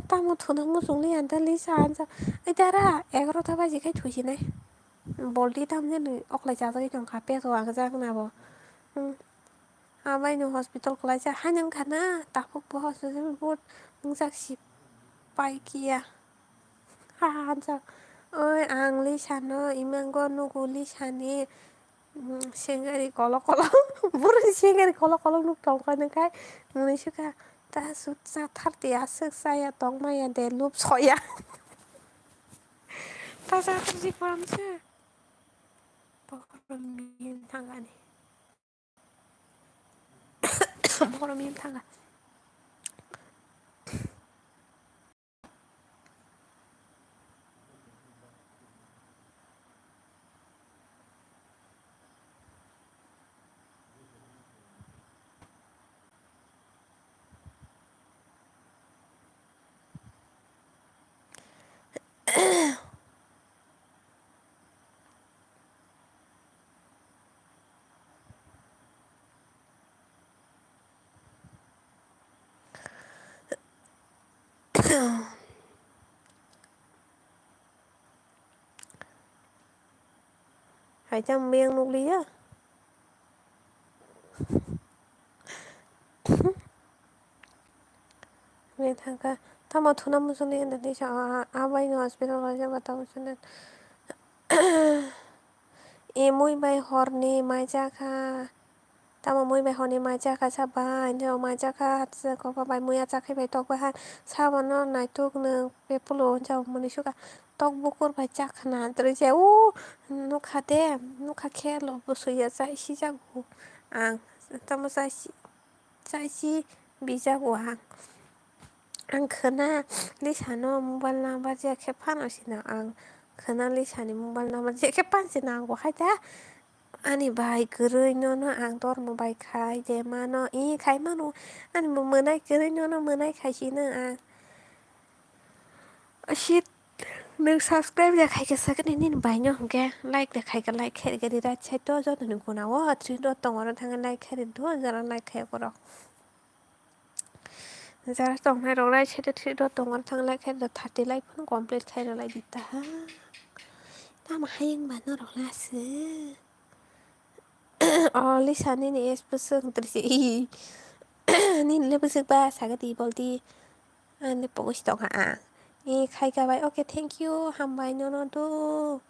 Tamo thuna muchung li anda li sa anja. Ai dara, egarota baji khai thuisinai. Boldi tamjani oklai chajagwi tongkha, pego ang jak nabo. Hmm. Abaino hospital kwlaijak haino wngkha na, takhuk bo hospital bo wngjak si pai kiya. Ha, ha, hanjak. Oi, ang Lisano imango nugo Lisani, mm, sengari kolok kolok. Boro sengari kolok kolok nuk tongkha nang khai. Mwnwi sukha, ta sut cha thar ti aswk chaya tongmaya de lup soya. Ta cha thar si pamsa. Bohor mim thangani. Bohor mim thanga. Hai tamo yang nukliya. Bai thangkha. Tamo thuna muchungli hwnwi sa, a, a, a bai no hospital o jaba tamo chwngno. E mui bai horni mai chakha. Tamo mui bai horni mai chakha sa bai, hwnjao mai chakha, hatswk kokma bai muya chakhai bai tok baha. Sabono naituk nwng pepulo hwnjao mwnwi sukha. Tok bukur bai chakhna, tei je o nukha de, nukha khe lo bwswi ya chai sijago ang. Tamo chai si, chai si bijago ang. Ang khwna Lisano mobile number je khe phano sina ang. Khwna Lisani mobile number je khe pan sina ang bo hai ta. Ani bai kwrwi nono ang dormo bai khai je mano, i khai mano. Ani bo mwnai kwrwi nono mwnai khai sino ang. Shit, nwng subscribe ya khai khe sakni nini bai no hwnkhe like ya khai khe like khe gari right side o joto ni guna o three dot tongo oro thangwi like khe ri do jara like khe borok. Jara tongnai rok right side o three dot tongo oro thangwi like khe ri do thirty like phano complete khai rw lai di ta ha. Tamo hayung ba norok last. O Lisa nini age bwswk wngtwrisi. Nini le bwswk ba saga di bol di. Ani pogo si tongkha ang. E khai ka bai, okay, thank you, hambai nono do.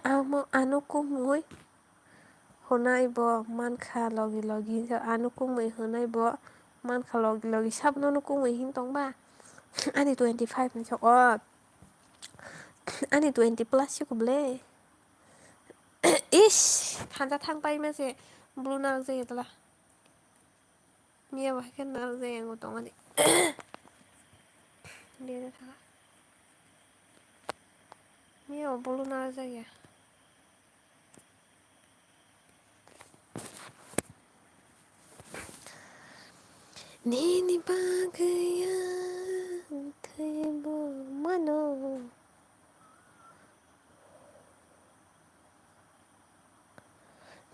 Amo ano kumui hwnai bo mankha logi logi, ano kumui hwnai bo mankha logi logi, sab nono kumui hin tongba. Ani twenty five ni sok o. Ani twenty plus si kuble. Ish, thanja thang pai ma se blue narwk jaya tla. Miya bo hai khe narwk jaya ang tong ani. Dere thanga. Miya bo blue narwk jaya. Nini bagwi ang thwibo mano.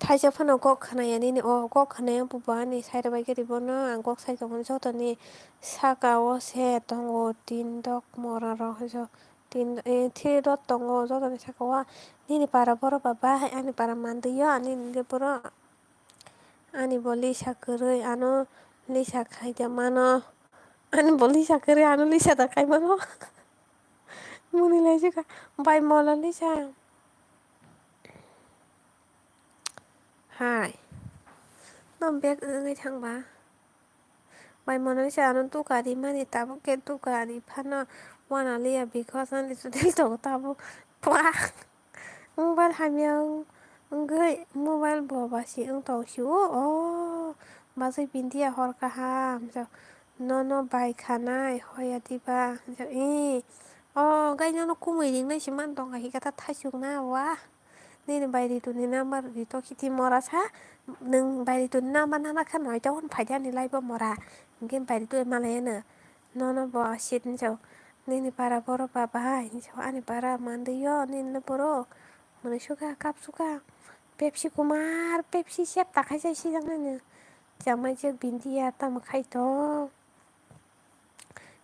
Thaisa phano kok khwnaya nini, o kok khwnaya bubo ani side bai khe ribono ang kok sai tongo jotoni saka o se tongo tin dok mora rok jo tin, eh, three dot tongo jotoni saka o nini para borok ba bahai ani para mandwi o ani le borok. Ani bo Lisa kwrwi, ano Lisa khaida mano. Ani bo Lisa kwrwi, ano Lisa da khai mano. Muni lai jikha, bai Mona Lisa. Hai. No bag wngwi thangba. Bai Mona Lisa ano duka ri mani, tabuk khe duka ri phano wana liya, because ani chudel tongo tabuk. Pua. Mobile hamya wng-, wngwi mobile bo basi wng tong sio. O, bachai Bindia hor kaham. Nono bai khanai hoya diba? Ih. O, gai nono kumui ringnai se man tong kha, hika ta thaichuk na wa. Nini bai Ritu ni number ri to kiti mora sa. Nwng bai Ritu ni number nana kha noita hwn phaidi ani live o mora. Hinkhe bai Ritu malai ano. Nono bo sit hinjao. Nini para borok ba bahai hinjao ani para mandwi o nini le borok. Mwnwi sukha kap sukha. Pepsi kumar Pepsi sep ta khai sai sijak nani. Chamai je Bindia tamo khai to.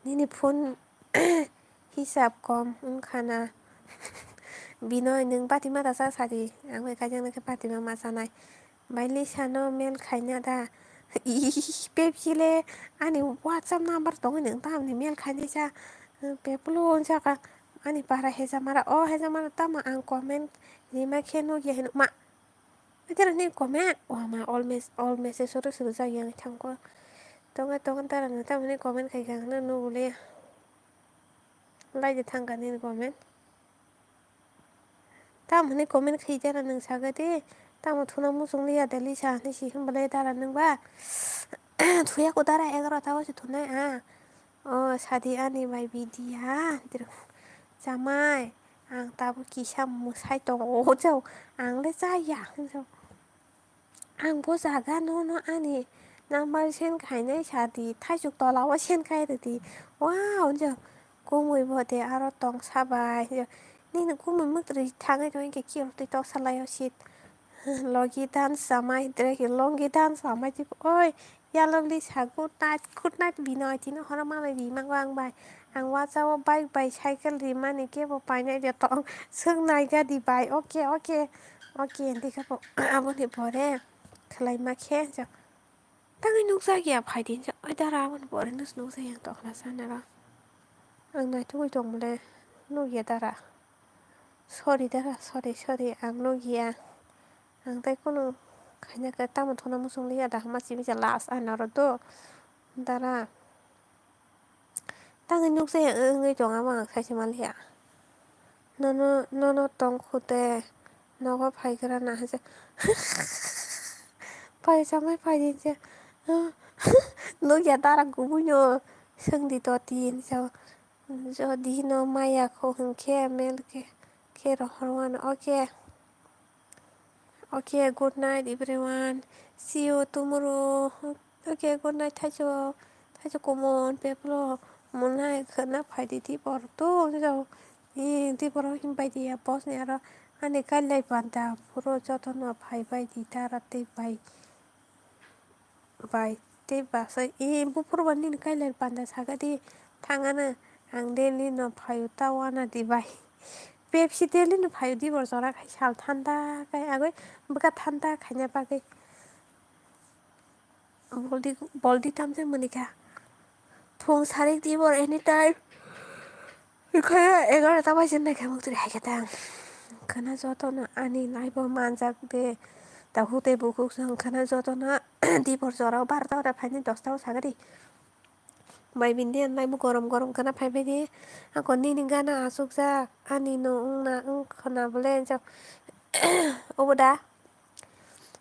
Nini phone hisab kom wngkha na. Binoy nwng bati ma da cha sadi. Ang bai kaijaknai khe bati ma ma chanai. Bai Lisa no mail khaina da. Ih, Pepsi le ani WhatsApp number tongwi nwng tamni mail khainai sa. Peplo wng saka ani para hejamara. O hejamara tamo ang comment rima khe nukya hinwi ma. Tara ni comment. O ma all mes-, all message oro suru jak yang thangko. Tonga tonga tara no tamo ni comment khai kha ang no nugule. Lai de thang ka nini comment. Tamo hwnwi comment khaijana nwng saga de, tamo thuna muchung liya de Lisa hwnwi si hwnba le dara nwng ba? Thuya ko dara egaroh ta o se thunai a. O sadi ani bai bidiya. Chamai, ang tabuk kisa mwsai tongo o jao, ang le chaya hwnjao. Ang bo jaga nono ani number send khainai sadi, thaisuk tola o send khai rwdi. Wow, hwnjao. Kumui bo de aro tong sabai. Nini kumui mwtwrwi thangwi tongwi khe kiyortwi toksa lai o sit. Logi dance chamai, dre khe longi dance chamai tipo. Oi, yalogli sa good night, good night bino tino horo manwi ri mango ang bai. Ang wacha o bike bai cycle ri mani kebo painai de tong. Swng nai gadi bai. Okay, okay. Okay, hwnkhe khe bo aboni pore khwlai ma khe. Tangwi nukjak ya, phai di, hwnjak. Ai, dara, aboni pore nws nukjak ya, ang tokla sana ro. Ang naitugwi tongmole, nukya, dara. Sorry, dara, sorry, sorry, ang nukya. Ang tai kunu khaina khe tamo thuna muchung liya da, hama simi se last ano ro do, dara. Tangwi nukjaya wngwi tong, amo ang saisa manliya. Nono, nono tong khu de, nogo phaigra na hwnse. Phai chamai phai di hwnse. Nukya dara kubui no, swng di to tin so. Jodi no maya kho hwnkhe mail khe, khe rohor wano. Okay. Okay, good night everyone. See you tomorrow. Okay, good night, thaichuk, thaichuk kumon, peplo, monai khwna phaidi dibor to, jao. Ee, dibor himbai di ya, boss ni aro ani kailai panda, phuro jotono phaibai di, tara tei bai, bai tei basai. Ee, buphuru ba nini kailai panda saga di, thangana, ang daily no phaio, ta wana di bai. Pepsi daily no phaio, dibor jora khai sal thanda khai agoi, bwkha thanda khaina bagwi. Boldi, boldi tamjak manikha. Phung sarik dibor anytime. Khe egarota baji naikhe muktwi haikhe tang. Khwna jotono ani life o manjak de. Takhuk tei bukhuk se wngkhana jotono dibor jorao barota ora phaini dosta o sagadi. Bai bindi anlai bo gorom gorom khwna phaibai di. Ako nini gana achukjak ani no wngna wngkhwna bole jok. Obo da?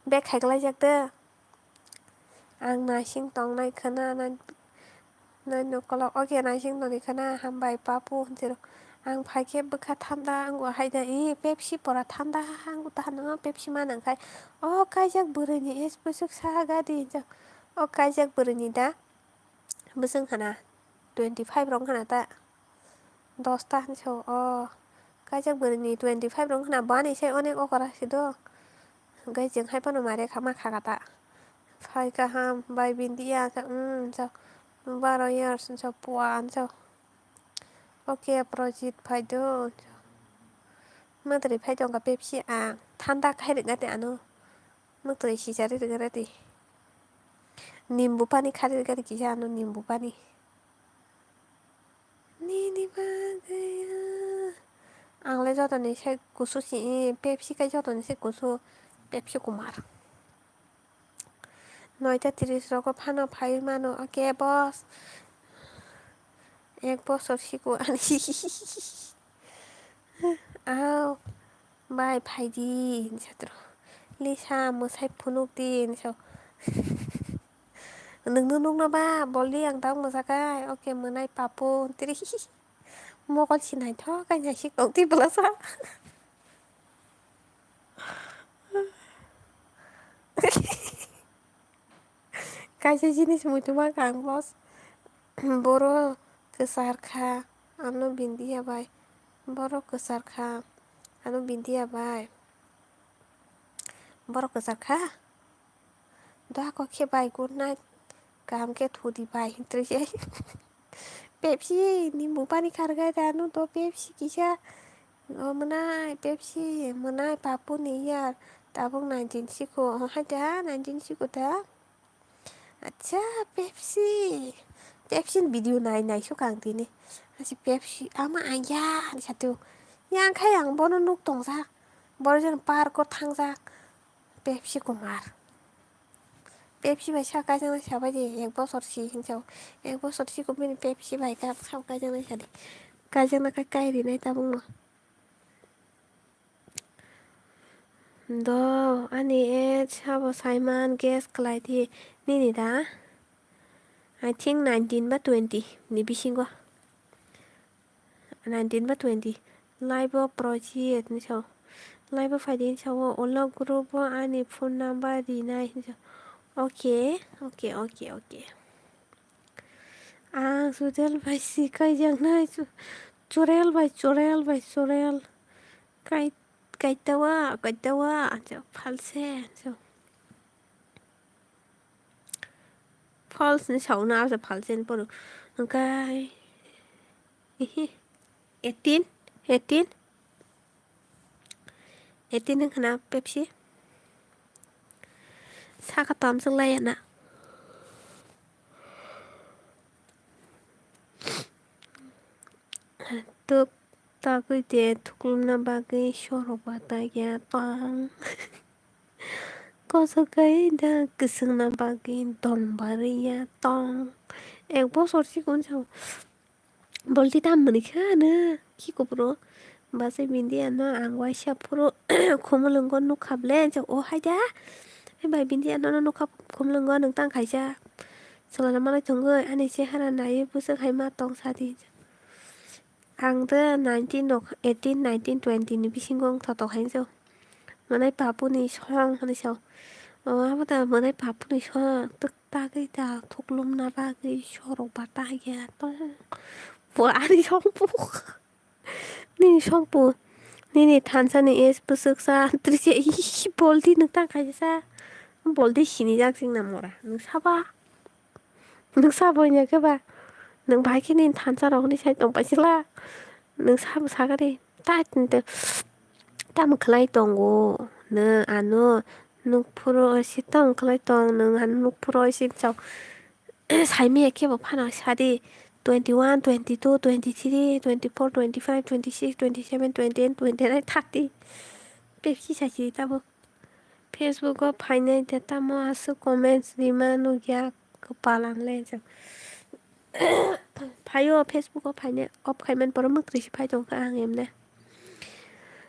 Bek khaiklaijak de. Ang naising tongnai khwna nai, nai nukolok. Okay, naising tongni khwna, hambai papu, hwnjero. Ang phaikhe bwkha thanda, ang bo haida, ee, Pepsi pora thanda, ang bo tahano Pepsi ma nangkhai. O kaijak bwrwini age bwswk saha gadi, hwnjak. O kaijak bwrwini da, bwswk hana, twenty five rok hana ta. Dosta hinwi sao, o kaijak bwrwini twenty five rok wngkha na, bo ani sai onek okra se do. Hwnkhe chwng hai phano mare kha, ma kha kha ta. Phai kaham bai bindi ya sa, um, sa baro years sa, pua sa. Okay, Projit phai do. Mwtwrwi phai tongkha Pepsi, ang thanda khai rwkha de ano. Mwtwrwi sijari rwkha de. Nimbu pani khai rwkha de kisa ano, nimbu pani. Nini bagwi, ah. Ang le jotoni se kusu si, Pepsi kai jotoni se kusu, Pepsi Kumar. Noita tris rogo phano phai mano, okay, boss. Ek bosor siko ani. Aw, bai, phai di, hinwi sa tro. Lisa, mwsai phunuk di, hinwi sa. Nwng nw nukna ba, boldi ang tabuk mwsakai. Okay, mwnai papu, tiri. Mokol si naithok, khe naisik tong twi bwlasa. Kaisa jinis muitu mankha ang, boss. Borok kwchar kha, ano bindiya bai. Borok kwchar kha, ano bindiya bai. Borok kwchar kha? Dohako khe bai, good night. Kaham khe thudi bai, hintwi se. Pepsi, nimbu pani khargai da, ano do Pepsi kisa. O mwnai, Pepsi, mwnai, papu ni yar. Tabuk nineteen siko, hai ta, nineteen siko ta. Acha, Pepsi. Pepsi ni video nai, nai suk ang tini. Asi Pepsi, ama aya, ani satu. Yang khai ang bono nuk tongsa. Boro jon park o thangsa. Pepsi Kumar. Pepsi bai sa kaijaknai sabai di, ek bosor si hinsa. Ek bosor si kumbini Pepsi bai ka sa kaijaknai sadi. Kaijakna kai kai rinai tabuk no. Do, ani age sabo saiman guess khlai di nini da? I think nineteen ba twenty ni bisingo. Nineteen ba twenty. Live o project ni sao. Live o phaidi ni sao. Ulo group o ani phone number rinai hinsa. Okay, okay, okay, okay. Ang Sudel bai si kaijaknai chu-, churel bai, churel bai, churel. Kai-, kaitawa, kaitawa, acha, phalse, acha. False ni sauna, acha, phalse ni pono. Hwnkhe, ihi, eighteen, eighteen. Eighteen wngkha na Pepsi? Saka tamswk laiya na. Tuk tagwi de thuklumna bagwi sorok batakya tong. Kosokai da kwswngna bagwi dong barwi ya tong. Ek bosor sikon sa. Bolti tam mwnwi kha na, khi kuburo. Bachai bindi ano ang waisa phuru khumulwngo nukha ble, o hai da. Hai bai bindi ano nukha khumulwngo nwng tang khaisa. Chwla rwma lai thwngwi ani chehara naiwi bwswk hai ma tong sadi. Ang de nineteen rok, eighteen, nineteen, twenty ni bisingo wngthotok hai se. Mwnai papuni song hwnwi sa. O abo da mwnai papuni song. Twk tagwi da thuklumna bagwi sorok bata ya tong. Bo ani song bu. Nini song bu. Nini thansa ni age bwswk sa. Trise bolti nwng tang khaisa sa. Bolti sinijak sing na mora. Nwng saba. Nwng sabo wngya khe ba? Nwng bahai khe nini thansa rok hwnwi sai tong paisila. Nwng sabo sakari. Ta tini te tamo khlai tongo? Nwng ano nuk phuru oisi tamo khlai tong? Nwng ano nuk phuru oisi chao. Saimaya khe bo phano sadi. Twenty one, twenty two, twenty three, twenty four, twenty five, twenty six, twenty seven, twenty eight, twenty nine, thirty. Pepsi sachi tabo. Facebook o phainai de tamo aswk comments rima nukya, kwpal ang le jang. Phaio Facebook o phainai, off khaimani poro mwkrwi se phai tongkha ang emne.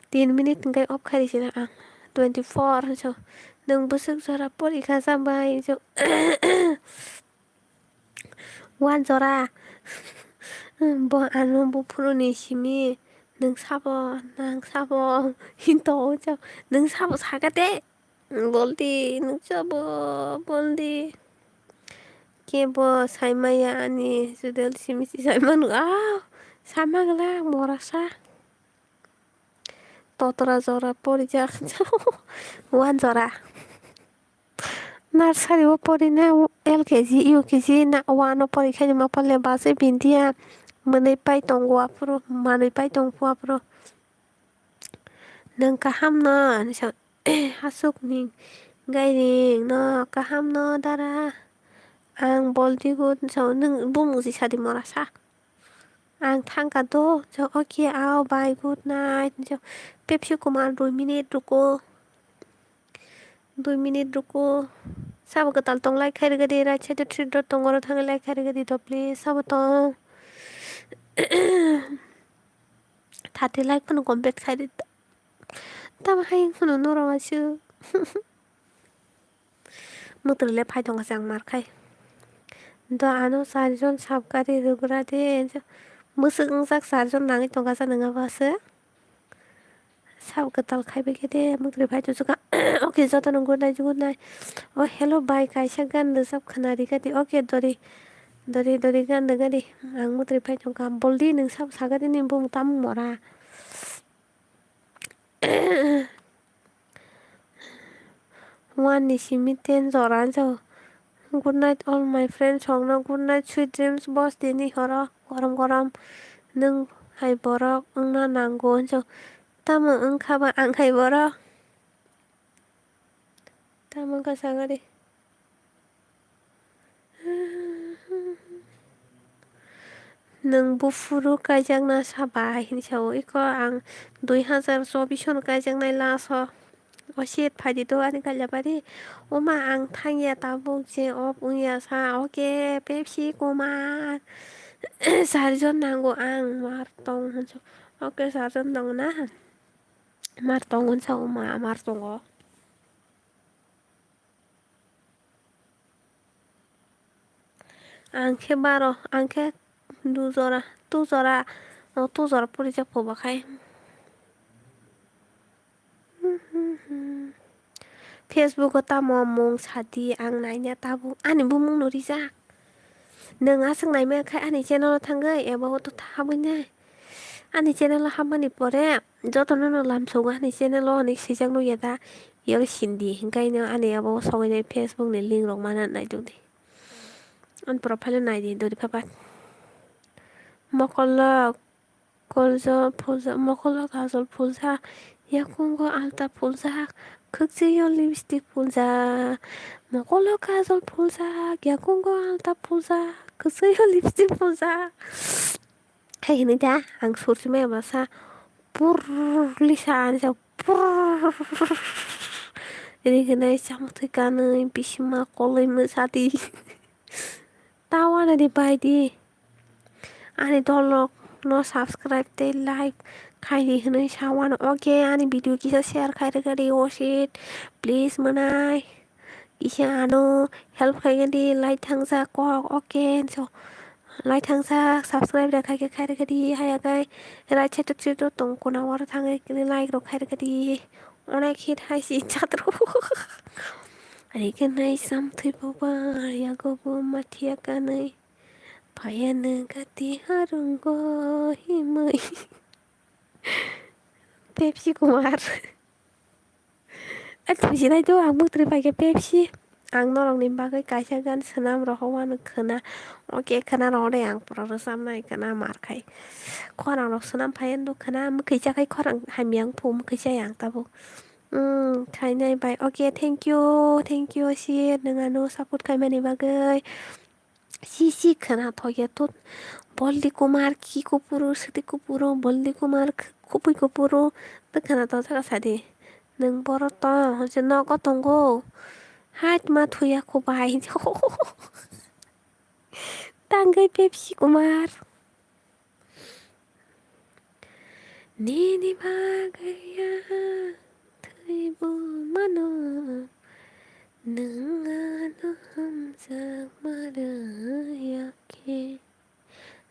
Tin minute hwnkhe off khairwi sina ang. Twenty four hinso. Nwng bwswk jora porikha sa bai hinso. Wan jora. Bo ano buphuruni simi. Nwng sabo, nang sabo. Hinto o jao. Nwng sabo saka de. Boldi, nwng sabo, boldi. Kebo saimaya ani judel simi si saimanu. Ah, sama gala morasa. Totra jora porijak. Wan jora. Nursery o porina L K G, U K G na one o pori khe ma pale bus e bindia. Mwnwi pai tongo aphuru, manwi pai tongkho aphuru. Nwng kaham no? Ani sa, aswk ni gairing no kaham no dara? Ang boldi good sa, nwng bumung si sadi mora sa. Ang thangka do, so, okay, ao, bye, good night. So, Pepsi Kumar, dui minute ruko. Dui minute ruko. Sabo kwtal tong, like khai rwgadi, right side o three dot tongo, oro thangwi like khai rwgadi do, please. Sabo tong. Thirty like phano complete khai rwdi. Tamo hai phano norok aswk. Mwtwrwi le phai tongkha se ang mar khai. Do ano charjon sab gari rwgra de. Mwswk wngjak charjon nangwi tongkha sa nwng abo se. Sab kwtal khai bai khe de mwtwrwi phai tongkha. Okay, jotono good night, good night. O hello bai, kaisa gan rwjak khna rikha di. Okay, dori, dori, dori gan rwgadi. Ang mwtwrwi phai tongkha. Boldi nwng sab sagadi ni bumung tamo mora. One ni simi ten jora ansa. Good night all my friends, hokno good night, sweet dreams, boss, tini horo gorom gorom nwng hai borok wngna nango hinso. Tamo wngkha ba ang hai borok? Tamo kasa gari. Nwng buphuru kaijakna saba hinwi sao, iko ang dui hazar chobbish ono kaijaknai last o. O shit, phaidi to ani Kailabari. Oma, ang thangya tabuk je off wngya sa. Oke, Pepsi Kumar. Charjon nango ang, mar tong hwnso. Oke, charjon nango na? Mar tong hwnsa oma, mar tongo. Ang khe baro, ang khe du jora, tu jora, o tu jora puri jak phuba khai. Facebook o tamo mung sadi ang naina tabuk ani bumung no rijak. Nwng aswk naimaya khai ani channel o thangwi eba o to thabwi nai. Ani channel o hapmani pore jotono no lamsogo ani channel o hinwi swijak nukya da. Yor sindi hinkhai no ani abo sogwi nai Facebook ni link rok mana naitokdi. Ani profile o naidi dori phapat. Mokolo kajol phulja, mokolo kajol phulja, yakungo alta phulja, khwchwio lipstick phulja, mokolo kajol phulja, yakungo alta phulja, khwchwio lipstick phulja. Hai hinwi da ang sursi maya masa pur lisa ani sa pur. Ini hinwi chamotwi kanwi bisima kolwi mwsadi. Tawana di bai di. Ani dolok no subscribe tei like khai di hinwi sawano. Oke, ani video kisa share khai rwkha di, osit. Please mwnai. Kisa ano help khai di, like thangjak kok. Oke, so like thangjak, subscribe rwkha khe khai rwkha di. Haya kai right side o twi tong kuna oro thangwi like rok khai rwkha di. Onek hit hai si chatro. Ari khe nai sam thwi bo ba yago bo mathiya kanwi. Phaya nw gati harungo himwi. Pepsi Kumar. A thusinai do ang mwtwrwi paikha Pepsi. Ang norokni bagwi kaisa gan swnam rohowano khwna. Oke khwna rohode ang pura rwchabnai khwna mar khai. Khorang rok swnam phaiya do khwna mwkhwi chakhai khorang hamya wngphu mwkhwi chaya ang tabuk. Umm khainai bai. Oke thank you, thank you si nwng ano support khaimani bagwi. Si si khwna thokya tut. Boldi Kumar ki kupuru, swtwi kupuru, Boldi Kumar khupui kupuru. Twi khwna tongthaka sadi. Nwng boro tong, hwnse nogo tongo. Hait ma thuya kho bai. Tangwi Pepsi Kumar. Nini bagwi ang thwibo mano, nwng ano hamjakma rwya khe.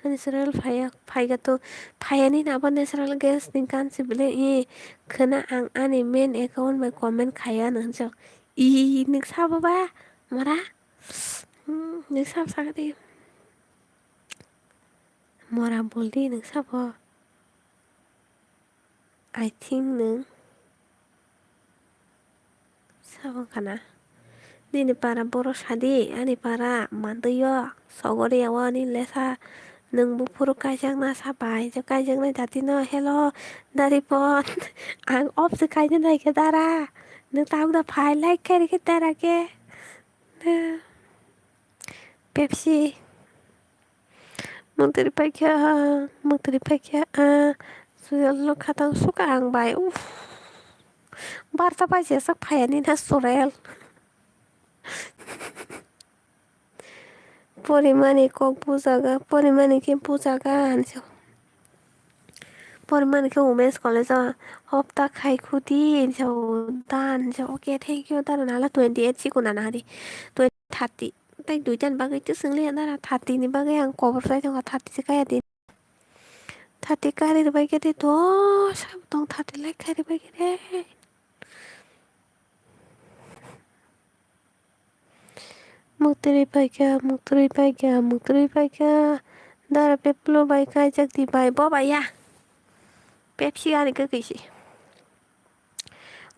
Natural phaiya, phaiga to, phaiya ni abo natural gas ni kan si bile, i khwna ang ani main account bai comment khaiya nang jok. I, nwng sabo ba, mora? Hmm, nwng sabo sakdi. Mora boldi nwng sabo. I think nwng sabo kana. Nini para borok sadi, ani para mandwi o, sogori yago ani lesa. Nwng buphuru kaijakna sabai, je kaijaknai dati no, hello, dari pon. Ang off se kaina naikhe dara. Nwng tabuk da phai like khairikhe dara khe. Pepsi. Mwtwrwi paikha, mwtwrwi paikha, ah, Surel no khatang suka ang bai, uff. Barta baji sak phaiya ni na Surel. Porimani kok bujaga, porimani khe bujaga, hinwi sa. Porimani khe Women's College o hopta khai khudi, hinwi sa, dan, hinwi sa, okay, thank you, dara nala twenty eight sikuna nahadi, twenty, thirty. Tei duitan bagwi tei swngliya dara, thirty ni bagwi ang kobor chai tongo, thirty se kaya di. Thirty kari rwbaikhe de dos tong, thirty like khai rwbaikhe de. Mwtwrwi paikha, mwtwrwi paikha, mwtwrwi paikha. Dara Pepsi bai kaijak di bai, bo bai ya. Pepsi ani kwkwi se.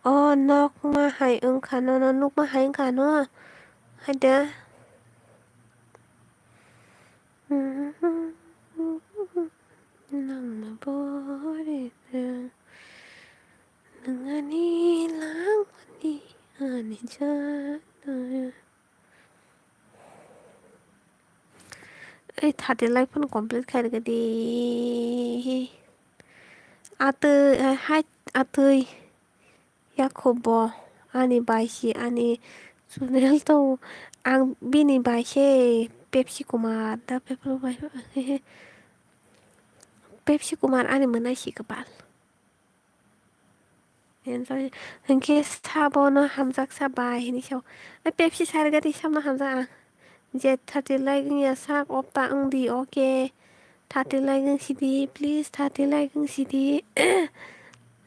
O nokma hai wngkha no, no nukma hai wngkha no. Haida. Nangma bore nwng ani langmani ani ja. Ei thirty like phano complete khai rwgadi. Atwi, eh, hai, atwi. Yakhubo ani bai se ani channel to ang bini bai se Pepsi Kumar da Pepsi bai Pepsi Kumar ani mwnai si kwbal. Enjoy. Hinkhe sabo no hamjak sa bai hinwi sao. Ai Pepsi sarga di sabo no hamjak ang. Je thirty like wngya sak opta wng di, okay. Thirty like wng sidi, please, thirty like wng sidi.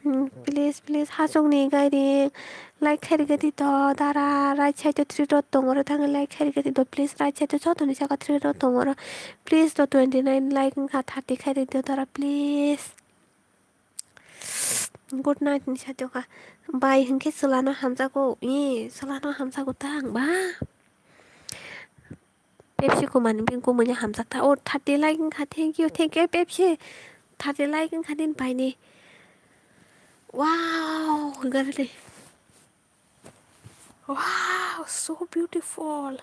Hmm, please, please, hasukni gairing. Like khairigadi to, dara, right side o three dot tongoro thangwi like khairigadi to, please, right side o jotoni saka three dot tongoro. Please to, twenty nine like wngkha, thirty khairigadi to, dara, please. Good night ni satok kha. Bai hinkhe chwlano hamjago. Ee, chwlano hamjago ta ang ba. Pepsi Kumar ni bini kumui hamjak ta. Oh, thirty like wngkha. Thank you, thank you, Pepsi. Thirty like wngkha nini bai ni. Wow, gari de. Wow, so beautiful.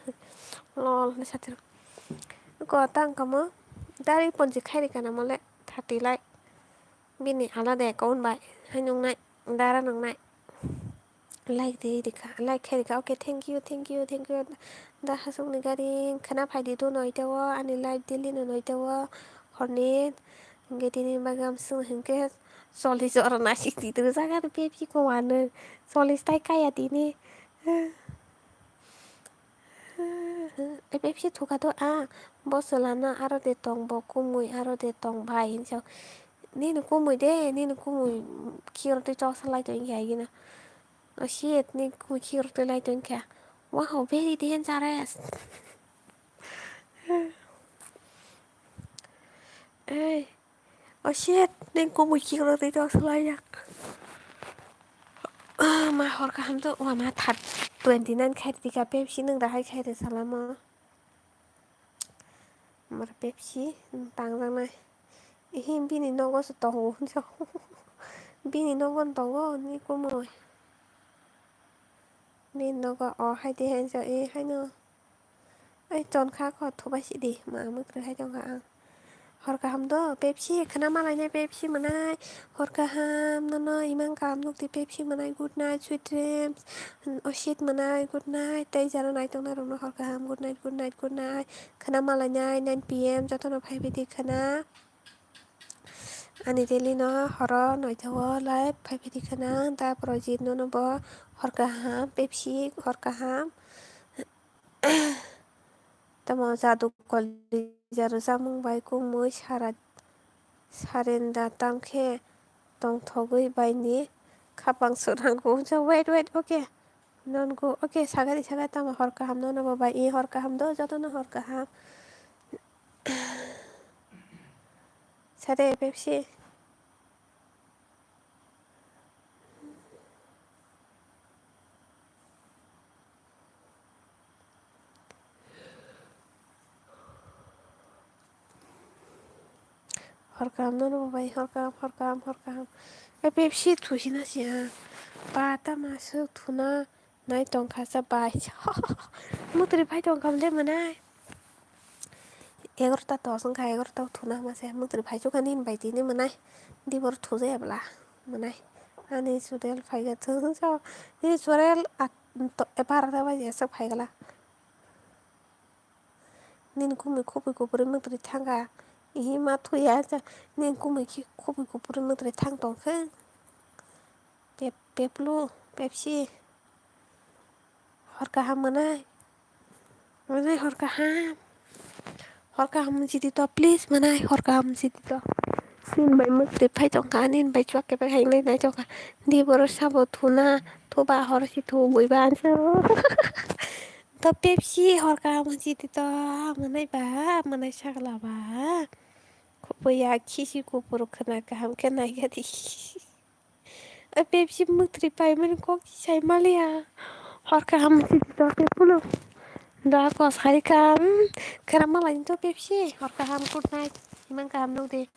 Lol, ni satir. Ko tang kamo. Dari ponji khairi kana mole thirty like. Bini alada account bai. Hai nungnai. Dara nungnai. Like de rikha. Like khai rikha. Okay, thank you, thank you, thank you. Da hasukni gari khana phaidi do noita o. Ani live daily no noita o. Horni. Hingke tini bagam sung hingke. Solis oro nasik titiri jaga Pepsi ko wano. Solis tai kaya tini. E Pepsi thuka to a. Bo chwlana aro de tong bo kumui aro de tong bai hinsa. Nini kumui de, nini kumui khiro twi choksa lai tong kha gina. Oh shit, nini kumui khiro twi lai tong kha. Wow, very dangerous. Ei. Oh shit, nini kumui khiro twi choksa lai yak. Ma hor kaham to, wa ma third twenty nine khai tika Pepsi nung dahai khai de salamo. Mar Pepsi tangjaknai. Ihi bini nogo se tongo hinsa. Bini nogo tongo ni kumui. Bini nogo o hai de hinsa e haino. Ai ton kha ko thubai si di ma mwkhwrwi hai tong kha ang. Hor kaham do Pepsi khwna malainai Pepsi mwnai. Hor kaham nono imang kaham nukdi Pepsi mwnai. Good night, sweet dreams. Osit mwnai, good night. Tei jara naitok narokno hor kaham, good night, good night, good night. Khwna malainai nine P M jotono phaibaidi khwna. Ani daily no horo noitao live phaibaidi khwna. Da Projit nono bo hor kaham, Pepsi hor kaham. Tamo jadu kolija rwchapmung bai kumui sara sarenda tamkhe tongthogwi baini khapang swrang kukjak. Wait, wait, okay. Nongo, okay, sagari sagai tamo hor kaham nono bo bai. I hor kaham do, jotono hor kaham. Sade Pepsi. Hor kaham nono bo bai, hor kaham, hor kaham, hor kaham. E Pepsi thusi na siya. Ba tama swk thuna. Nai tongkha sa bai. Mwtwrwi phai tongkha mle mwnai. Egarota tos wngkha, egarota thuna hama se mwtwrwi phai chukha nini bai tini mwnai. Dibor thujaya bwla mwnai. Ani churel phaikha thung sa. Nini churel at, to, ebarota bai jeswk phaikhala. Nini kumui khupui kupuri mwtwrwi thangkha. Ihi ma thuya sa. Nini kumui khi khupui kupuri mwtwrwi thang tongkhe. Pep-, Peplu, Pepsi. Hor kaham mwnai. Mwnai hor kaham. Hor kaham jidi to, please mwnai hor kaham jidi to. Nini bai mwtwrwi phai tongkha, nini bai chuak khe bai hai nai nai tongkha. Di borok sabo thuna, thuba hor si thu bui ba ansa. To Pepsi hor kaham jidi to, mwnai ba, mwnai sakla ba. Khupui ya khisi kupur khwna kaham khe nai gadi. A Pepsi mwtwrwi paimani kok sai maliya. Hor kaham sidi to Pepsi. Da ko sai kam. Khera malai to Pepsi. Hor kaham, good night. Imang kaham nuk de.